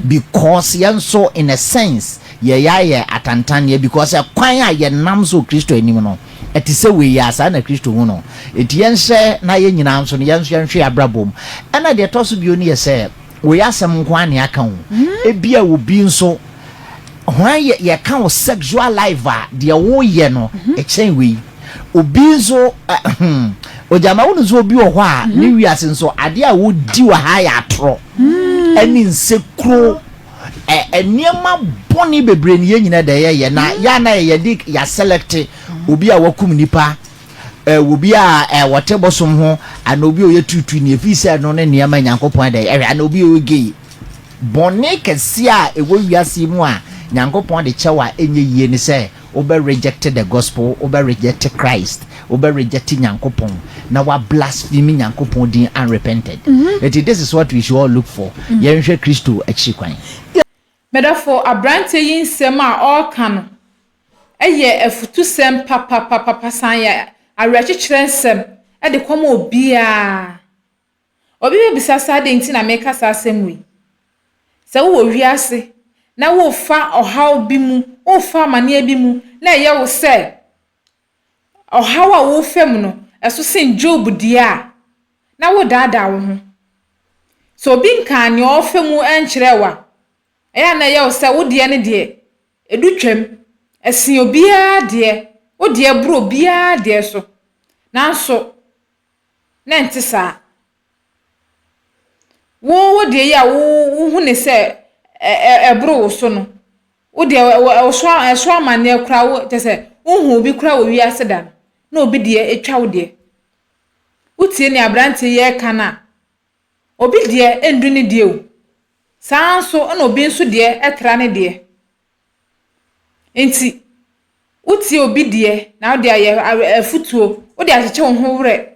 because yɛn nso in a sense yɛyɛ ayɛ atantanneɛ because ɛkwan a yɛnam so wɔ Kristo anim no ɛte sɛ wei yi ara, saa na Kristo hu no. Nti yɛnhyɛ na yɛn nyinaa nso no yɛn nso yɛnhwɛ yɛn abrabɔ mu. Ɛna deɛ ɛtɔ so bio no yɛ sɛ wei asɛm nko ara na yɛaka o, ebia obi nso hwan yɛ yɛka wo sexual life a deɛ woyɛ no ɛkyɛn wei. Obi nso hmm, ogyama wo no nso obi wɔ hɔ a ne mhm. wiase nso adeɛ a wodi wɔ ha yɛ atorɔ mm. ɛne nsekuro nneɛma bɔne bebree ne yɛn nyinaa da yɛyɛ na mm. yɛ ana yɛde yɛasɛlɛkte obi a wakum nipa obi a wɔte bosom ho ana obi a ɔyɛ tutu ne efi sɛ no ne nneɛma nyankopɔn da ɛhwɛ ana obi a ɔyɛ gay bɔne kɛseɛ a ɛwɔ wiase mu a nyankopɔn de kyɛw a ɛnyɛ yie ne sɛ Wobɛ reject the gospel, wobɛ reject Christ, wobɛ reject Nyankopɔn, na wa blaspheme Nyankopɔn din unrepented. Enti this is what we should all look for, yɛnhwɛ Kristo akyiri kwan. Medɔfo, aberanteɛ yi nsɛm a ɔreka no yɛ afutusɛm papapapapa san yɛ awerɛkyekyerɛ nsɛm de kɔma obiara. Obi bɛbisa sɛ adɛn nti na mereka saa asɛm wei? Sɛ wowɔ wiase na worefa ɔhaw bi mu, worefa amaneɛ bi mu na ɛyɛ wo sɛ ɔhaw a worefa mu no, ɛso sen Job deɛ a, na woredaadaa wo ho. Sɛ obi nkaa nea ɔrefa mu nkyerɛɛ wo a, ɛyɛ a na ɛyɛ wo sɛ wo deɛ no deɛ, ɛdu twam. Ɛsen obiara deɛ, wo deɛ boro obiara deɛ so. Nanso, na ɛnte saa. Wo wo deɛ yi a wo wohu ne sɛ ɛ ɛ ɛboro wo so no, wo deɛ wɔ ɛso ɛso amanneɛ koraa wo kyerɛ sɛ wonhuu bi koraa wɔ wiase da no, na obi deɛ atwa wo deɛ. Wotie nea aberanteɛ yi reka no a, obi deɛ ndu ne deɛ o. Saa ara nso na obi nso deɛ tra ne deɛ. Enti, wotie obi deɛ na wode ayɛ afotuo, wode akyekye wo ho werɛ.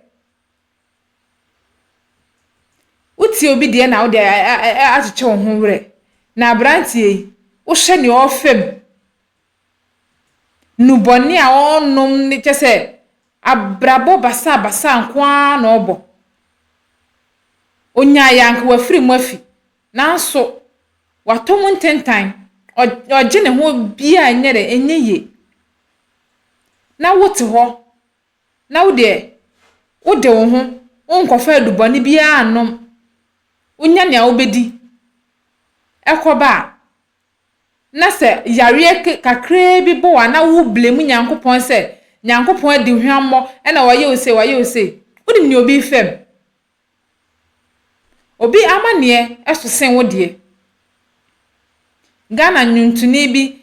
Wotie obi deɛ na wode akyekye wo ho werɛ. Na aberanteɛ yi, wohwɛ nea ɔrefa mu, nnubɔne a ɔrenom ne kyɛ sɛ abrabɔ basabasa nko ara na ɔrebɔ. Ɔnyaeɛ a anka wafiri mu afi. Nanso, watɔ mu ntentan, ɔgye ne ho bi a ɛnyɛ dɛ, ɛnyɛ yie. Na wote hɔ, na wo deɛ, wode wo ho, wonkɔfa adubɔne biara nnom, wonya nea wobɛdi kɔba a, na sɛ yareɛ kakraa bi bɔ wo a, na wo blame Nyankopɔn sɛ, Nyankopɔn adi hwammɔ na wayɛ wo sei, wayɛ wo sei. Wonim nea obi refa mu? Obi amaneɛ so sen wo deɛ. Ghana nnwontoni bi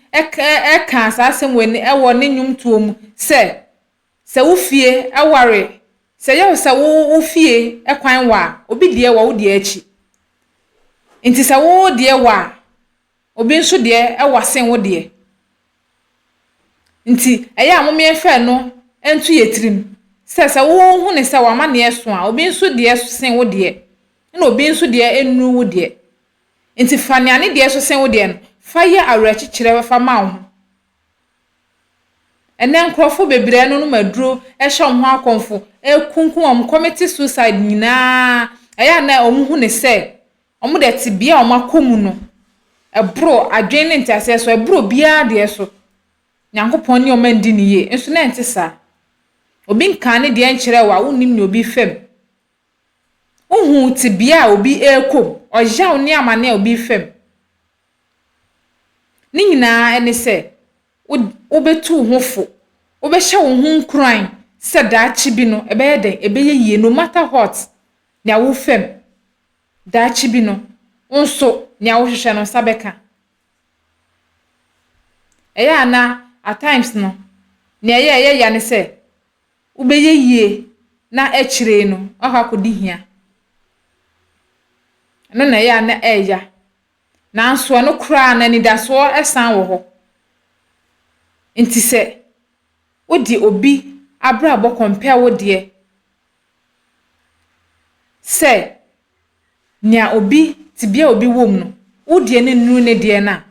kaa saa asɛm wei no wɔ ne nnwomtoɔ mu sɛ, Sɛ wo fie ware, sɛ ɛyɛ wo sɛ wo wo fie kwan wa a, obi deɛ wɔ wo deɛ akyi. Nti sɛ wo deɛ wa a, obi nso deɛ wa sen wo deɛ. Nti ɛyɛ a mom yɛmfa ɛno nto yɛ tirim sɛ sɛ wo hu no sɛ w'amaneɛ so a, obi nso deɛ so sen wo deɛ, ɛna obi nso deɛ nnuru wo deɛ. Nti fa nea ne deɛ so sen wo deɛ no, fa yɛ awerɛkyekyerɛ fa ma wo ho. Ɛnnɛ nkurɔfo bebree nonom aduro hyɛ wɔn ho akɔmfo, kunkum wɔn, commit suicide nyinaa, ɛyɛ a na wɔhu no sɛ wɔn deɛ tebea a wɔakɔ mu no, ɛboro adwene ne nteaseɛ so, ɛboro obiara deɛ so. Nyankopɔn ne wɔn andi no yie, nso na ɛnte saa. Obi nkaa ne deɛ nkyerɛɛ wo a, wonnim nea obi refa mu. Wohuu tebea a obi rekɔ mu, ɔyaw ne amane a obi refa mu. Ne nyinaa ne sɛ, wobɛtu wo ho fo, wobɛhyɛ wo ho nkuran sɛ daakye bi no, ɛbɛyɛ dɛn? Ɛbɛyɛ yie, no matter what, nea wofa mu, daakye bi no, wo nso, nea wohwehwɛ no, nsa bɛka. Ɛyɛ a na, at times no, nea ɛyɛ a ɛyɛ ya ne sɛ, wobɛyɛ yie na akyire no, woakɔ akɔdi hia. Ɛno na ɛyɛ a na ɛyɛ ya. Nanso ɛno koraa no, anidasoɔ san wɔ hɔ. Nti sɛ wode obi abrabɔ compare wo deɛ sɛ nea obi, tebea a obi wɔ mu no, wo deɛ no nnuru ne deɛ no a,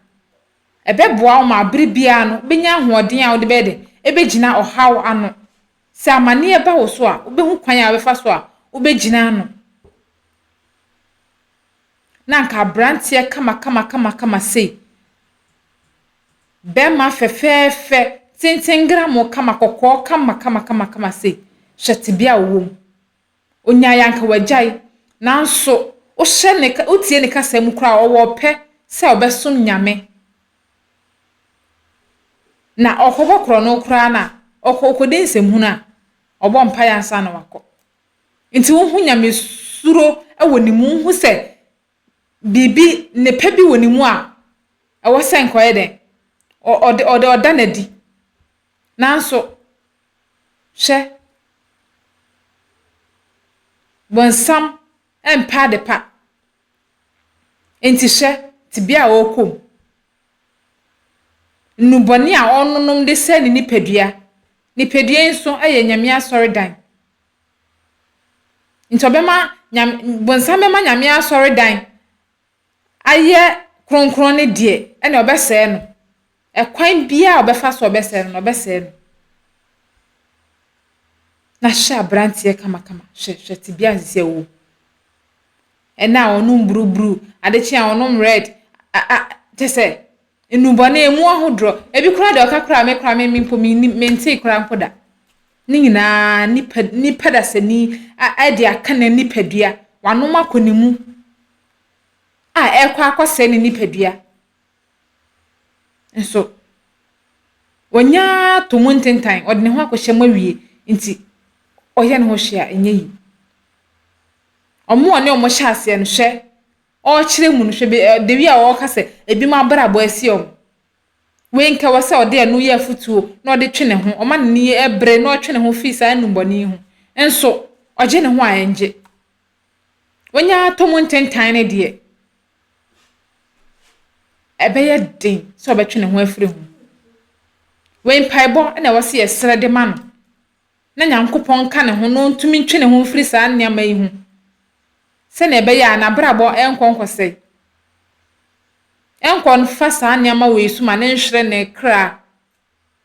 ɛbɛboa wo ma bere biara no wobɛnya ahoɔden a wode bɛyɛ dɛ, ɛbɛgyina ɔhaw ano. Sɛ amaneɛ ba wo so a, wobɛhu kwan a wobɛfa so a wobɛgyina ano. Na anka aberanteɛ kamakamakamakama sei, bɛrima fɛfɛɛfɛ, tenten gramo kama, kɔkɔɔ kamakamakamakama sei, hwɛ tebea a ɔwɔ mu. Ɔnyaeɛ anka wagyae, nanso wohyɛ ne wotie ne kasa mu koraa a, ɔwɔ ɔpɛ sɛ ɔbɛsom Nyame. Na ɔkɔbɔ korɔno koraa no a, ɔkɔ ɔkɔdi nsɛmhunu a, ɔbɔ mpaeɛ ansa na wakɔ. Nti wohu nyamesuro wɔ ne mu, wohu sɛ biribi, nnepa bi wɔ ne mu a ɛwɔ sɛ nka ɔyɛ dɛn? Ɔde, ɔde, ɔda no adi. Nanso, hwɛ, bonsam mpɛ adepa. Nti hwɛ tebea a ɔrekɔ mu. Nnubɔne a ɔnonom de sɛe ne nipadua. Nipadua yi nso yɛ Nyame asɔredan. Nti ɔbɛma Nyame, bonsam bɛma Nyame asɔredan ayɛ kronkron no deɛ, ɛna ɔbɛsɛe no. Ɛkwan biara a ɔbɛfa so a ɔbɛsɛe no no, ɔbɛsɛe no. Na hwɛ aberanteɛ kamakama, hwɛ, hwɛ tebea a sisi a ɔwɔ mu. Ɛna a ɔnom buruburu, ade kye a ɔnom red, a, a, kyɛ sɛ, nnubɔne emu ahodoɔ. Ebi koraa deɛ ɔka koraa me koraa me me mpo mennim, mentee koraa mpo da. Ne nyinaa nipa, nipa dasani a, de aka ne nipadua, wanom akɔ ne mu a ɛrekɔ akɔsɛe ne nipadua. Nso, wanya atɔ mu ntentan, ɔde ne ho akɔhyɛ mu awie nti, ɔyɛ ne ho hwee a ɛnyɛ yie. Wɔn a ɔne wɔn hyɛ aseɛ no, hwɛ, ɔrekyerɛ mu no, hwɛ be ɛ the way a ɔreka sɛ ebinom abrabɔ asi wɔn. Wei nka ɛwɔ sɛ ɔde ɛno yɛ afotuo na ɔde twe ne ho, ɔma n'ani bere na ɔtwe ne ho firi saa nnubɔne yi ho. Nso, ɔgye ne ho a ɛngye. Wanya atɔ mu ntentan no deɛ, ɛbɛyɛ den sɛ ɔbɛtwe ne ho afiri ho. Wei mpaebɔ na ɛwɔ sɛ yɛsrɛ de ma no. na Nyankopɔn nka ne ho na ɔntumi ntwe ne ho mfiri saa nneɛma yi ho sɛnea ɛbɛyɛ a n'abrabɔ renkɔ nkɔsɛe. Ɛnkɔ mfa saa nneɛma wei so ma no nhwere ne kra,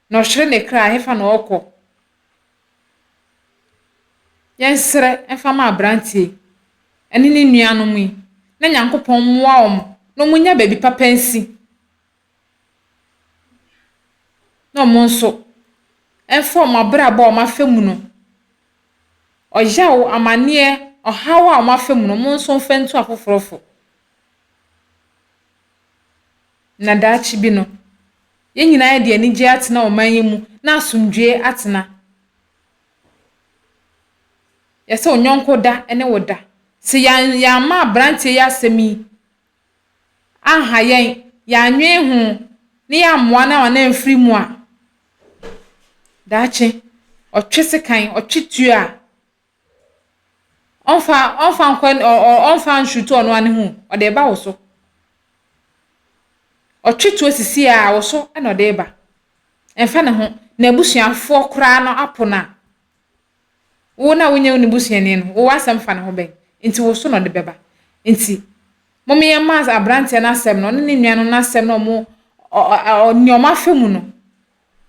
na ɔhwere ne kra a, ɛhefa na ɔrekɔ? Yɛnsrɛ mfa ma aberanteɛ yi ne ne nuanom yi na Nyankopɔn mmoa wɔn na wɔnya baabi papa nsi. na wɔn nso mfa wɔn abrabɔ a wɔafa mu no, ɔyaw, amaneɛ, ɔhaw a wɔafa mu no, wɔn nso mfa ntu afoforɔ fo. Na daakye bi no, yɛn nyinaa de anigyeɛ atena ɔman yi mu na asomdwoeɛ atena. Yɛsɛ wo yɔnko da ne wo da. Sɛ yɛan yɛamma aberanteɛ yi asɛm yi anha yɛn, yɛannwen ho, na yɛammoa no amma no amfiri mu a, daakye ɔtwe sekan, ɔtwe tuo a, ɔmfa ɔmfa nkɔ ɔ ɔ ɔmfa nhyutu ɔno ara ne ho o, ɔde reba wo so. Ɔtwe tuo sisi a, wo so na ɔde reba. Ɛmfa ne ho, n'abusuafoɔ koraa no apo no a, Wo na wonyɛ ne busuani no, wo w'asɛm fa ne ho bɛn? Nti wo so na ɔde bɛba. Nti, mom yɛmma aberanteɛ no asɛm no, ɔne ne nuanom no asɛm no ɔmo, ɔ, ɔ, nea ɔmo afa mu no,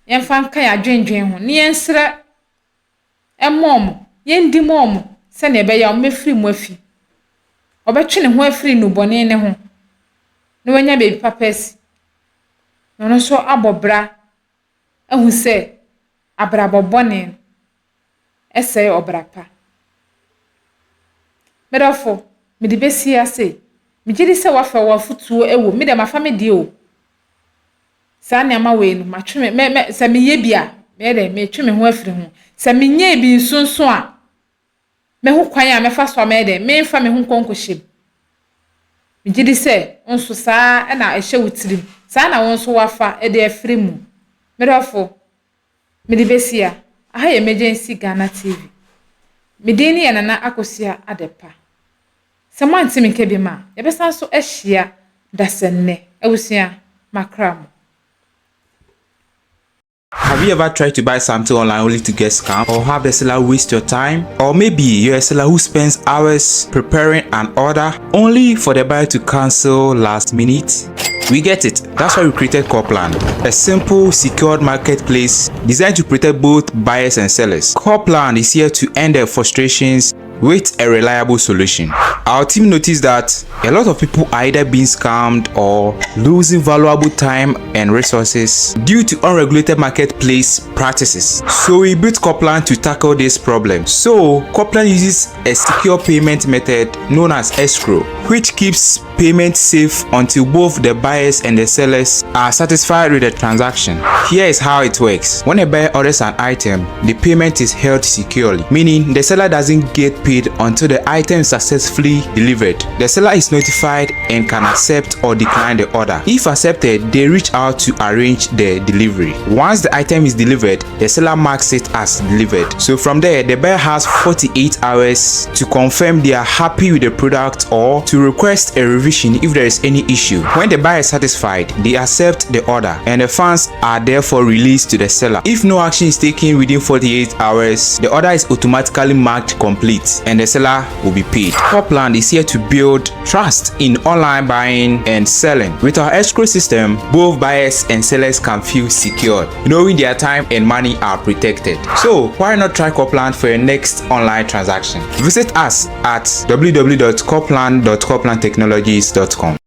yɛmfa nka yɛn adwendwen ho, ne yɛnsrɛ mma ɔmo, yɛndi ma ɔmo, sɛnea ɛbɛyɛ a ɔmo bɛfiri mu afi. Ɔbɛtwe ne ho afiri nnubɔne no ho, na wanya baabi papa asi. Na ɔno nso abɔ bra ahu sɛ abrabɔ bɔne no sɛe ɔbra pa. Me dɔfo, mede besi ha sei. Megye di sɛ woafa w'afotuo wɔ mu. Me deɛ mafa me deɛ o. Saa nneɛma wei no, matwe me, mɛ, mɛ, sɛ meyɛ bi a, meyɛ dɛn? Metwe me ho afiri ho. Sɛ menyɛɛ bi nso nso a, Mɛhu kwan a mɛfa so a mɛyɛ dɛn? Meremfa me ho nkɔ nkɔhyɛ mu. Megye di sɛ wo nso saa ara na ɛhyɛ wo tirim. Saa na wo nso woafa de afiri mu. Me dɔfo, mede bɛsi ha. Aha yɛ Emergency Ghana TV. Me din ne yɛ Nana Akosua Adepa. Sɛ moante me nka biom a, yɛbɛsan so ahyia dasɛnnɛ. Abusua, makra mo. Have you ever tried to buy something online only to get scammed or have the seller waste your time? Or maybe you're a seller who spends hours preparing an order only for the buyer to cancel last minute? We get it. That's why we created Corplan, a simple, secured marketplace designed to protect both buyers and sellers. Corplan is here to end the frustrations with a reliable solution. Our team noticed that a lot of people are either being scammed or losing valuable time and resources due to unregulated marketplace practices. So we built Coplan to tackle this problem. So Coplan uses a secure payment method known as escrow, which keeps payment safe until both the buyers and the sellers are satisfied with the transaction. Here is how it works. When a buyer orders an item, the payment is held securely, meaning the seller doesn't get paid until the item is successfully delivered. The seller is notified and can accept or decline the order. If accepted, they reach out to arrange the delivery. Once the item is delivered, the seller marks it as delivered. So from there, the buyer has 48 hours to confirm they are happy with the product or to request a revision if there is any issue. When the buyer is satisfied, they accept the order and the funds are therefore released to the seller. If no action is taken within 48 hours, the order is automatically marked complete and the seller will be paid. Copland is here to build trust in online buying and selling. With our escrow system, both buyers and sellers can feel secured, knowing their time and money are protected. So why not try Copland for your next online transaction? Visit us at www.copland.coplandtechnologies.com.